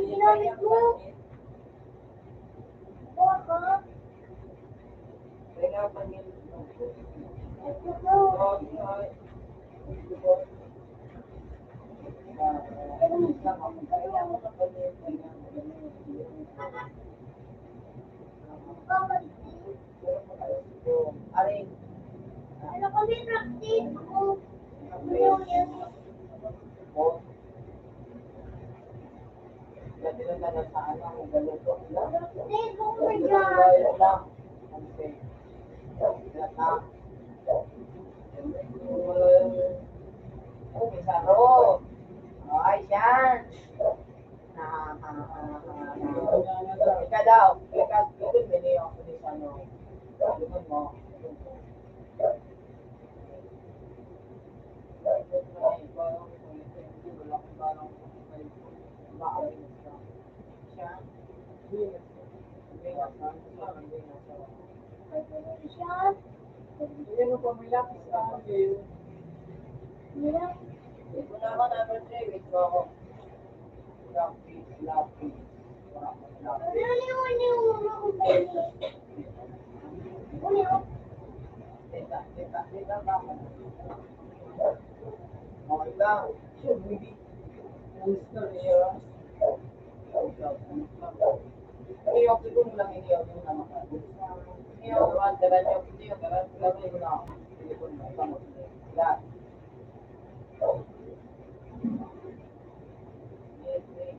Aring. Ano kami practice ko? Dati lang na sa ano, ang galuto. Hindi ko kaya. Bayad lang. Okay. Wala na. Okay, saro. Ay, siya. Ah, ah, ah, ah, ah. Ika daw, ika, ika, bini ako ni Sano. Ika mo. Siya? Siya? Ayan, ang pamilya, Christian, eh. Ito na ako, number three, wait mo ako. Lapis, lapis. Teka, teka, teka, teka. Okay lang. Sure, hindi. Gusto niya. Iyo, ito mo lang, iyo, ito mo lang. Iyo, ito mo lang, ito mo lang. Ito mo lang. Yan. Yes, yes.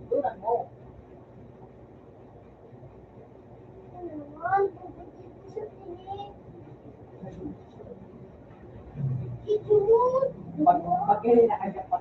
Ito na mo. Pag, pag kayo na kanya pa.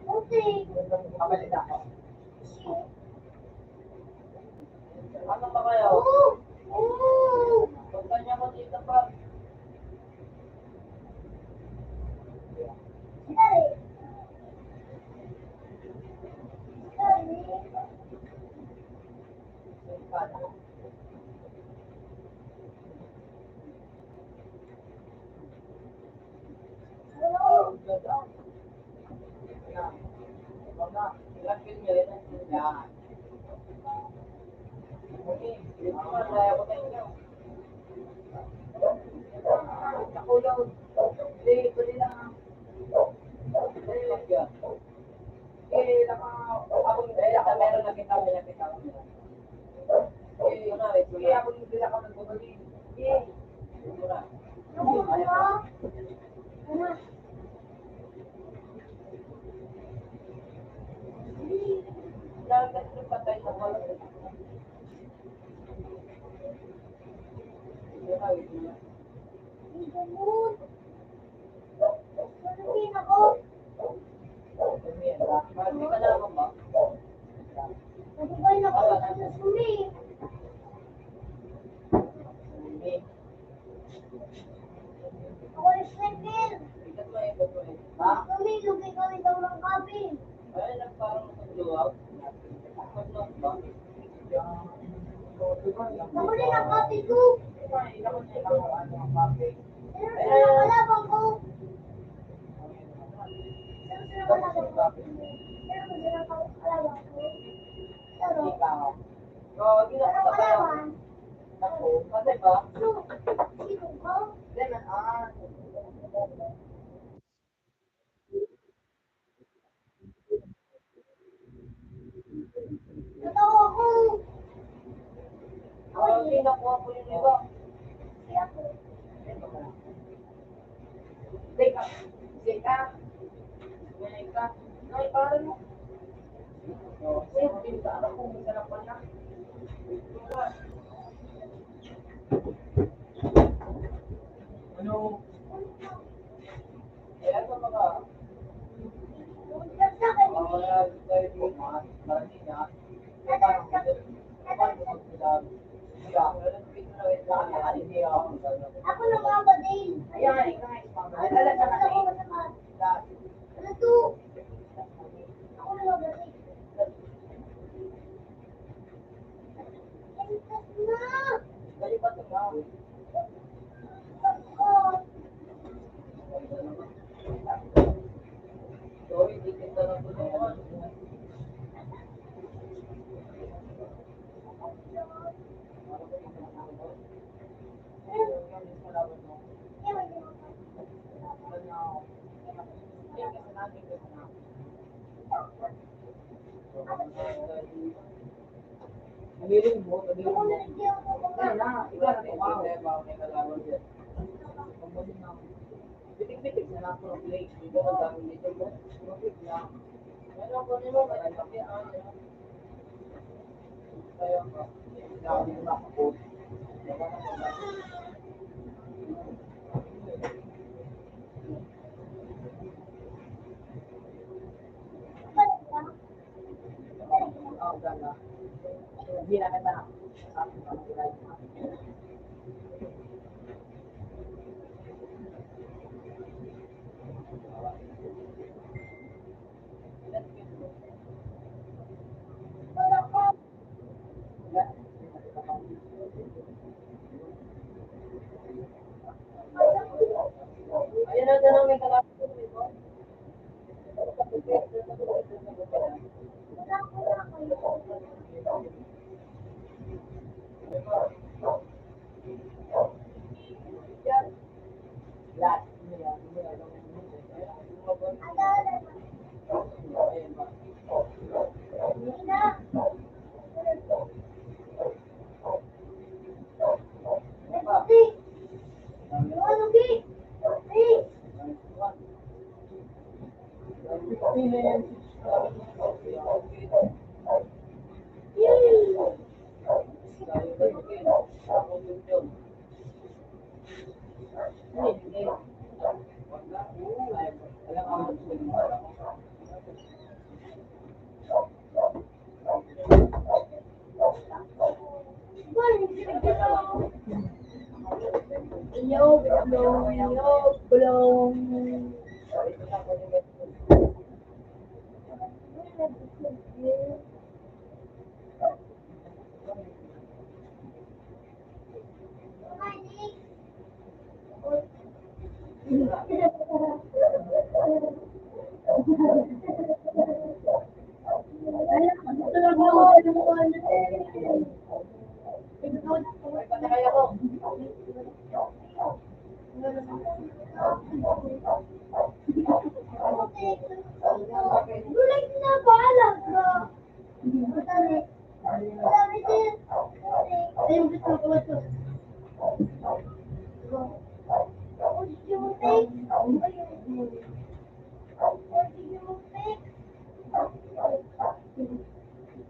Okay. Ano pa kayo? Oo. Oo. Punta niya ko dito pa. Dali. Dali. Ako din ang kape ko. Pero wala kalabang ko. Pero wala kalabang ko. Pero wala kalabang ko. Pero wala kalabang ko. Natawa ko. Ako, hindi nakuha ko yung iba. Siya po. Teka, teka. Teka. Ano yung pangalan mo? Sir, pinta ako kung saan ang pangalan. Ano? Kaya sa mga, mga, mga, mga, Ako na nga ba din? Ayan, ikaw, ikaw. Ay, dala sa kanila. Ano to? Ako na nga ba din? Ay, ito na. Balik pa ito, ha? Hiniling mo, hiniling mo. Yan na, ikaw na, wow. Bitik-bitik na lang, pero play. Ikaw ang dami nito, no? Bitik na. Pero kung ano, kaya pa, kaya pa. Kaya pa. Kaya pa. Yo, bulong, yo, bulong.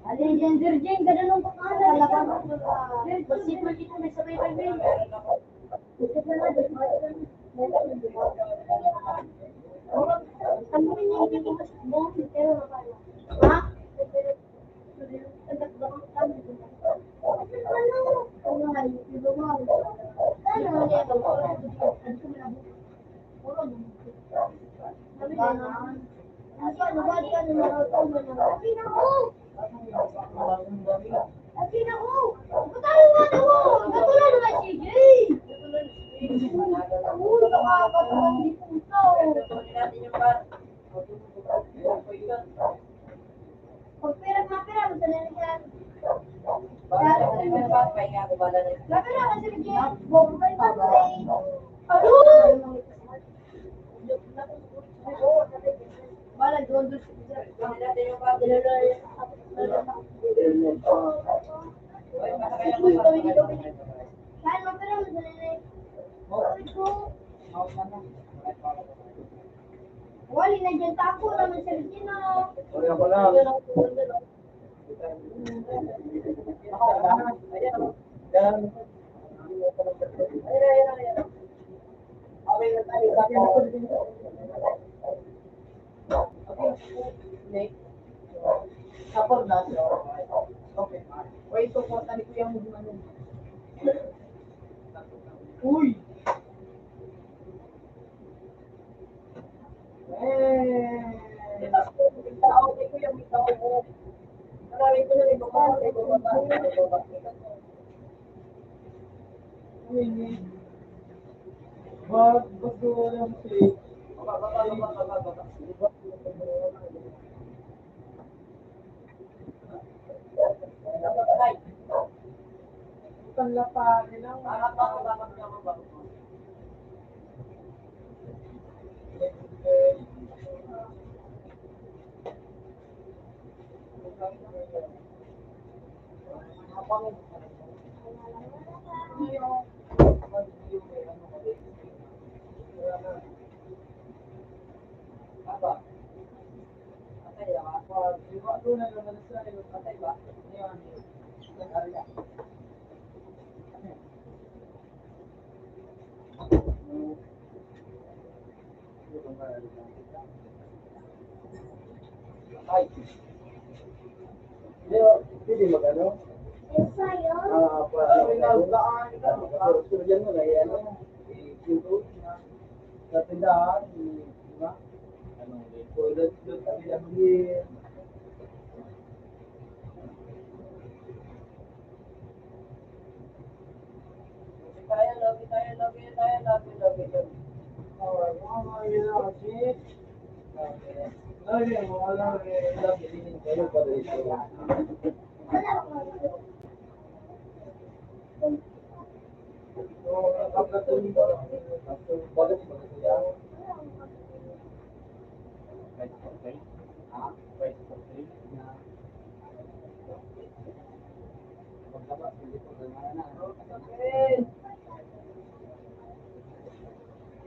Alin yan, Virgin? Ganun ang pangalan. Ba't si Virgin ang nagsabay-bay? Akin ako! Akin ako! Ba't tayo nga naman? Katulad naman si Jay! Uy, nakakatawa ni Puto! Pag pera, mapera, masanay na siya. Mapera, kasi Jay. Bobo pa yung pag-play. Ano? Wali na dyan, tapo naman sa Regina. Wala ko lang. Kapag nasa, okay. Wait, ito po, tani ko yung ano. Uy! Ay. Hindi, pwede mag-ano? Ensayo? Ah, pa, suryan mo na, eh, ano, eh, photo. Sa tindahan, eh, di ba? Ano, eh, toilet, toilet, toilet,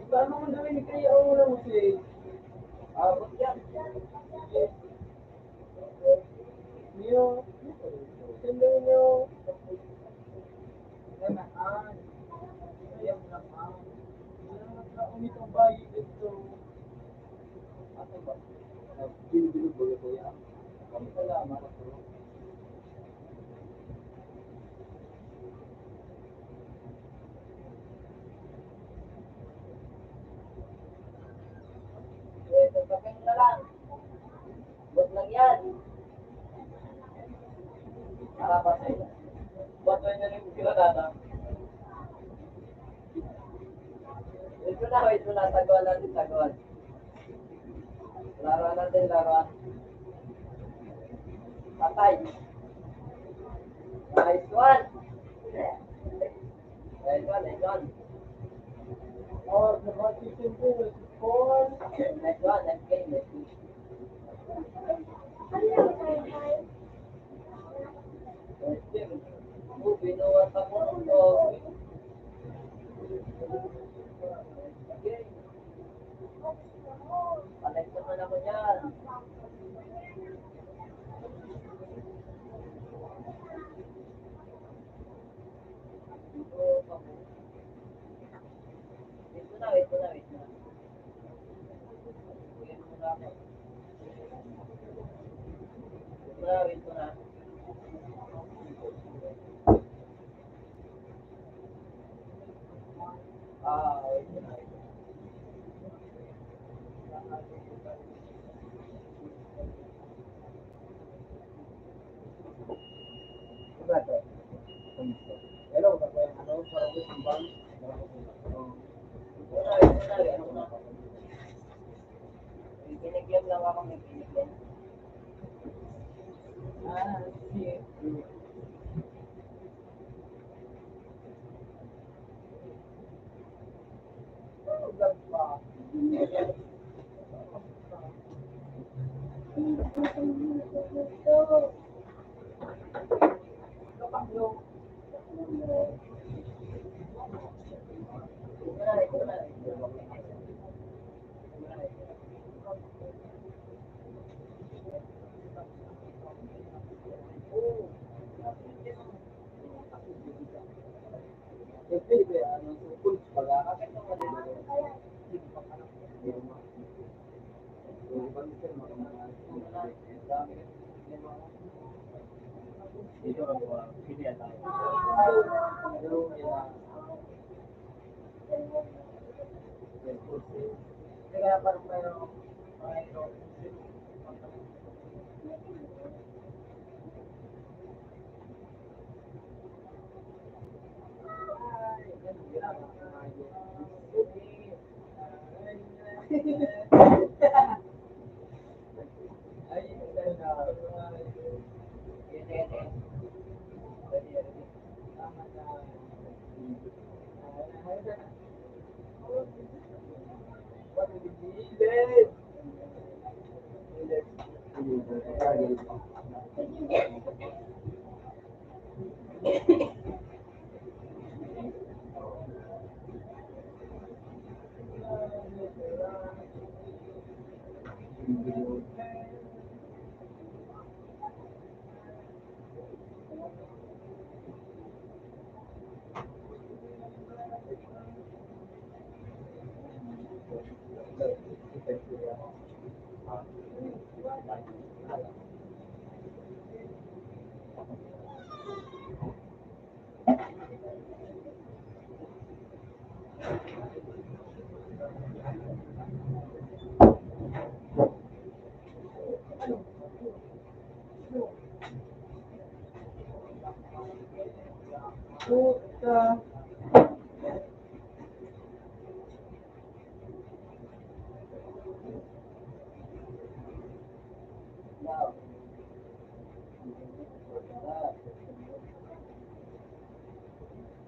Paano mo gawin kaya ang una mo si Abot yan? Niyo, sino niyo? Ganaan. Kaya mo naman. Wala naman na umitong bayi dito. Ato ba? Bilog-bilog ba ito yan? Kami pala, mga Ito, kapag na lang. Bot lang yan. Para pa sa'yo. Bot lang yan yung pinatata. Ito na, ito na. Taguan natin, taguan. Laruan natin, laruan. Patay. Nice one. Nice one, nice one. Oh, the partition too is four. Nice one, nice game, nice game. Nice game. Oh, binuhat ako. Nice game. Balik naman ako dyan. Wait ko na, wait ko na, wait ko na. Wait ko na, wait ko na. Ah, wait ko na, wait ko na. Hello, ano, parang gusto bang? Binigyan lang ako ng binigyan. Ah, sige.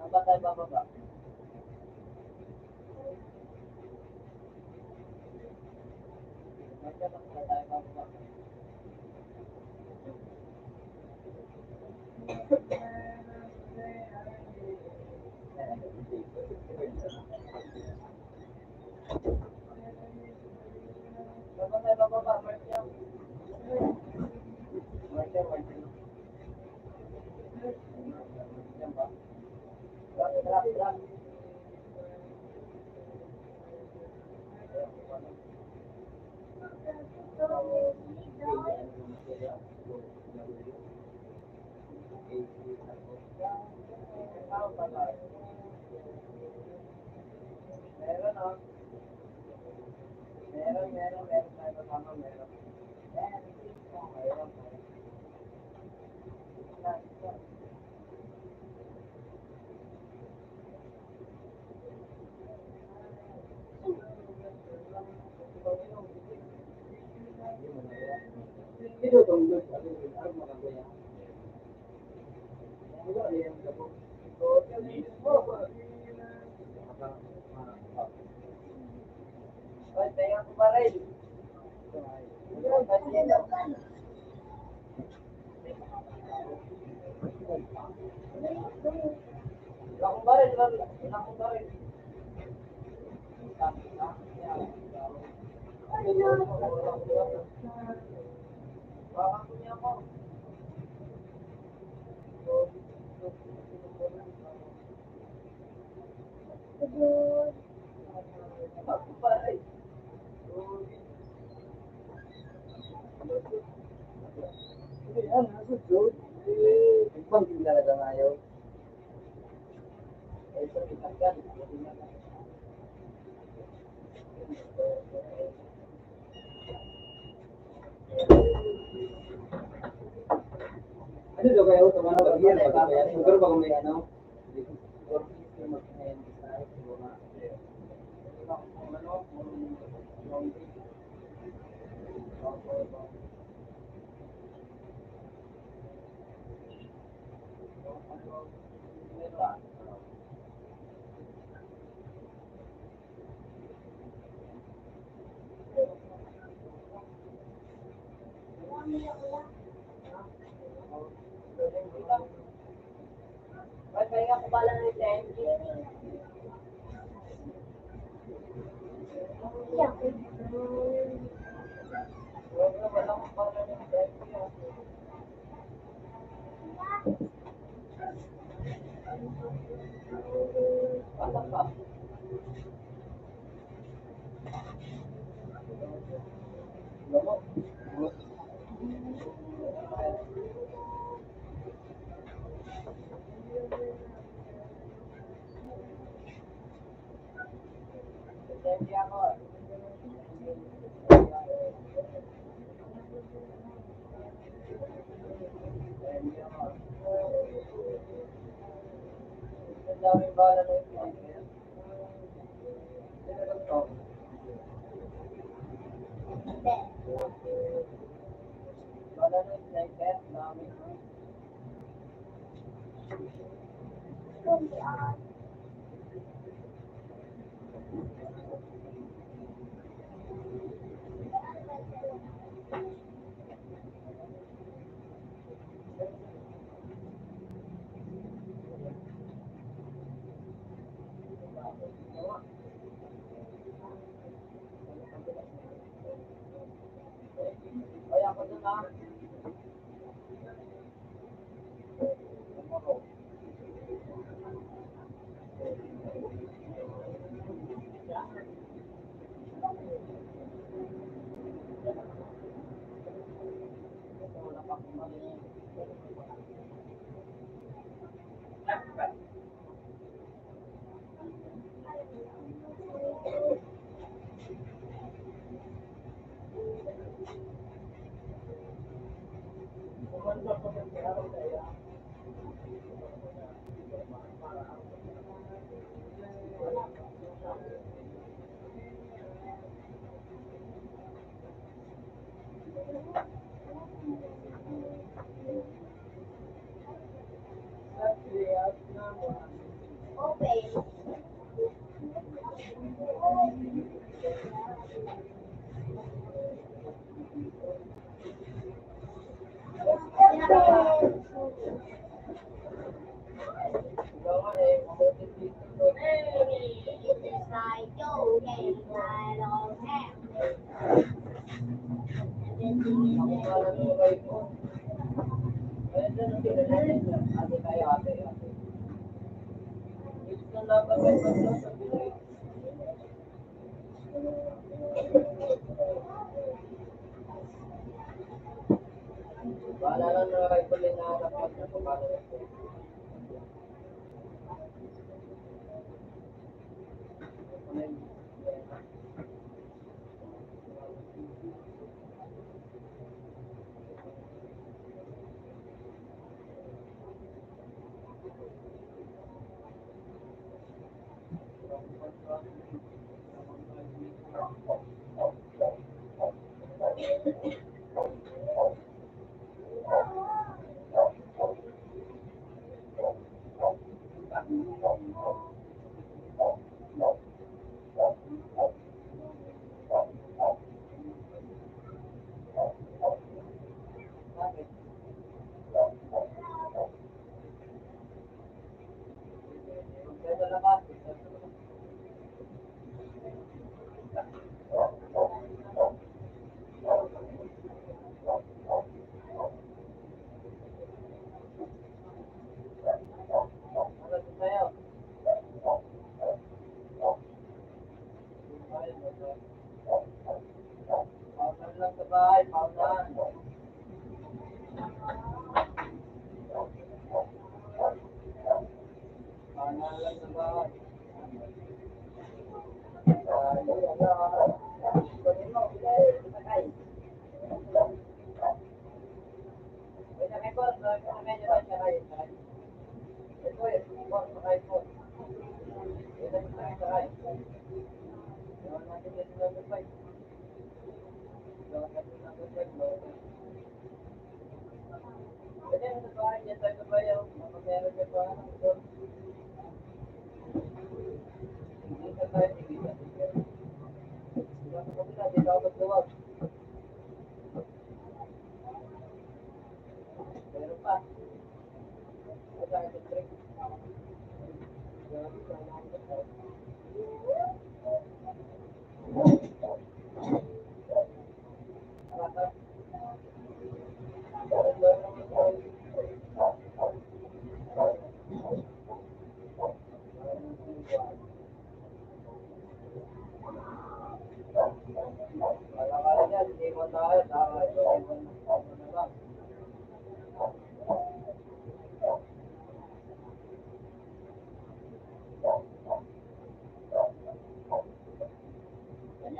Saan ba tayo bababa? May dapat ba tayo bababa? Meron, ah. Meron, meron, meron tayo kasama, meron. Meron, meron. Ano yan? Nasa June? Eh, ibang din talaga nga yun. Eh, sa Pilipinas, Ano daw kaya ito? Ano ba? Ano ba? Siguro baka may ano?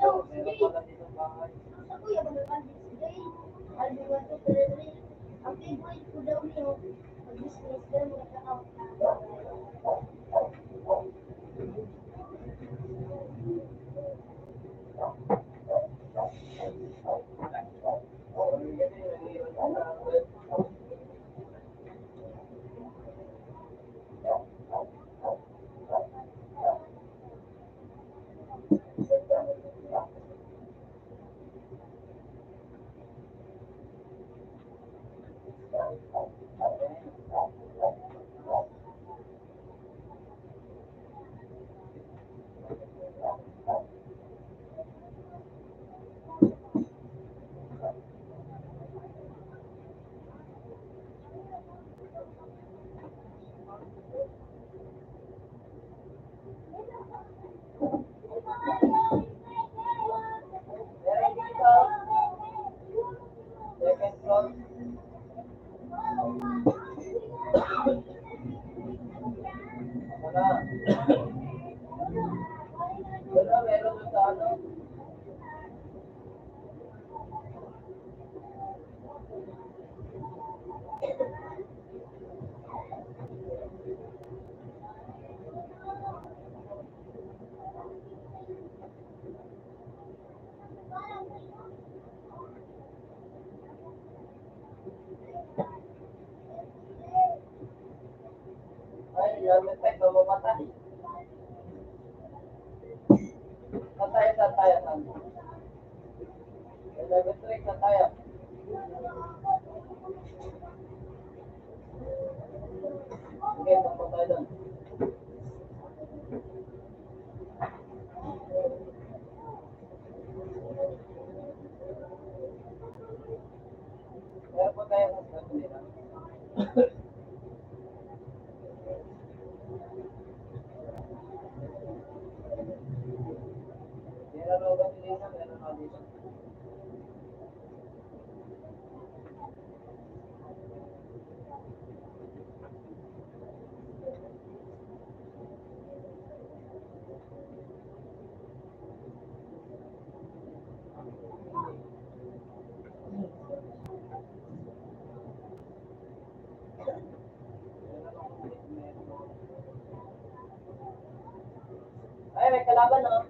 Hello, sige. Sa kuya, mga bandits today. I'll be one, two, three, three. Ang favorite ko daw niyo, mag-business daw, mga tao. Ay, yan, may pwede mamatay. Patay sa tayo, patay. May nag-trick na tayo. Okay, tapos tayo doon. Meron po tayo sa kanila. Meron po ba dito? Meron po dito. Ay, may kalaban, oh.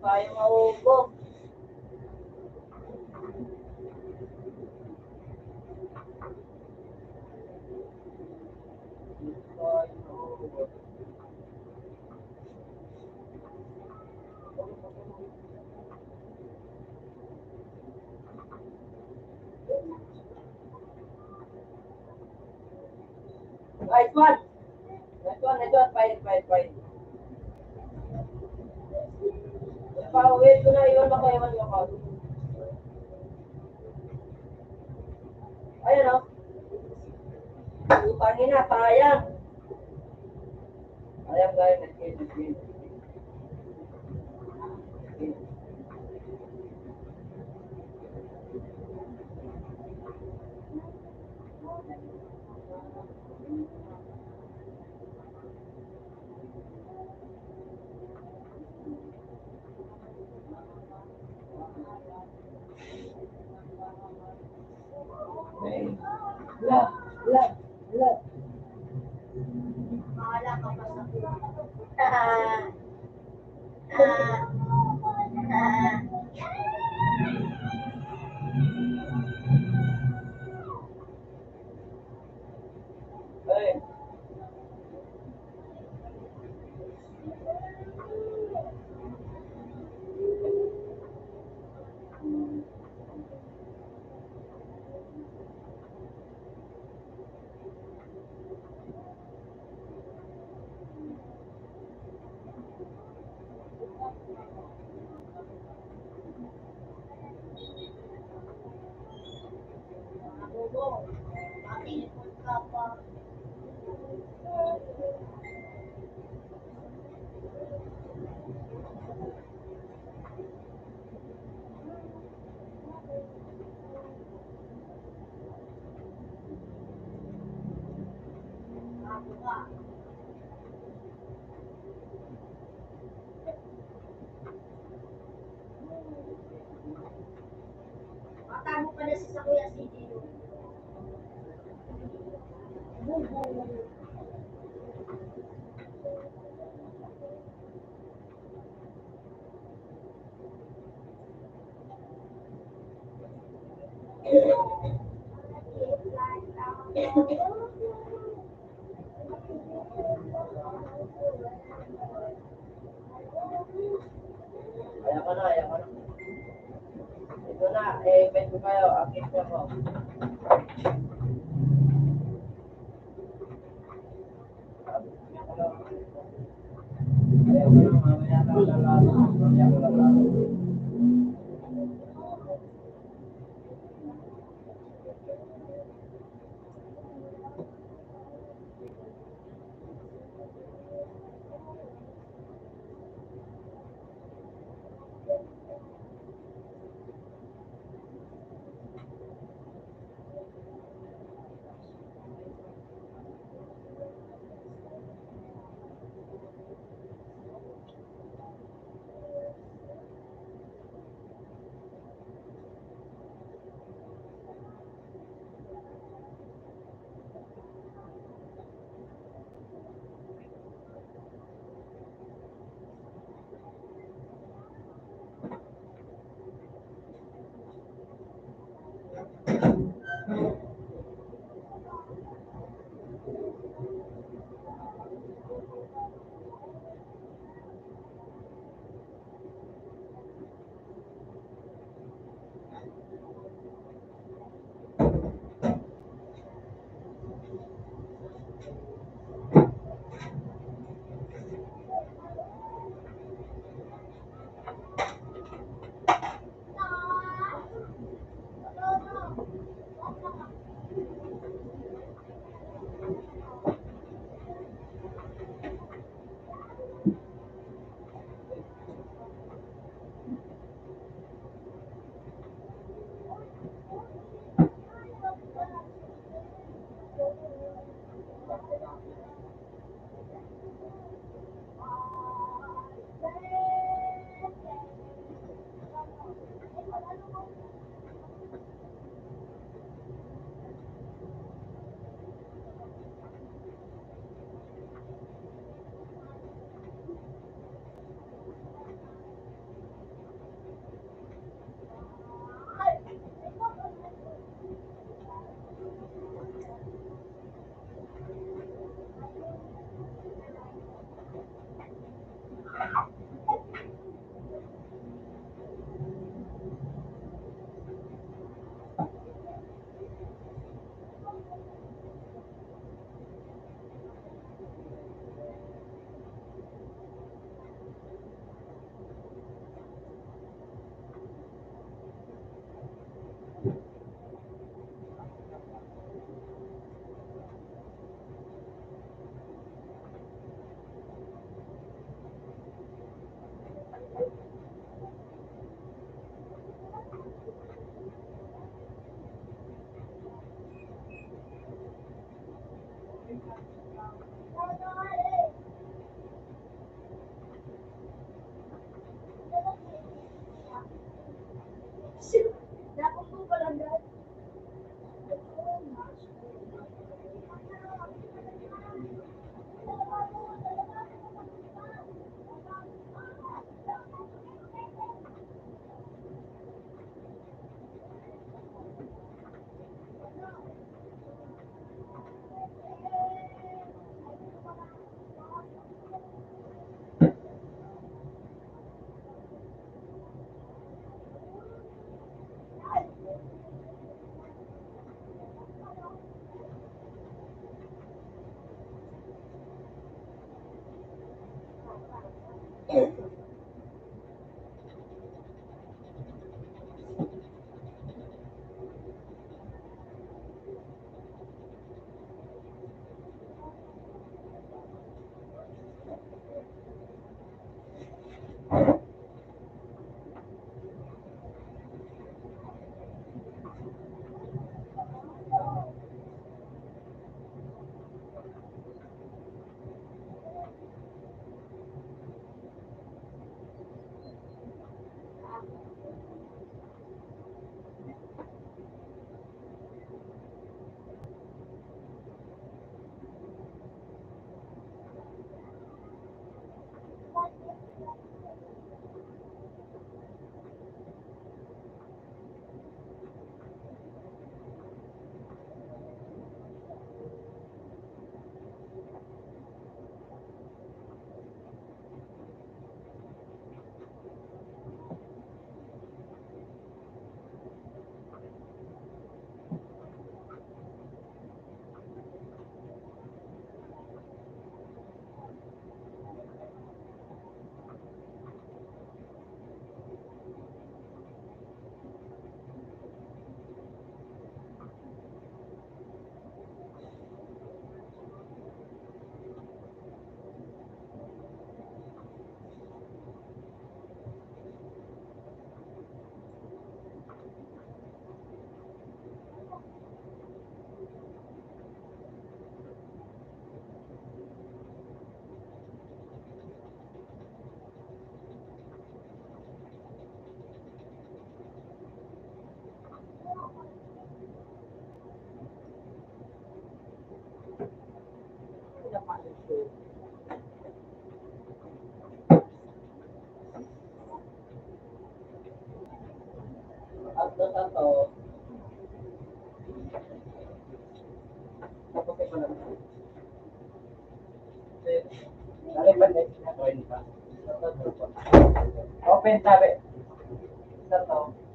Tayo maubo. Nice one. Nice one, nice one. Fine, fine, fine. Wait ko na, iwan mo ko, iwan mo ko. Ayan, oh. Putang ina, sayang. Sayang, sayang. Love, love, love. Bahala ka pa sa buhay. Ah, ah. Hey. Matago pa na si Sakuya City, no? Ayan ko na, ayan ko na. Ito na, eh, bet ko kayo, akit niyo ko. Ayan ko na, mamaya na, mamaya ko na, mamaya ko na. Open tabi. Sa to.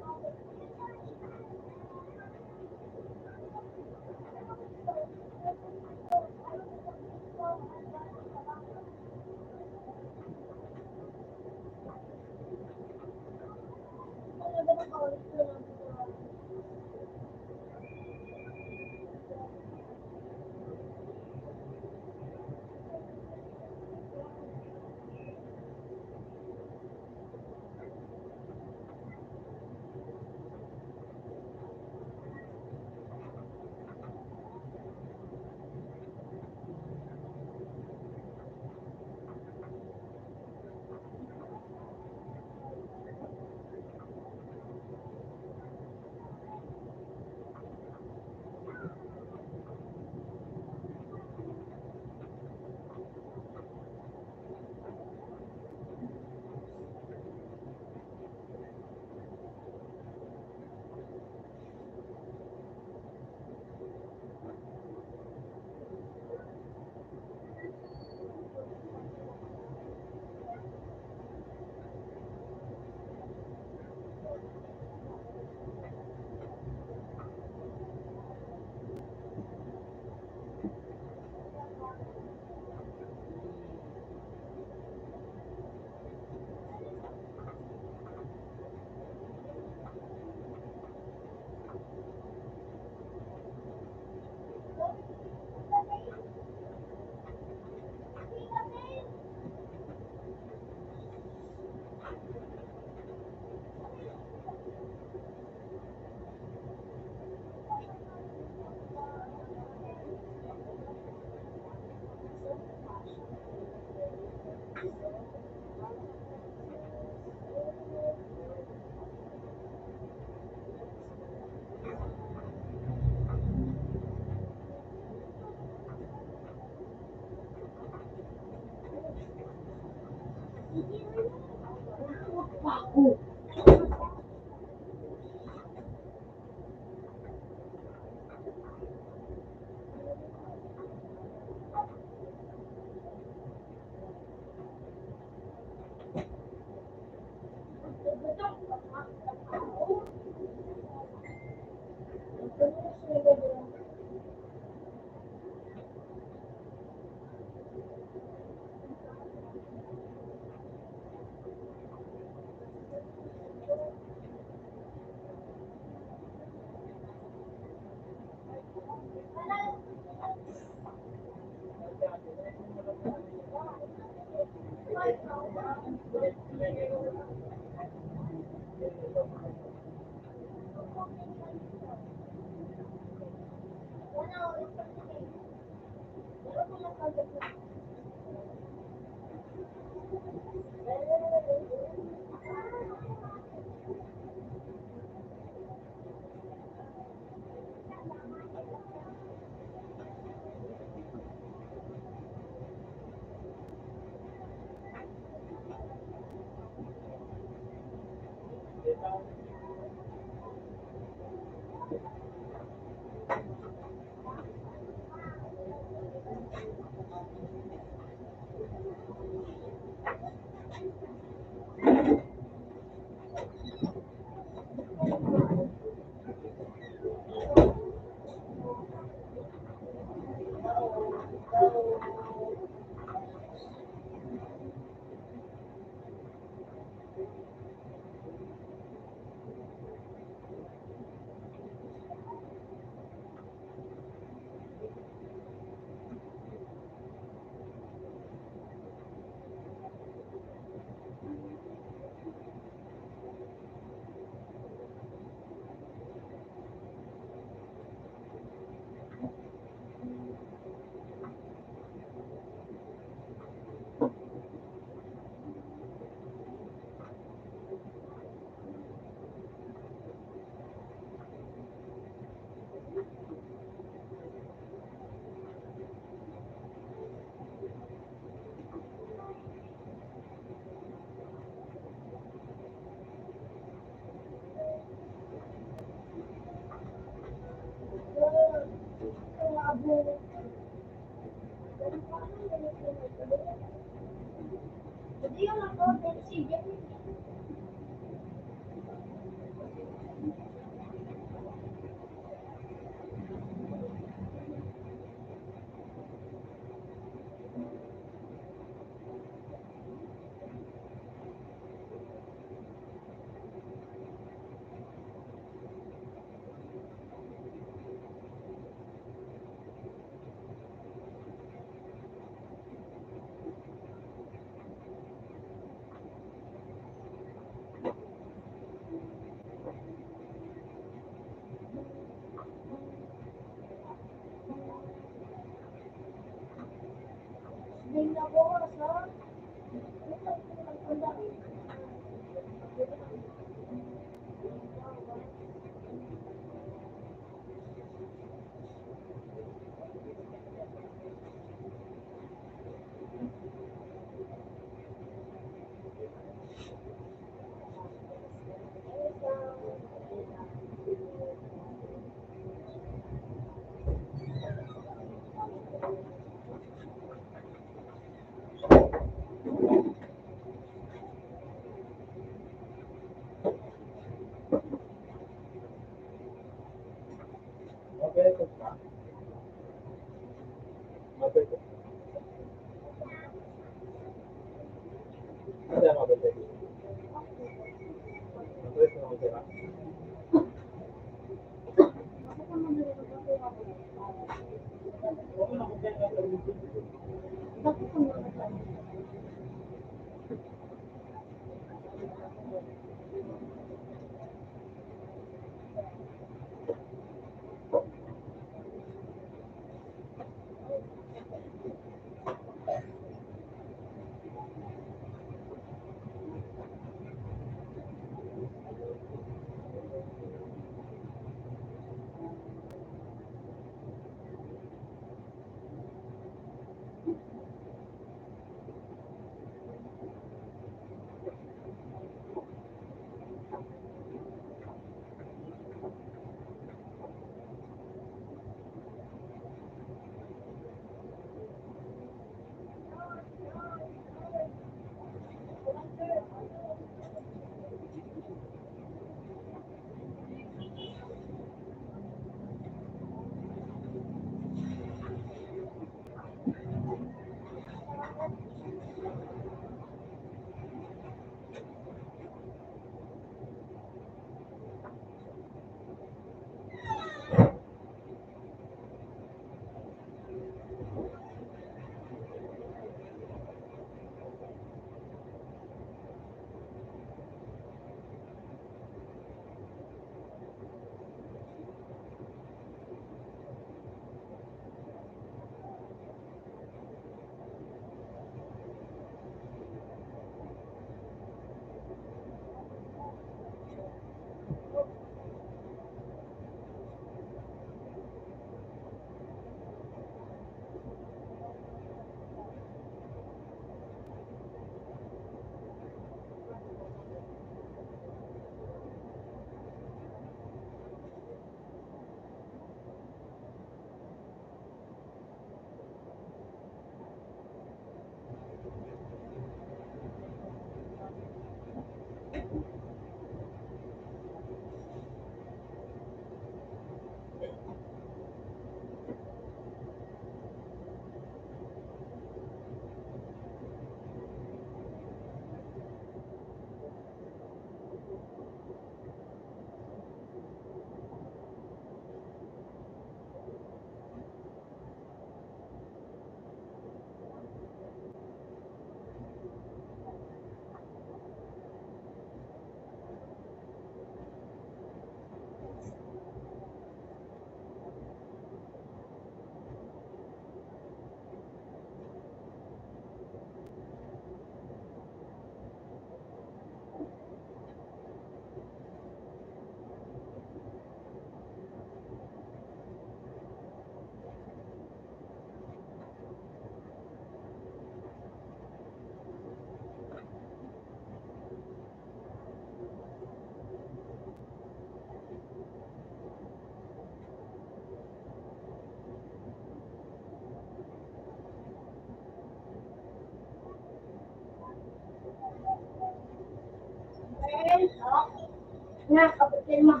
Nga, kapatid mo.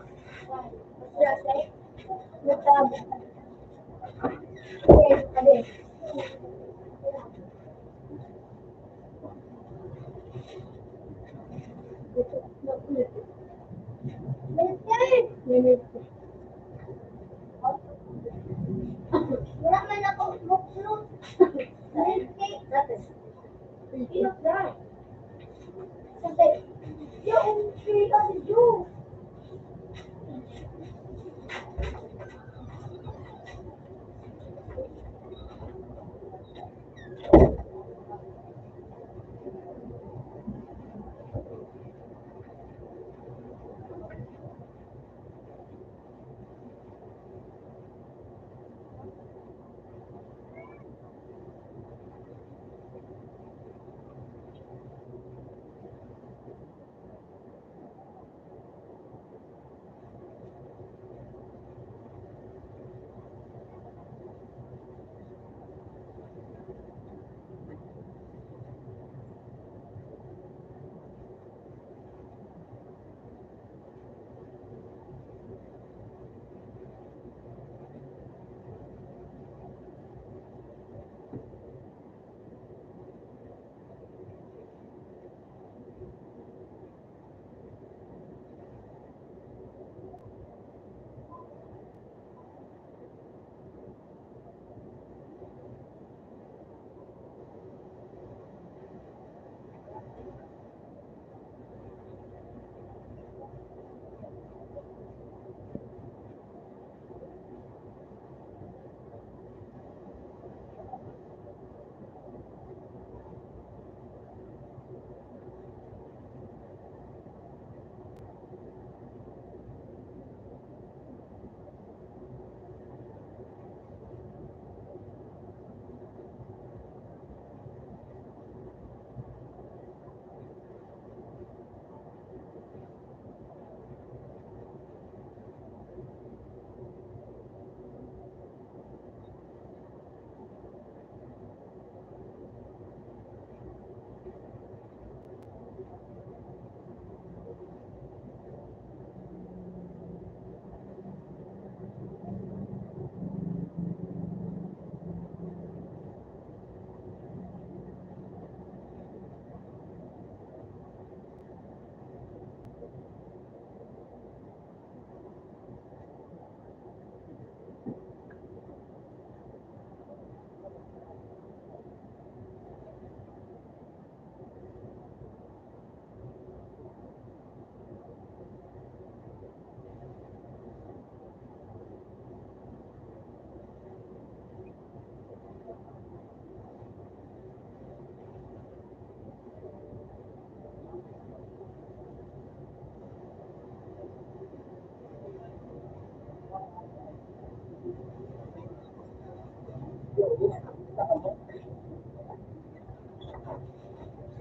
Wala man ako buklo. Milk cake. Sabi, yung free kasi juice.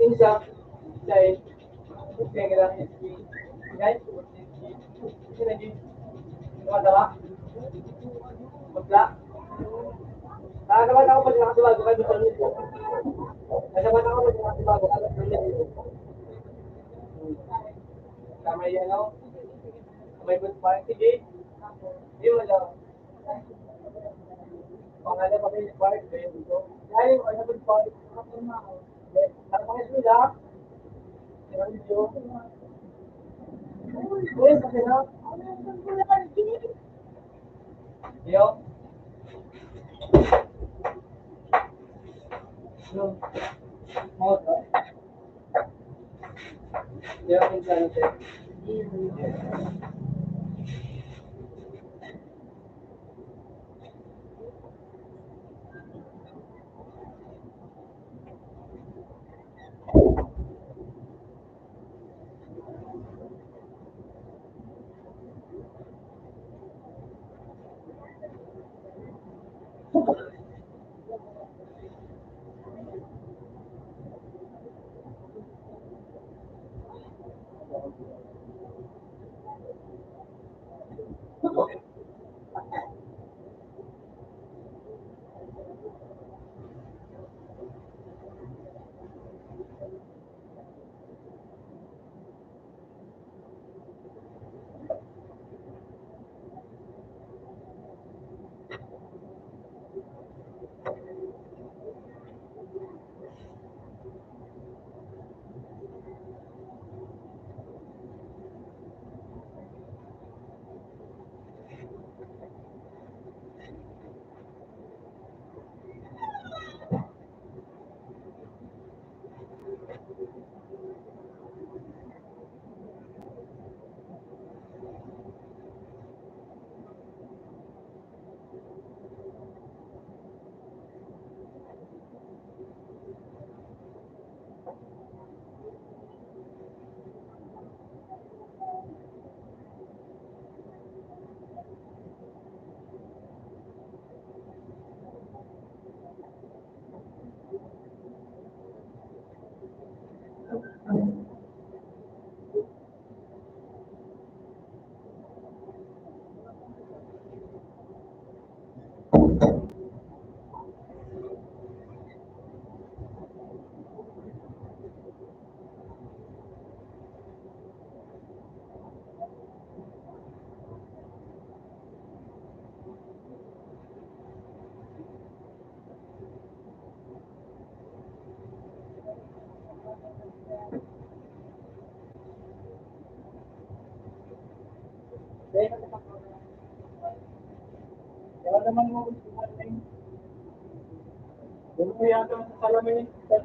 Insa, dai, kaya nga lang, guys, ito lagi, mga dala, magla. Ah, naman ako pag nakasibago kayo, gusto niyo po. Ay, naman ako pag nakasibago kayo, gusto niyo po. Tama yan, no? May good party, eh. Yun, ano? Pangalan pa may park, eh. Ay, ano ba yung park? Parang mga eskwela. Pero medyo, uy, kasi na. Yo. Yo. Motor. Yo, minsan, sir. Kaya naman mo, doon mo yata sa salamin, sa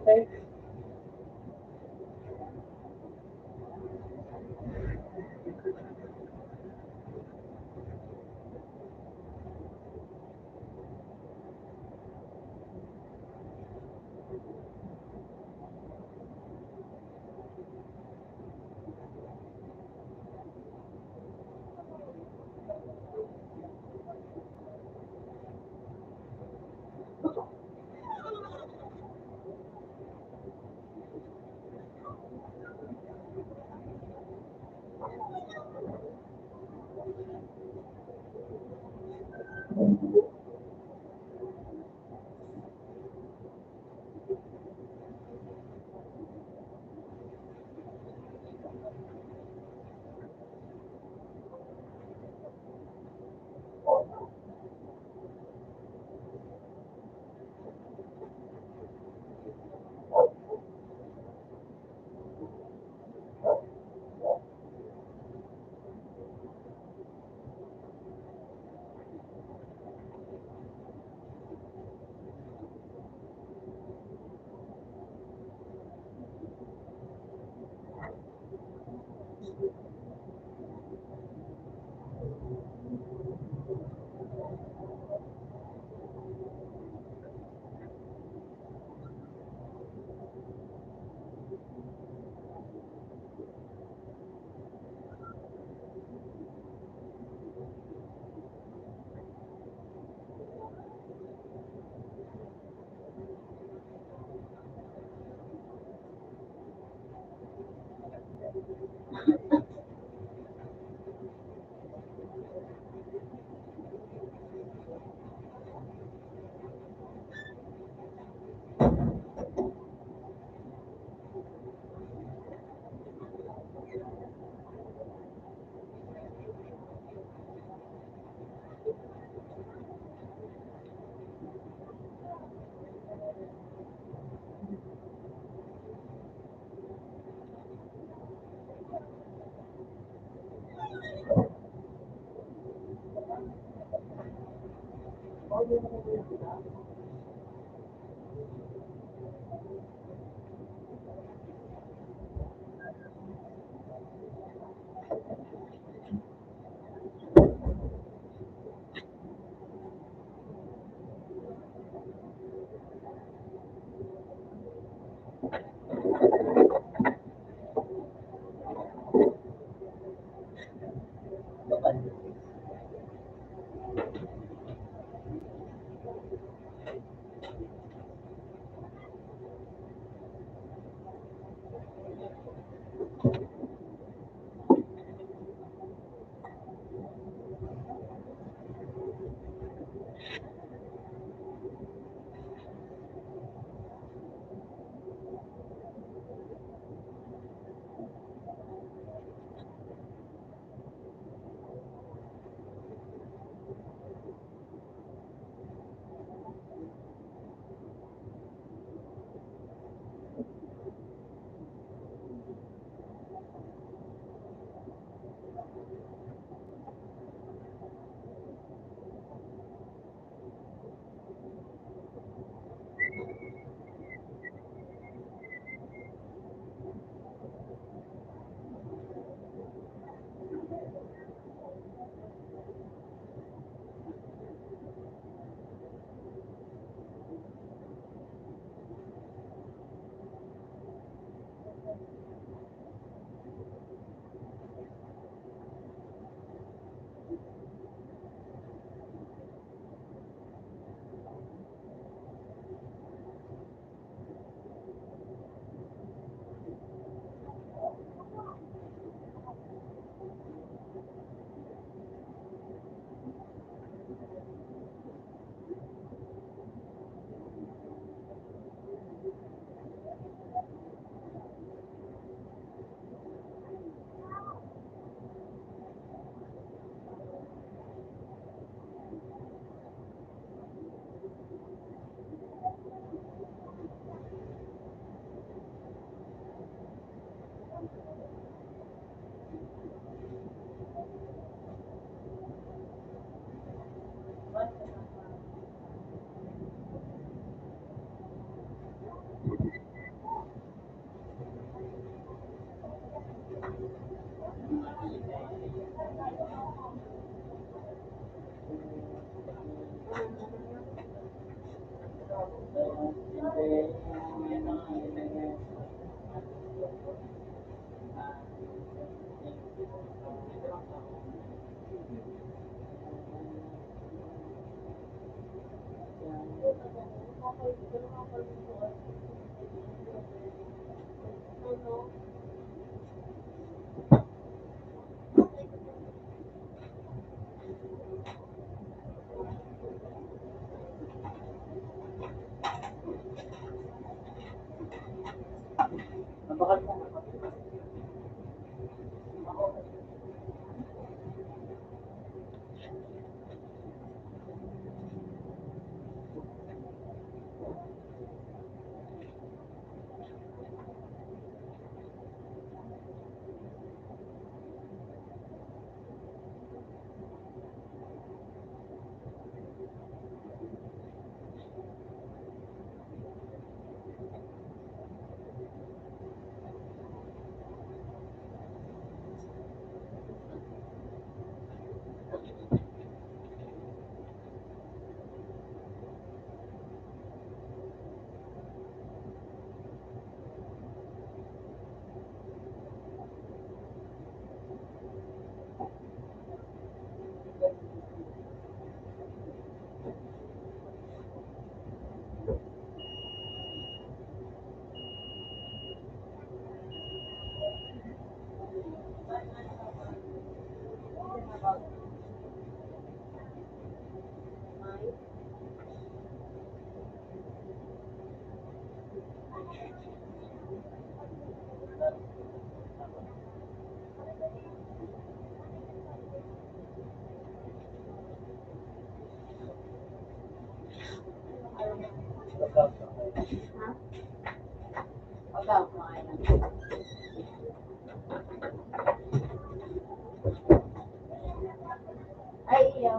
Ay, iyo.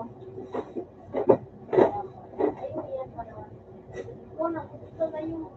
Ay, iyo, yan pa naman. Una, gusto na yung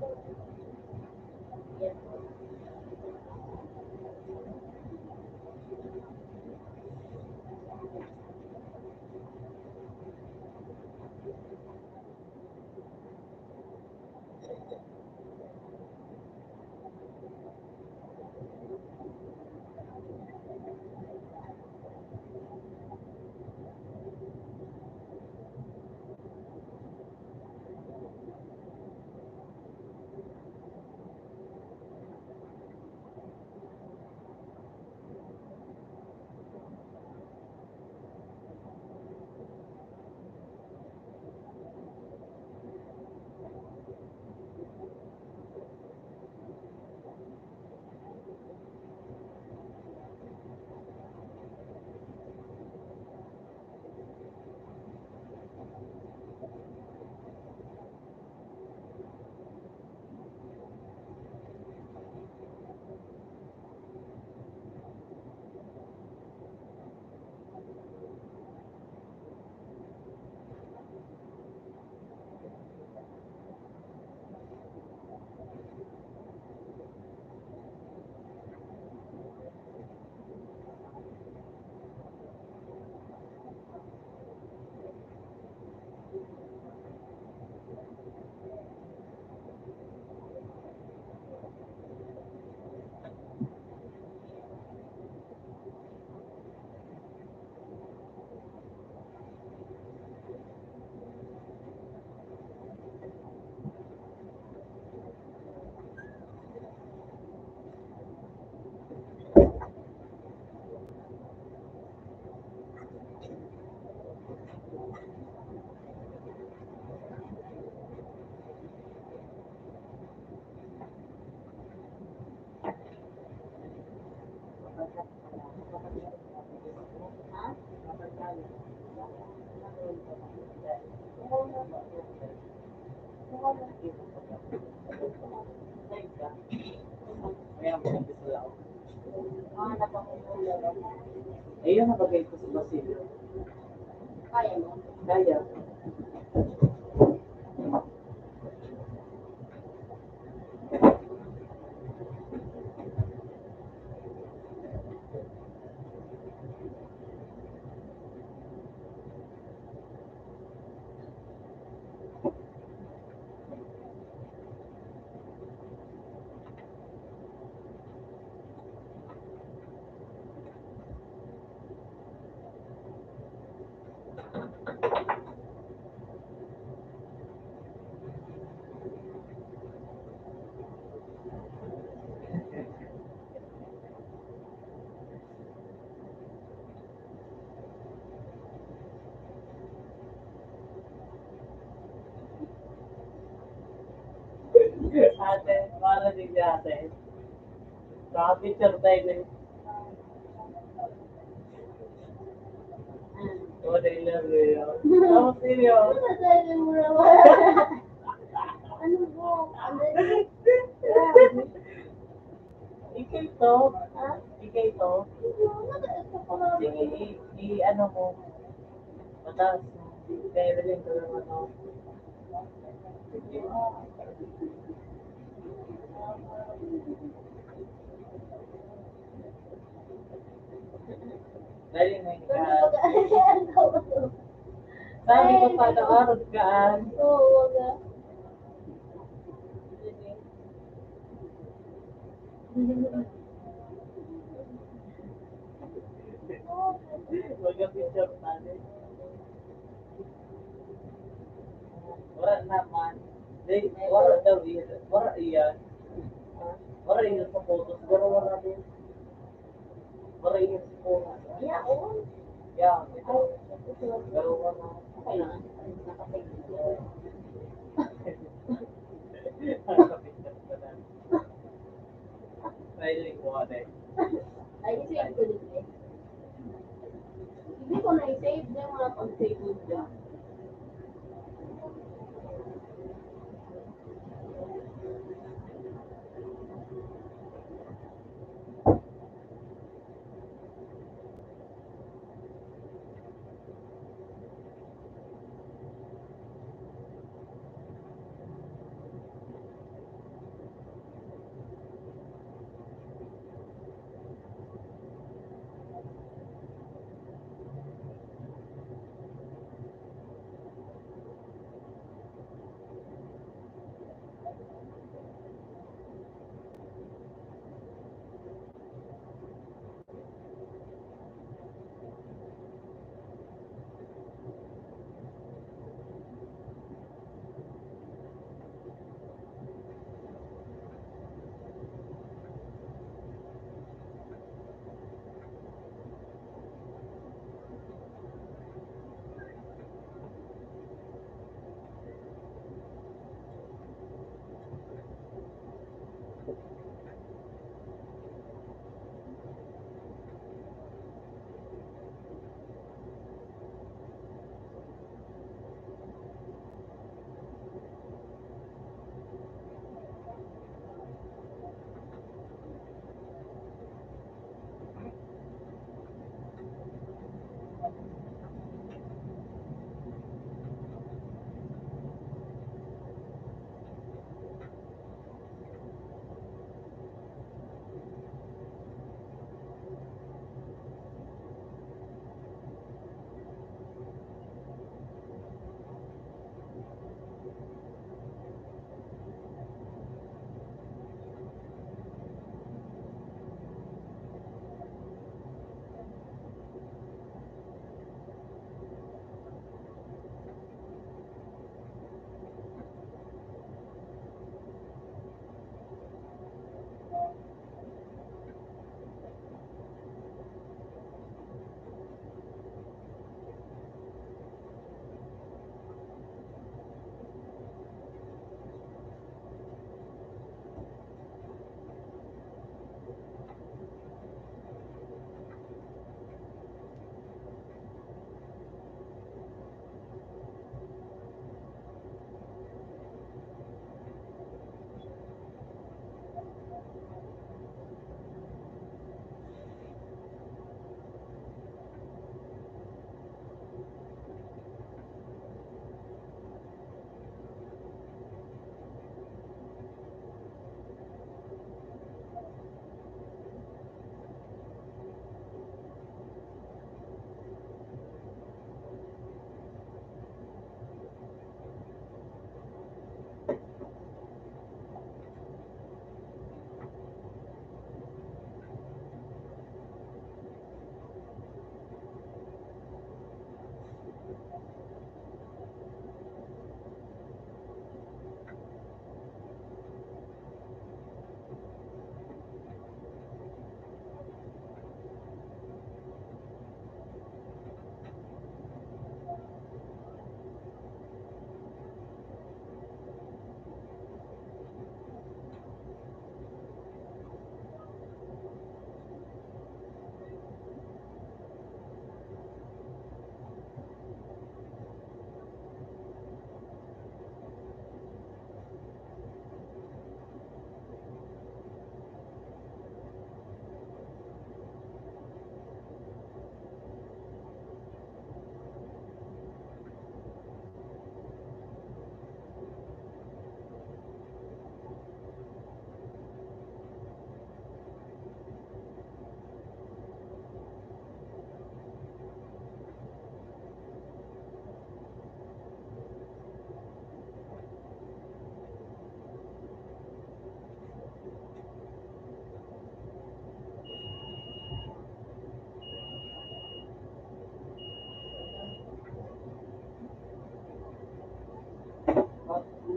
Ayun ang bagay ko sa Basilio. Kaya mo? Kaya. Ate. Sa picture tayo din. Oh, they love you. Oh, seryo. Ano po? Ano? Ikaw to? Ha? Ikaw to? Sige, i, i, ano mo? Mataas mo. Kaya bilhin ko lang ano. Dali na yung ka. Sabi ko, patawaran ka, ah. Oo, wag ah. Wag ang picture pa, eh. Wala naman. Di, wala daw iyan. Wala iyan. Wala iyan sa photo. Siguro wala din. Wala iyan sa photo. Yeah, oo. Yeah, ito. Pero wala. Okay lang. Nakapag-, nakapag-, Ay, save ko din eh. Hindi ko na i-save dyan, mga pag-save mo dyan.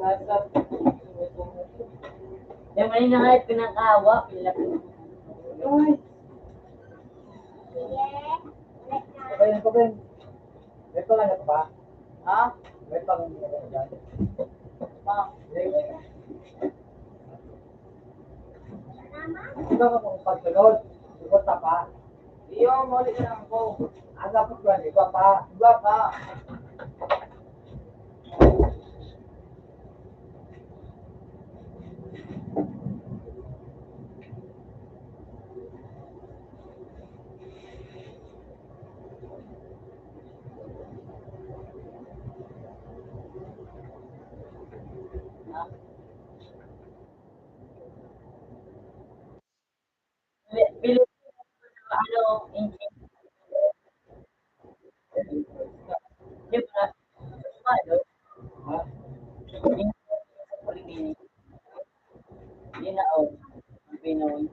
Yan, may nangayat pinakawa, pinlaki. Ay. Okay lang, okay. May pangalan ka ba? Ha? May pangalan ka ba? Pa. Di ba ka pang pagsunod? Di ba tapa? Iyo, muli na lang ako. Ang dapat ko, di ba pa? Di ba pa? Pili, ano, hindi. Di ba? Ano? Ha? Hindi na, oh. Hindi na, oh.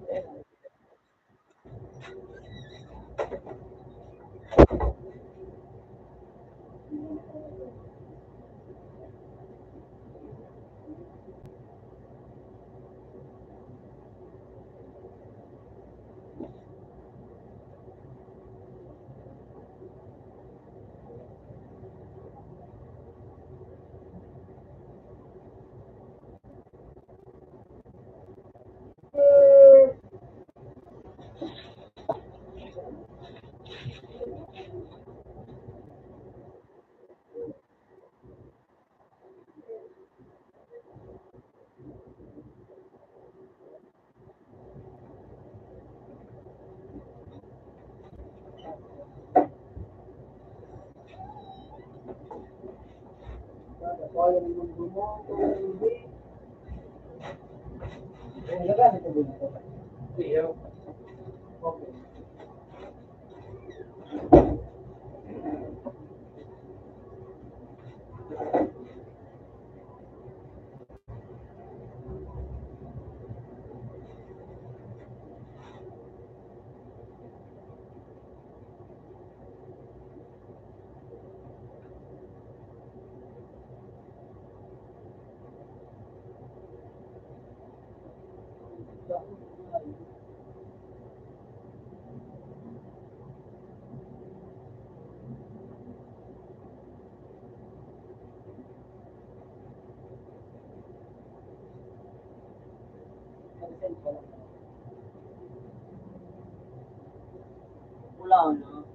Wala na.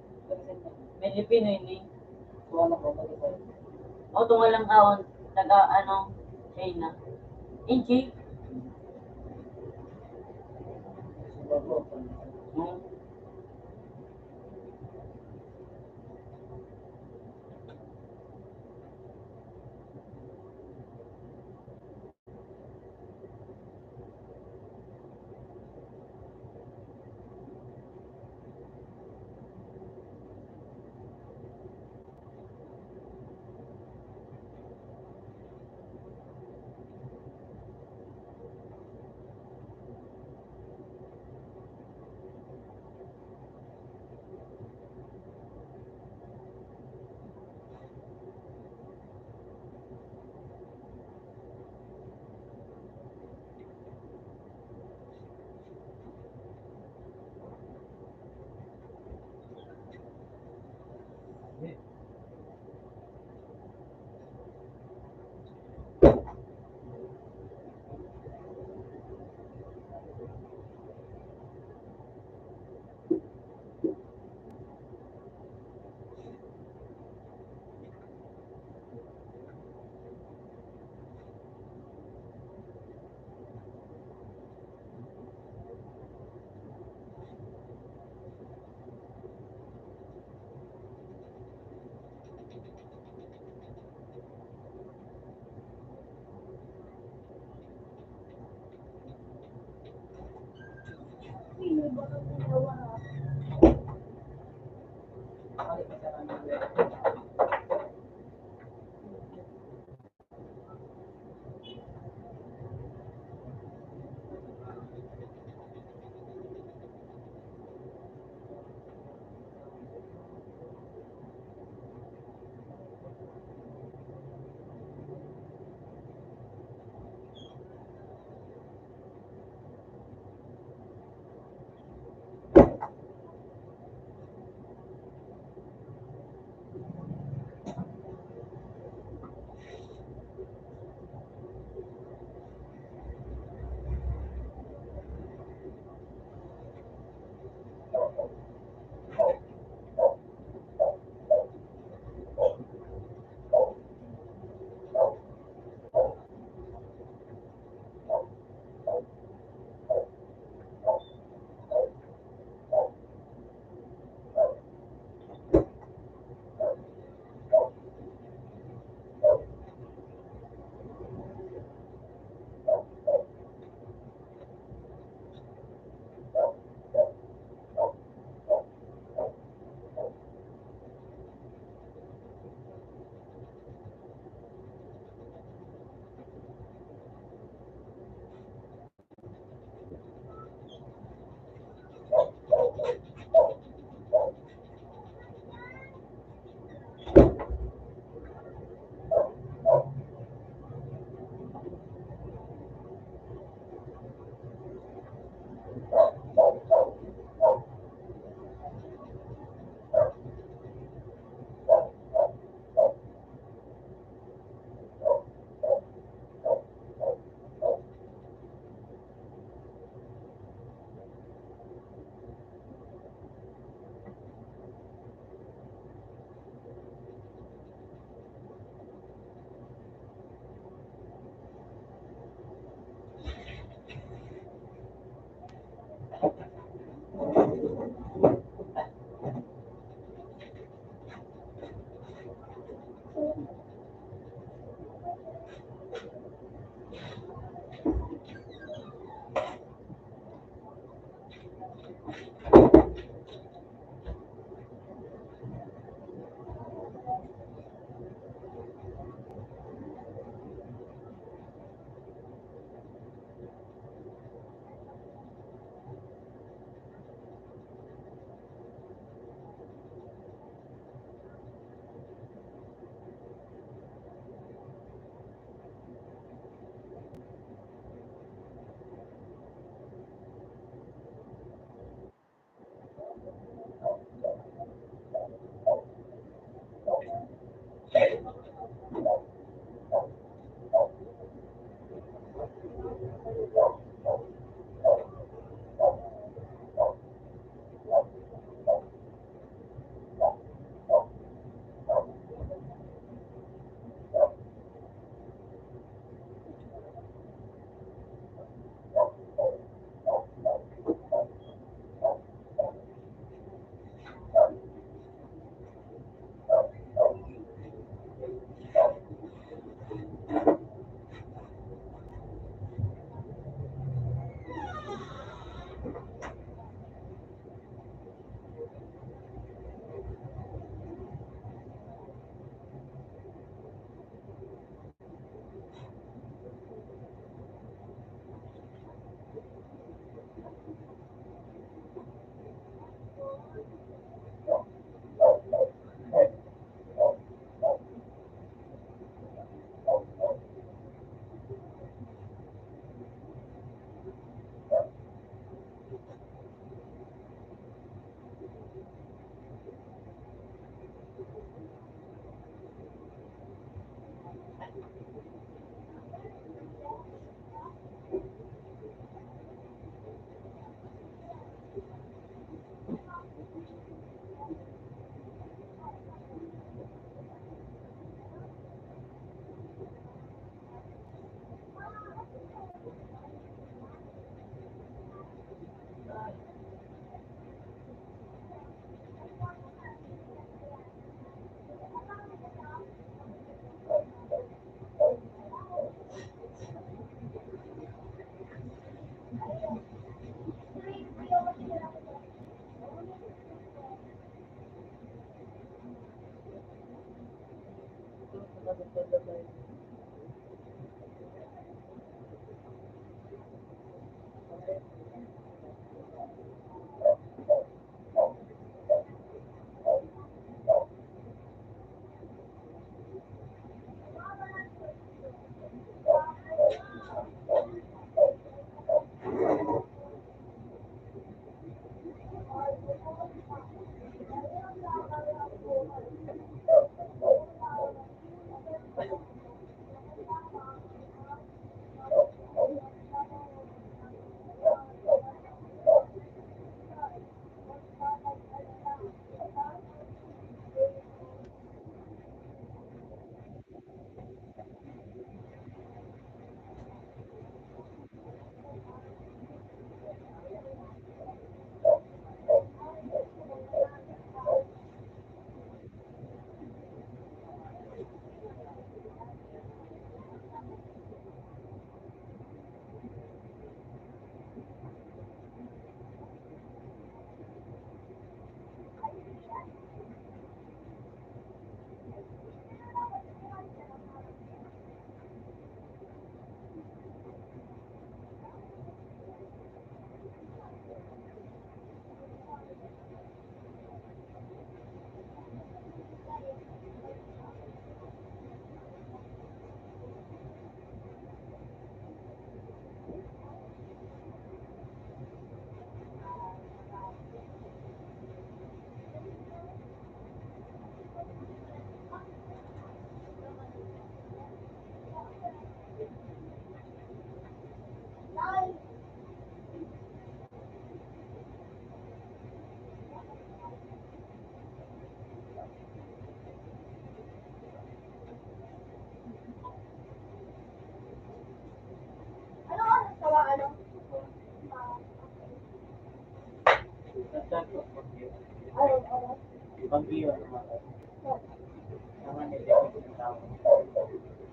May Pilipino ini. Wala ko, wala ko. O, tunga lang kaon. Taga, ano, China. Inchi. Hmm.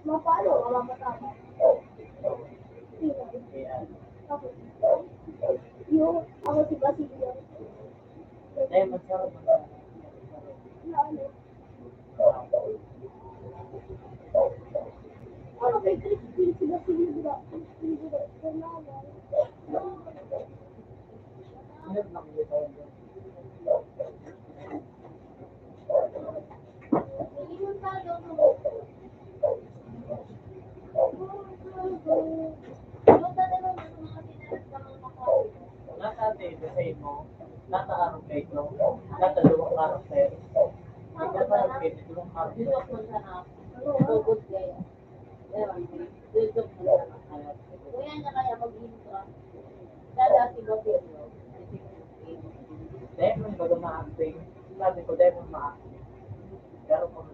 Mapalo, wala matama. Yung, ako si Basilio. Nasa atin, sa imo, nasa arog kayo, nasa luwang karakter. Nasa arog kayo, luwang karakter. Kaya na kaya mag-intro. Dada si Basilio. Dahil mong baga ma-acting, sabi ko, dahil mong ma-acting. Pero kung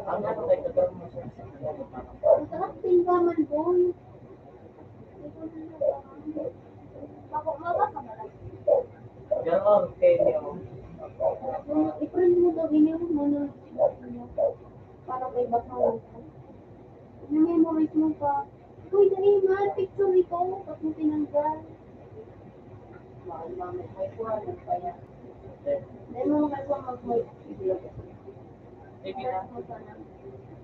ang ano kayo, pero mo siya sa mga parang Ang sarap tingnan, boy. Ako, mabasa ka lang. Pero okay, yun. I-print mo daw, inyo mo na. Para kay basa mo. I-memorize mo pa. Uy, dali man, picture ito. Ba't mo tinanggal? Mahal, mahal. May kuha lang pa yan. Dahil mo may kuha, mag-, may video. Sige na. Ano, ano,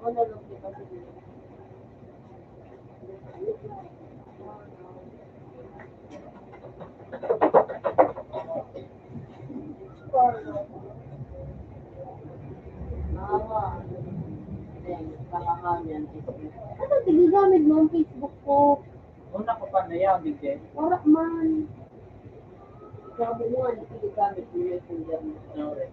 ano, ano, ano, Ano, tigagamit mo ang Facebook ko? Una ko pa na yan, Miguel. Wala man. Sabi mo nga, tigagamit mo yung Messenger mo. Sorry.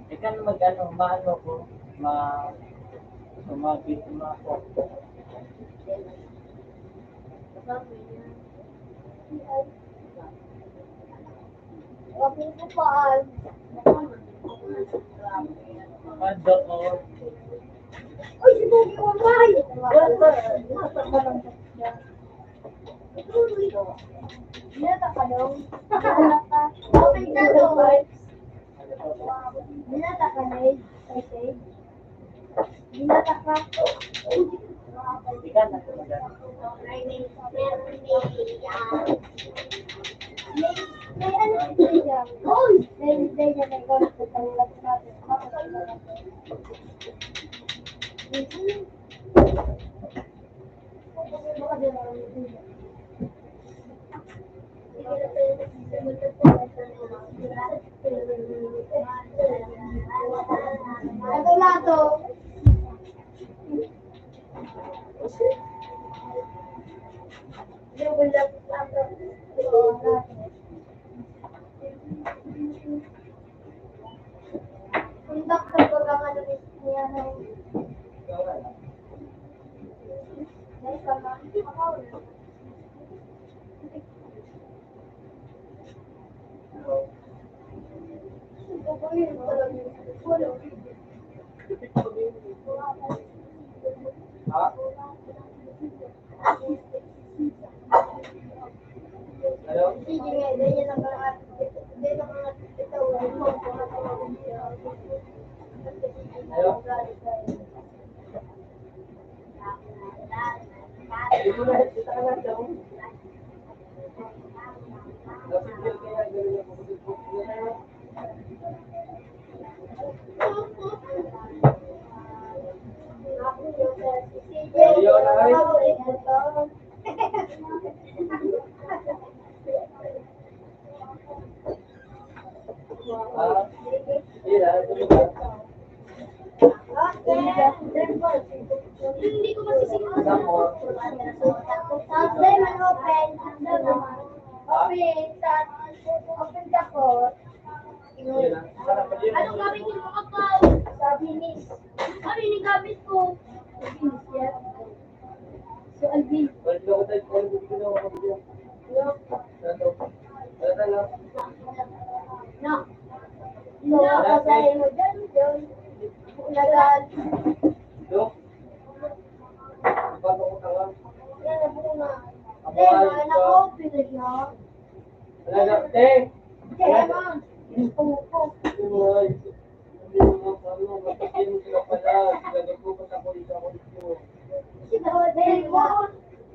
Ikan mag-ano, maano ko, ma-, sumabit, ma-, Pando ko. Uy, si Bobo, Bombay! Binata ka daw. Binata ka. Okay na daw. Binata ka, Ned. Okay. Binata ka. Anong gamit mo, Papa? Sabi ni, ano yung gamit ko? So, Alvin. No. No, kasi mo dyan, dyan. Ulagan. Yan, bunga. Hindi, mga naka-open na siya. Kaya, man. Opo.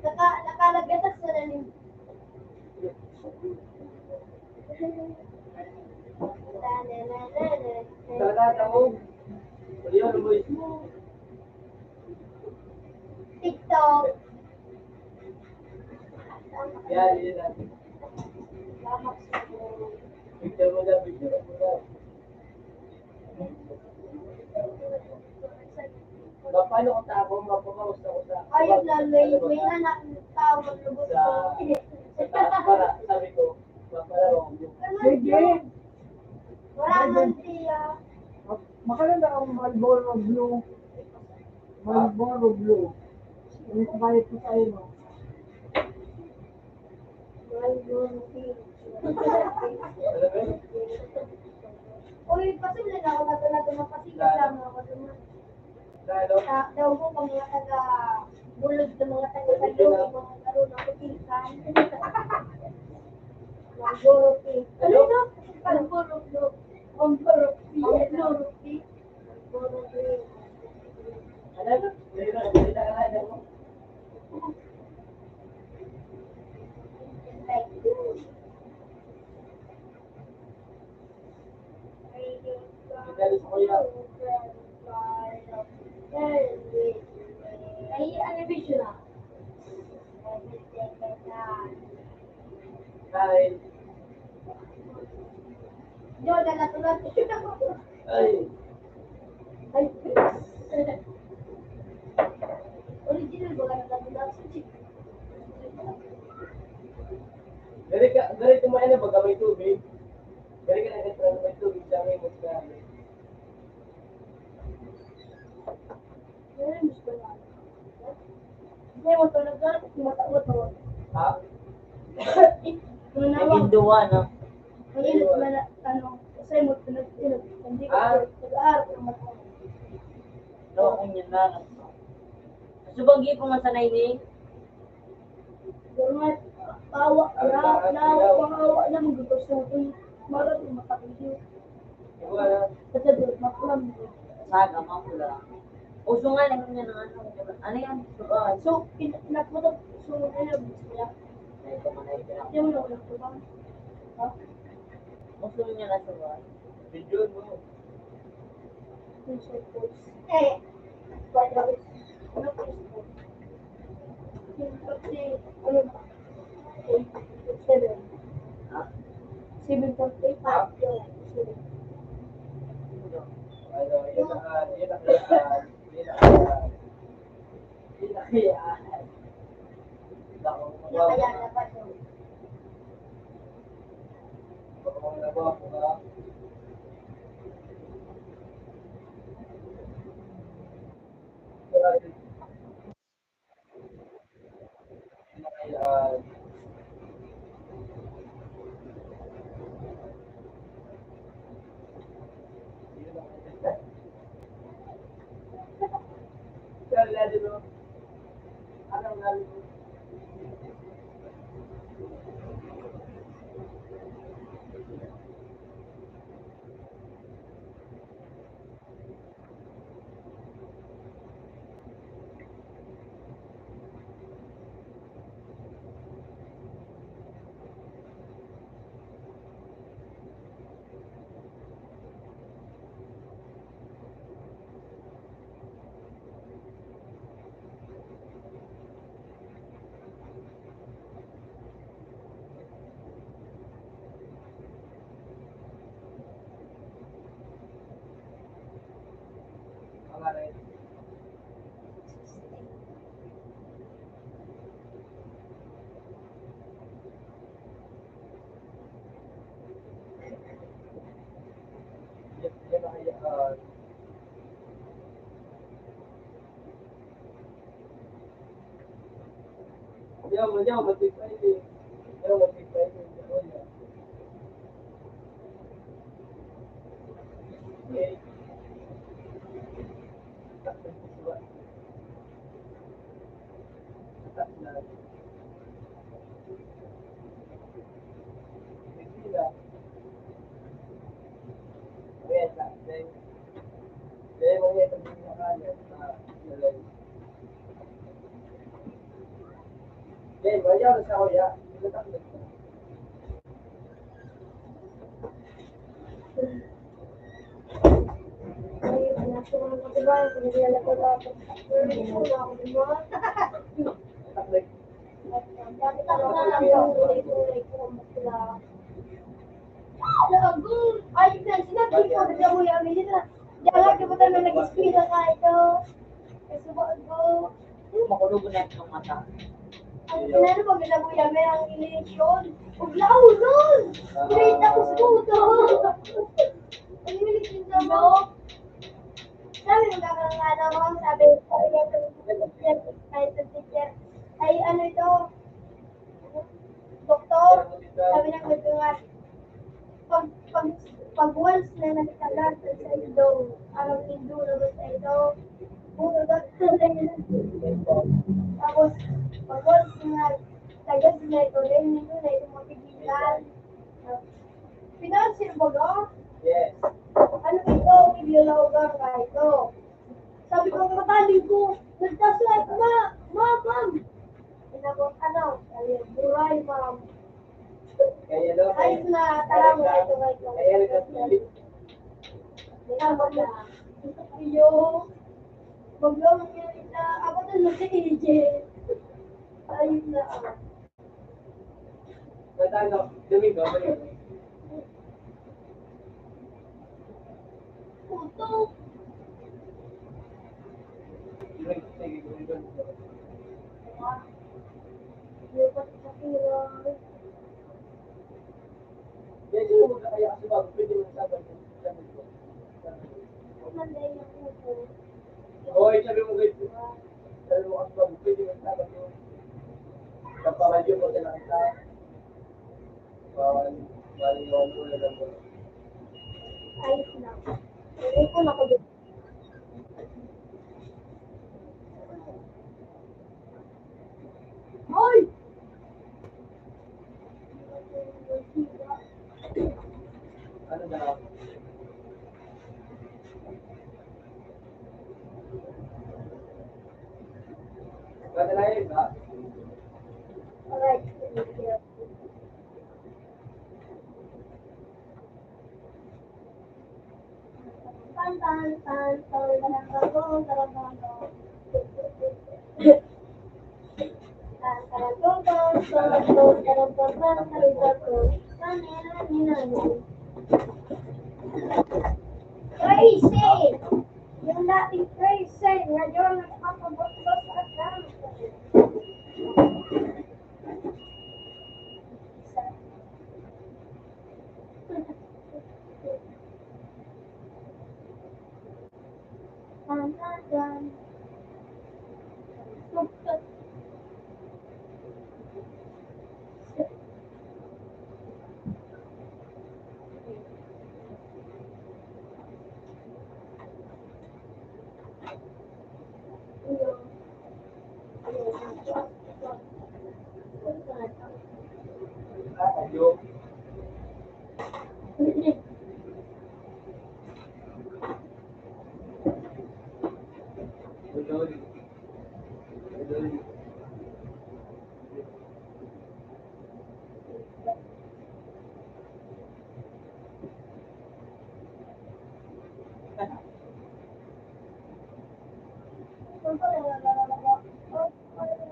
Naka-, nakalagay sa salamin. TikTok. Yan, yan lang. Picture mo na, picture mo na. Paano ko tago? Mapamaus ako sa... Ayun na, may, may anak ng tao, maglubot sa ko. Sa taas para, sabi ko, mapalaro. Sige. Wala man siya. Magkano na ang Marlboro Blue? Marlboro Blue. Ano sa bayad ko sa'yo, no? Uy, posible na ako na talaga mapasikat lang ako. Sa daw ko, pag mga taga bulod ng mga taga Salong, mga karoon ako, pinsan. Ang guro, pinsan. Ano ito? Ang guro, pinsan. Ang guro, pinsan. Ang guro, pinsan. Ay, ano, video na? Hi. Yo, na natural. Ay. Ay. Original ba ka natural? Dali ka, dali kumain na, baga may tubig. Dali ka na, may tubig sa amin, mas na. Hindi mo talaga, mataot, oh. Ha? Manawag. Naging duwa, no? Mainit man na, ano, kasi mo pinag-inag. Hindi ko Ah. nag-aaral ng mata. No, kung yun na. Subang gipon nga sanay ni. Pawa, lawa, pangawa na, magkakos natin. Marami matakot yun. Sa doon, mapulang. Saga, mapulang. Uso nga lang yan ang ano, di ba? Ano yan? Ah, so, pin-, pinagputok, so, ano, sila? Hindi mo na pinagputok. Ha? Uso nga na sa ba? Video mo. T-shirt ko. Eh, what about, ano po? Yung pati, ano ba? Seven. Ha? Seven point eight. Ah, yun. Seven. Ano, yun ang, ah, yun ang, ah, yun ang, ah, yun ang, ah, yun ang, ah, Ay, sinabi ko, "Tignan mo yung amin nila." Diyan nga, di ba tayo nag-eskwela ka ito? Kasi bago. Makulog na itong mata. Ang pinano pag nabuya, may ang inisyon. Huwag na ako nun! Pinahit ako sa puto! Ang hilig din sa mo. Sabi ng kakang ano ko, sabi, sabi niya sa teacher, ay sa teacher, ay ano ito? Doktor, sabi ng doktor nga, pag, pag, pag once na nagkalat sa indo, ang indo na ba sa indo, puro ba? Tapos, pag once na nagkalat sa indo, na ito mapigilan. Pinansin mo ba? Yes. Ano ito? Biologa ka ito. Sabi ko, "Mataling ko." Nagkasulat, "Ma, ma, ma'am." Inabot, ano, ayun, buray, ma'am. Kaya daw, ayos na, tara mo, ito, ito. Kaya nagkasulat. Inabot na. Iyo. Maglawang niya rin na, abot na si A J. Ayun na, ah. Sa ano? Domingo, Domingo. Puto. Medyo mo na kaya kasi bago, pwede mo sa akin. Oy, sabi mo, guys, sabi mo, kasi bago, pwede mo sa akin. Kaparadyo mo na lang kita. Bawal, bawal yung ano, alam mo. Ayos na. Hindi ko nakagod. Hoy! Ano na? Crazy! Yung dating crazy, ngayon nakakabuklos at gamit.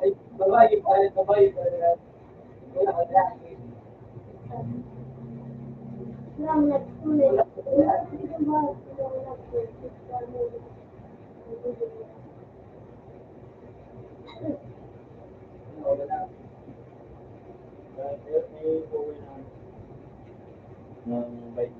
Ay, babae pa rin, babae pa rin. Wala ka na. Wala na. Dahil may uwi na ng bike.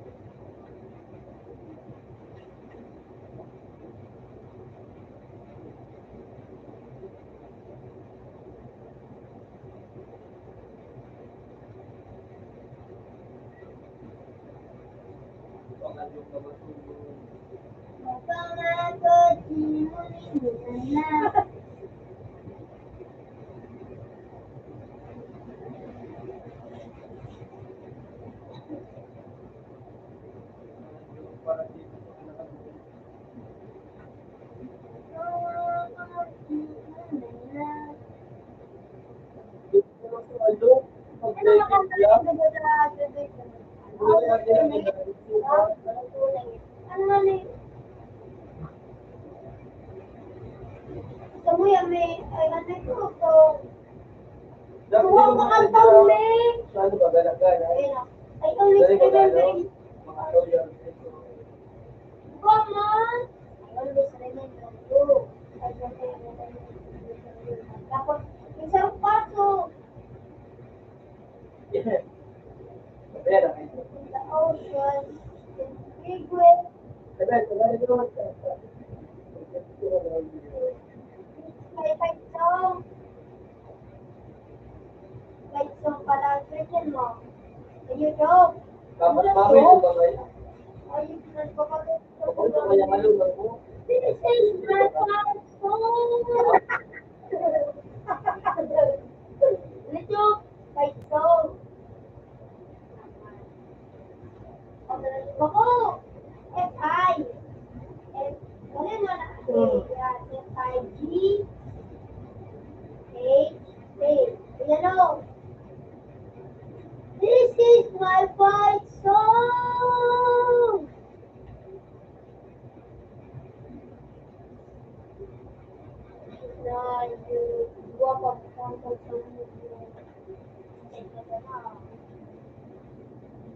Ano nga ni? Kamu yan, may, ay, ano ito? Ito, kuha ang pakantaw, may. Ano ba, gana-gana? Ayun, ah. Ay, ikaw, Nick, remember. Mga ano yan? Ikaw, man. I always remember you. Tapos, yung sarong paso. The ocean, the big wave. May fight song. Fight song pala ang version mo. Ayun, no? Tapos, mami, ito ba kayo? Ayun, nagpapatay. Ako, ito kaya malunod mo. This is my fight song. Medyo fight song. Ako, F I. F, ano yun, ano? F I G H A. Ayan, o. This is my fight song!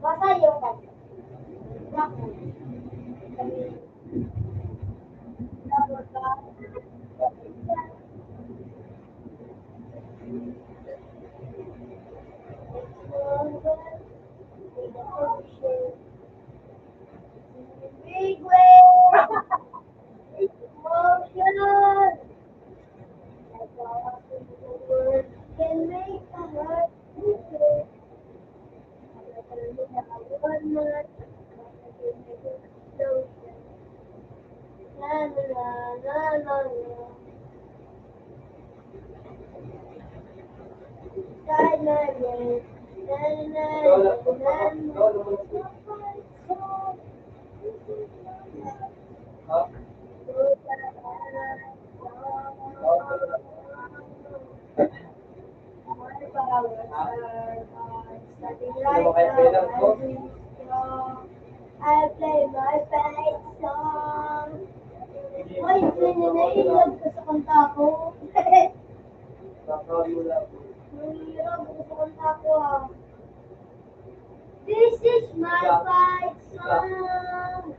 Basa yung kanta. Big wave! Ocean! A powerful word can make a heart beat. I play my favorite song. Oy, nanginginig ko sa kanta ko. Nanginginig ko sa kanta ko, ah. This is my fight song.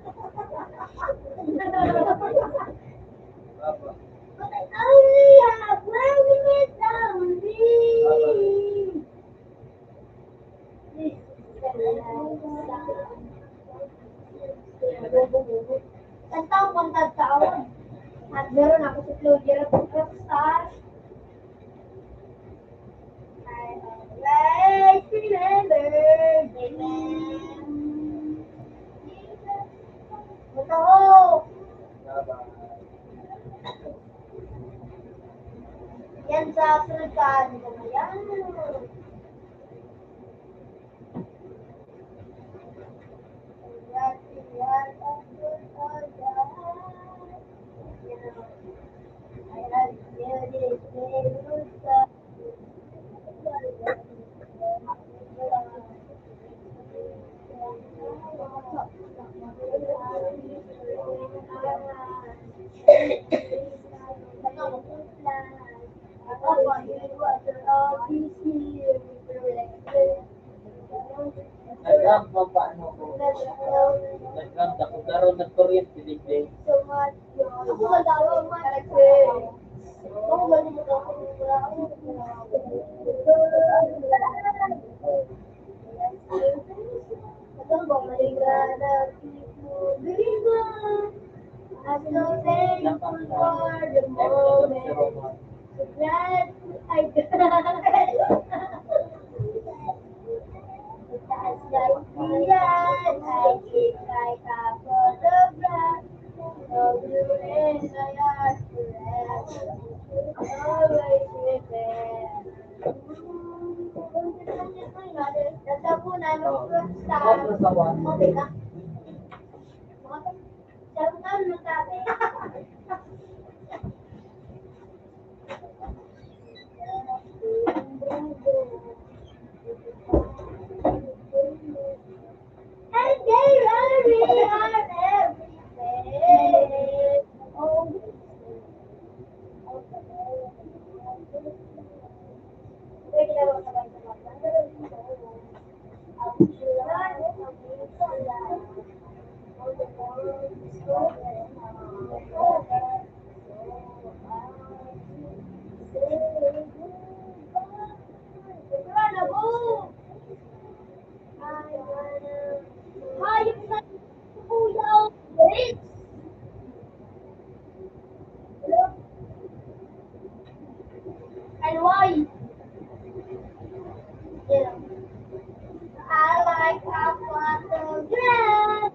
But I only have one minute only. This is the last song. Kanta ko, kanta taon. At meron ako sa Florida, rockstar. I always remember the name. Ito. Yan sa sunod ka, ano ba yan? Nag-ramp ang paano ko. Nag-ramp ako, pero nagkuryente, digdi. I'm so thankful for the moment. So glad I got. It's like the end, I think I got photograph. So you in my heart forever. Always remember. Nagtapunan ng sa, okay na. And they really are everywhere. Oh. And why? Yeah. I like a photograph.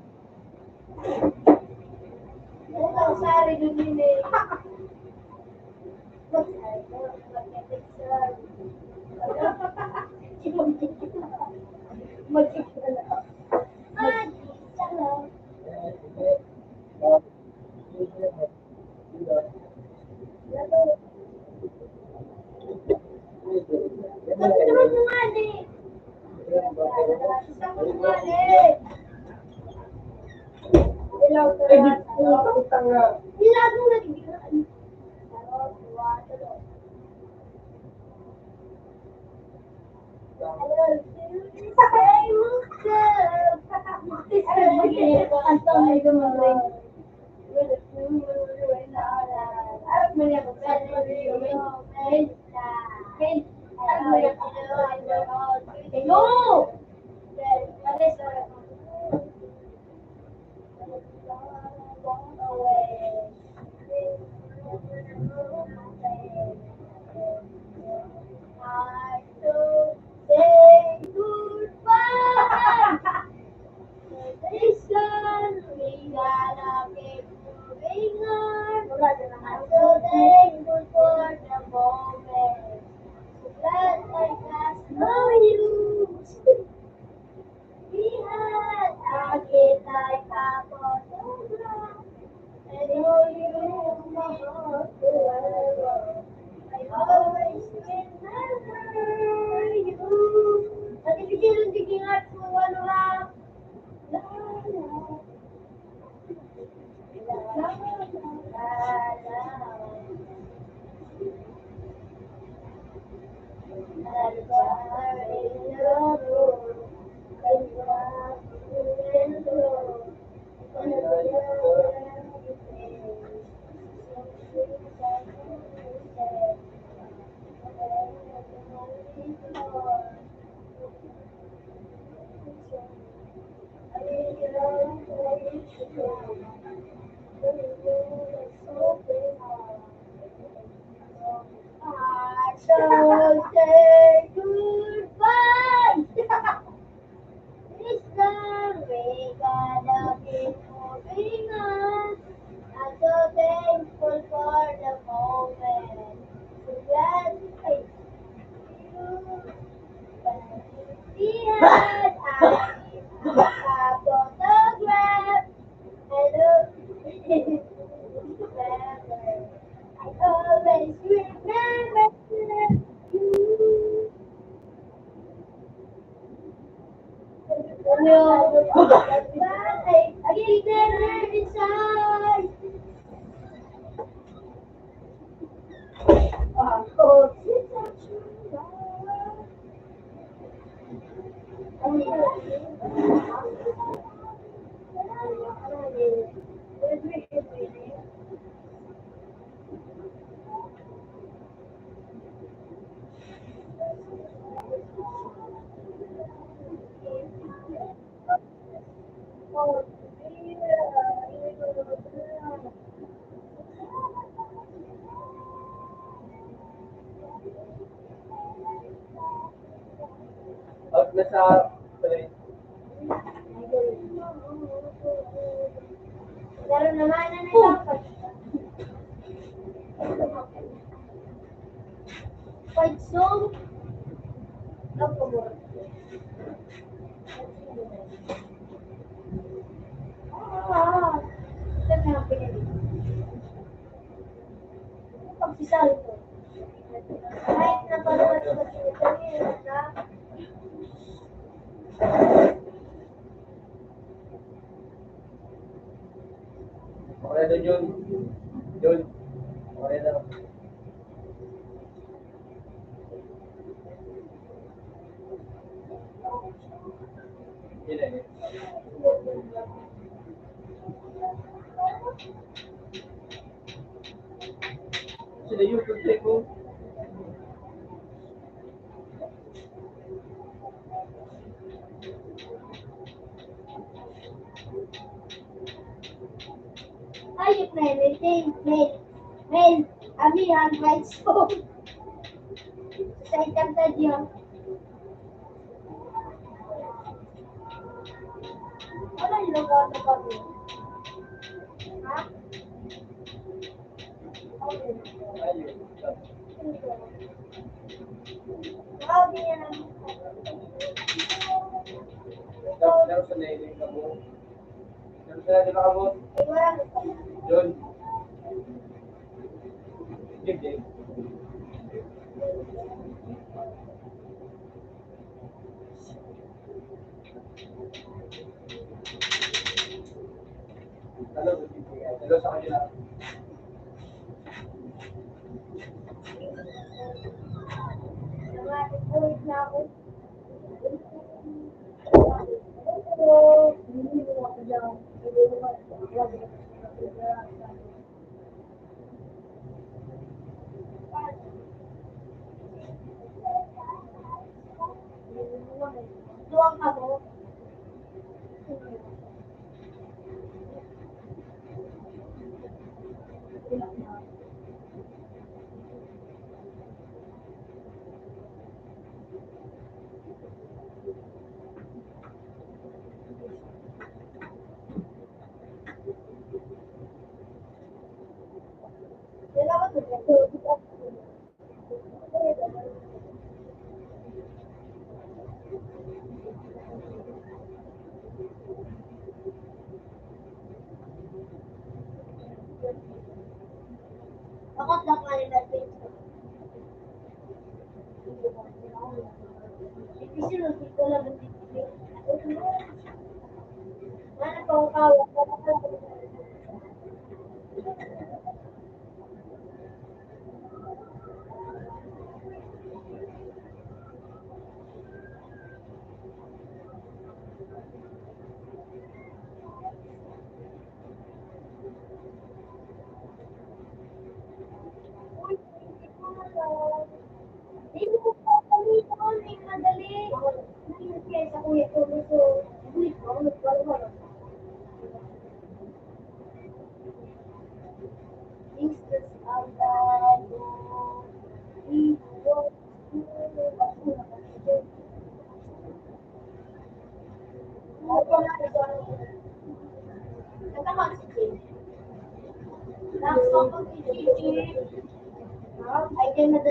Ito, sorry, Dominic. Mag-isa lang. Mag-isa lang. So say goodbye. Please, Lord, we gotta keep moving on. I'm so thankful for the moment. So glad I see you. But behind, I have a photograph. I love you forever. I always remember you. Out na sa Pero naman na nila. Pag song, no, kumura. Ah, ito na ang pinili. Pagsisal ko. Kahit na pala, Okay na, Jun. Jun. Okay na. Yun na, yun. Sila yung pagkain ko. Ayun na, may thing, may, may, amihan, may spoon. Sa ikanta diyan. Ano yung lugar na kami? Ha? Yun.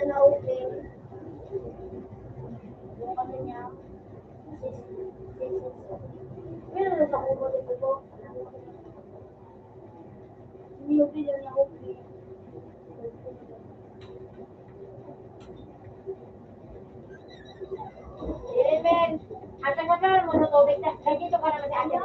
na open. Yung ano niya, meron na sa kubo dito po. Hindi open na open. Amen. At ang kapal mo sa tubig na, kaya dito ka naman sa akin.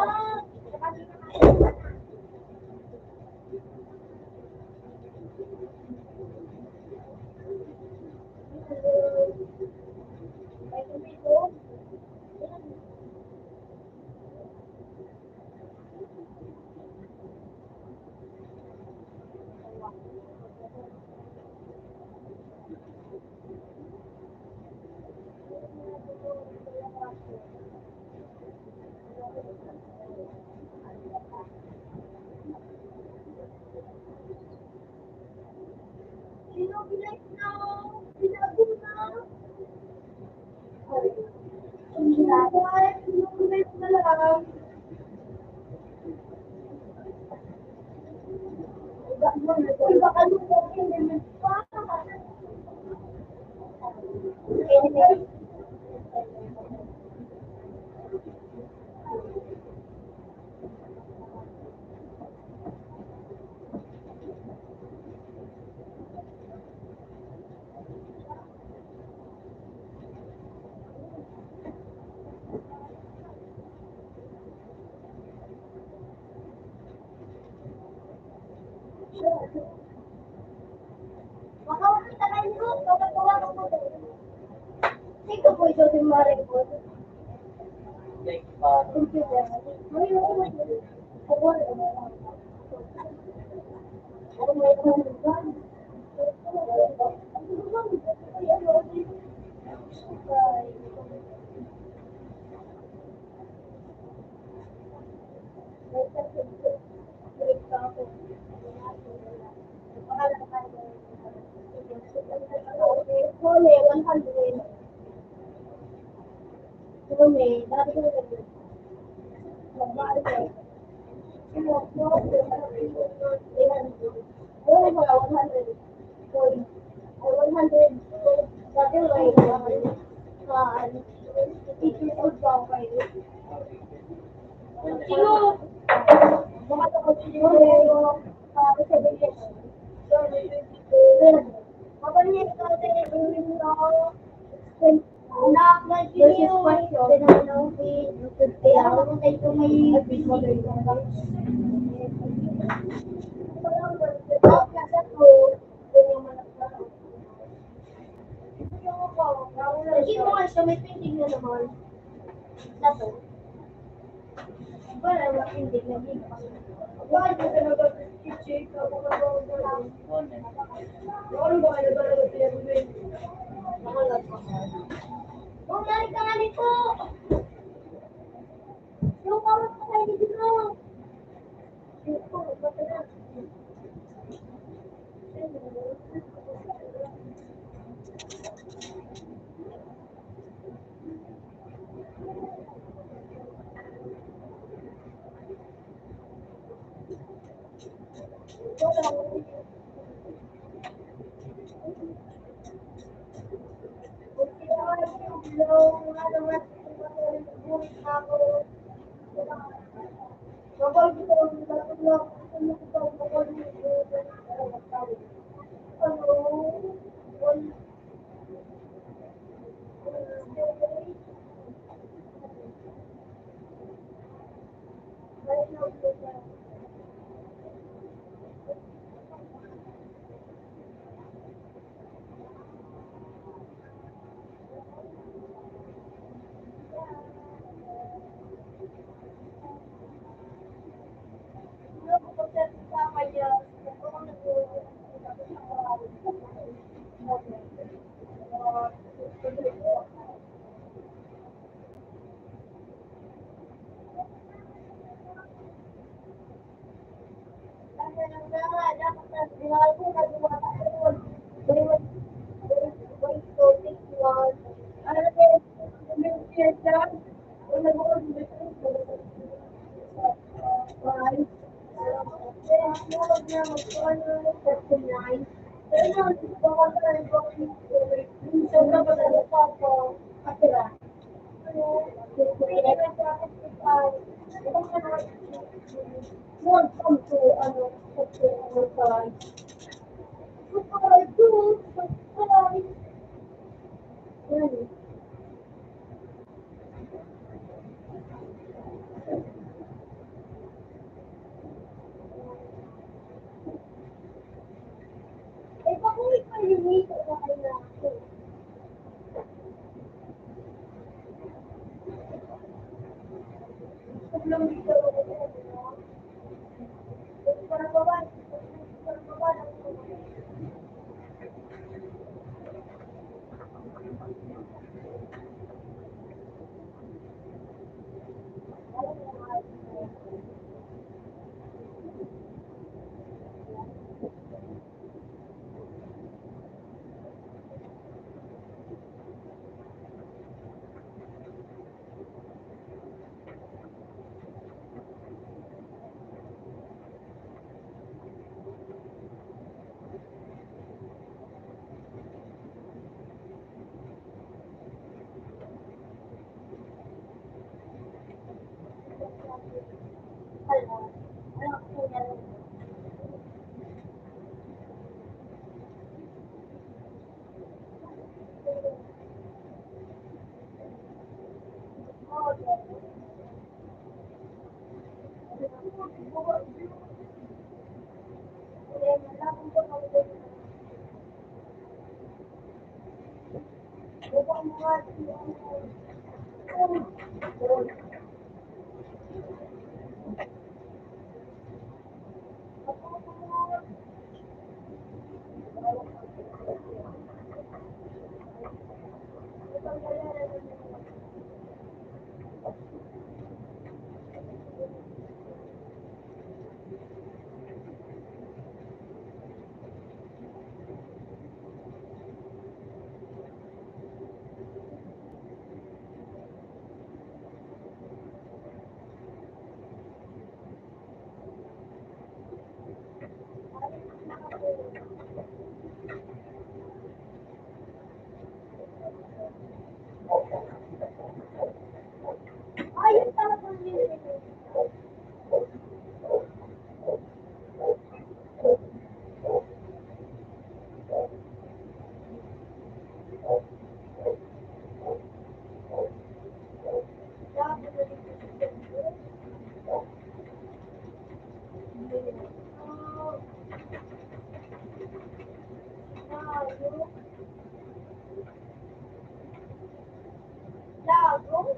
Lago,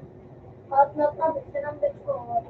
at natabit sa nang bedspread.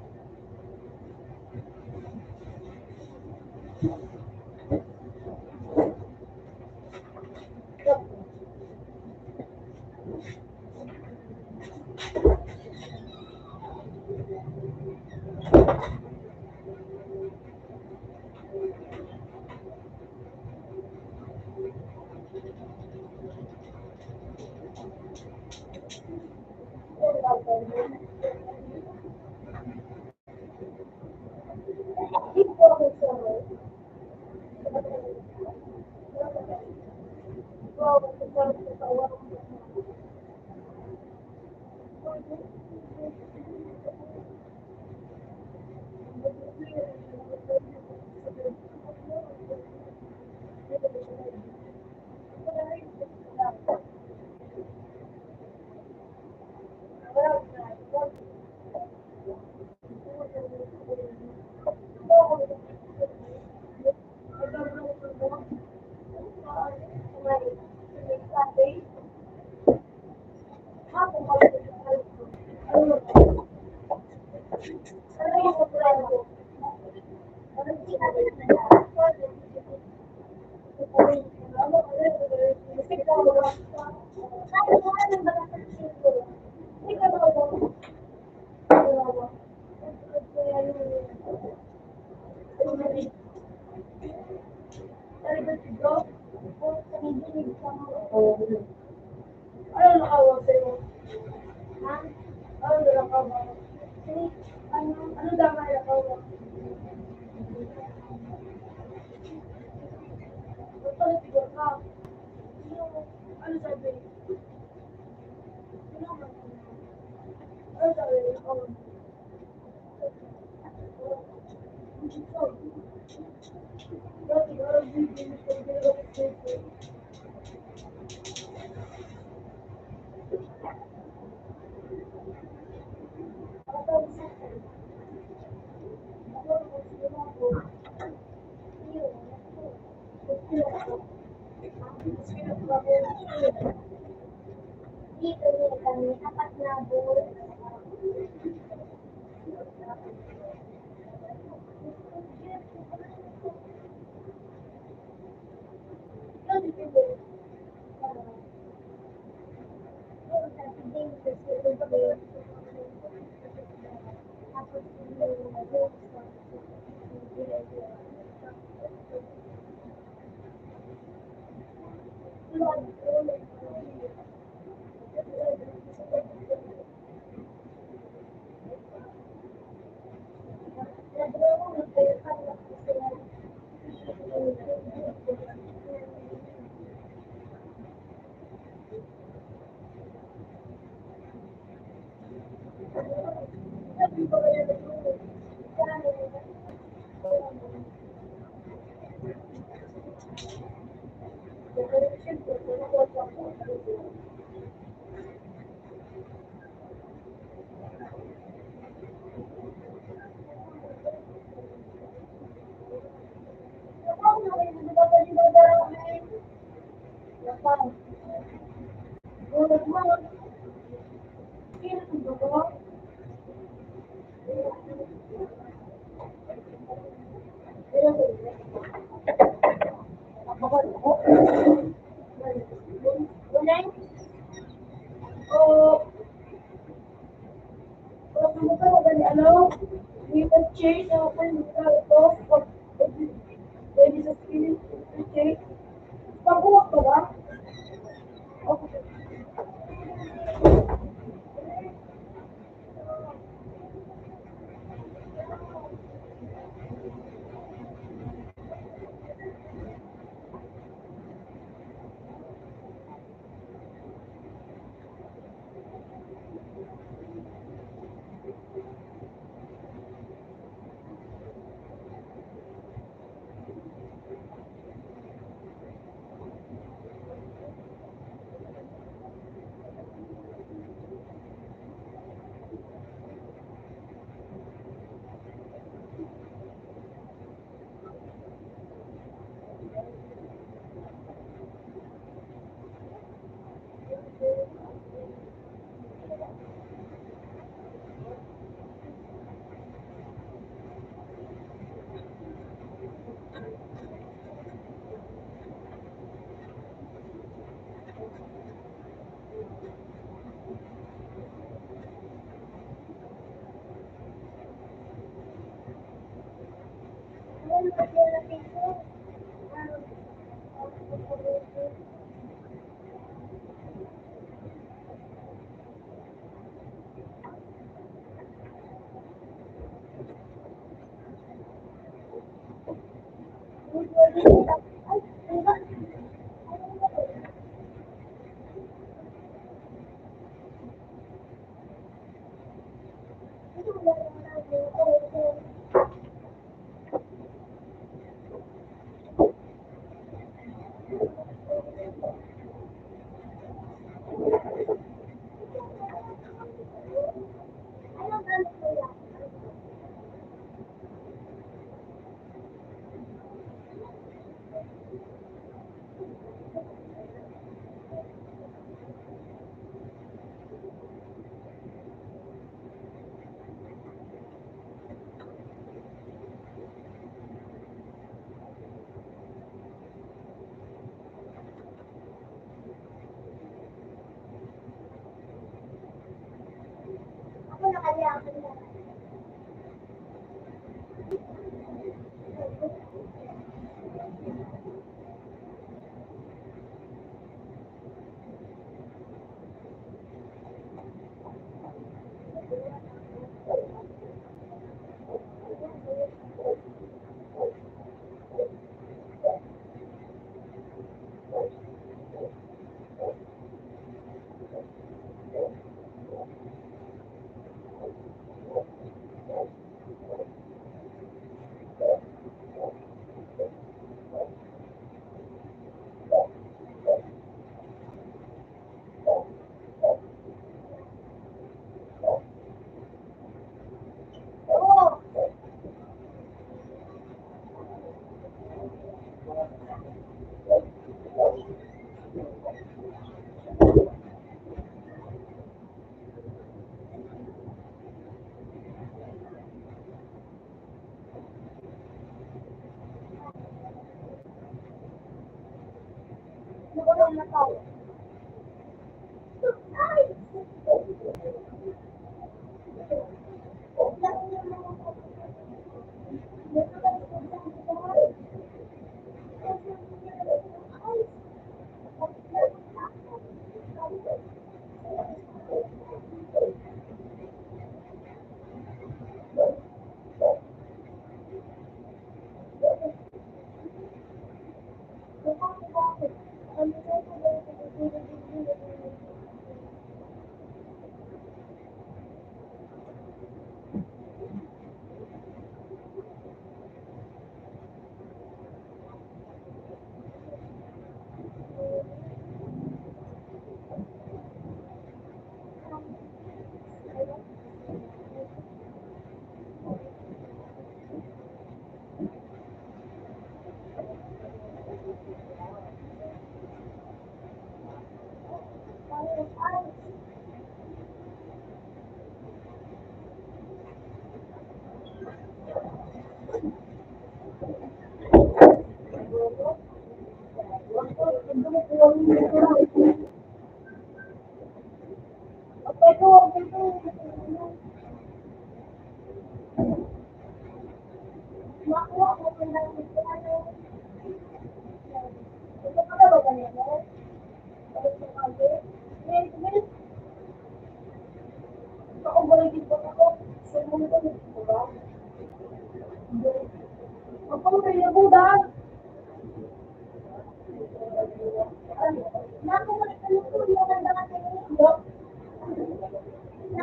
Ano nakawag sa'yo? Ha? Ano nakawag? Ano, ano daw nga nakawag? Ano sabi? Ano sabi? Nakawag. Dito niya kami, apat na buwan.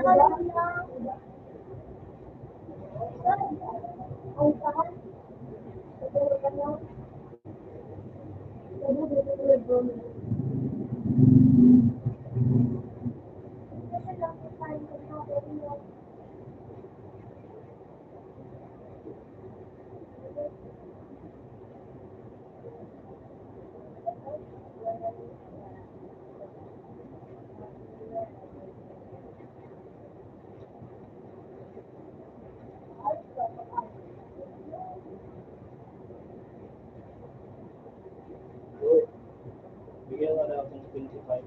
Bigyan ka na akong twenty-five.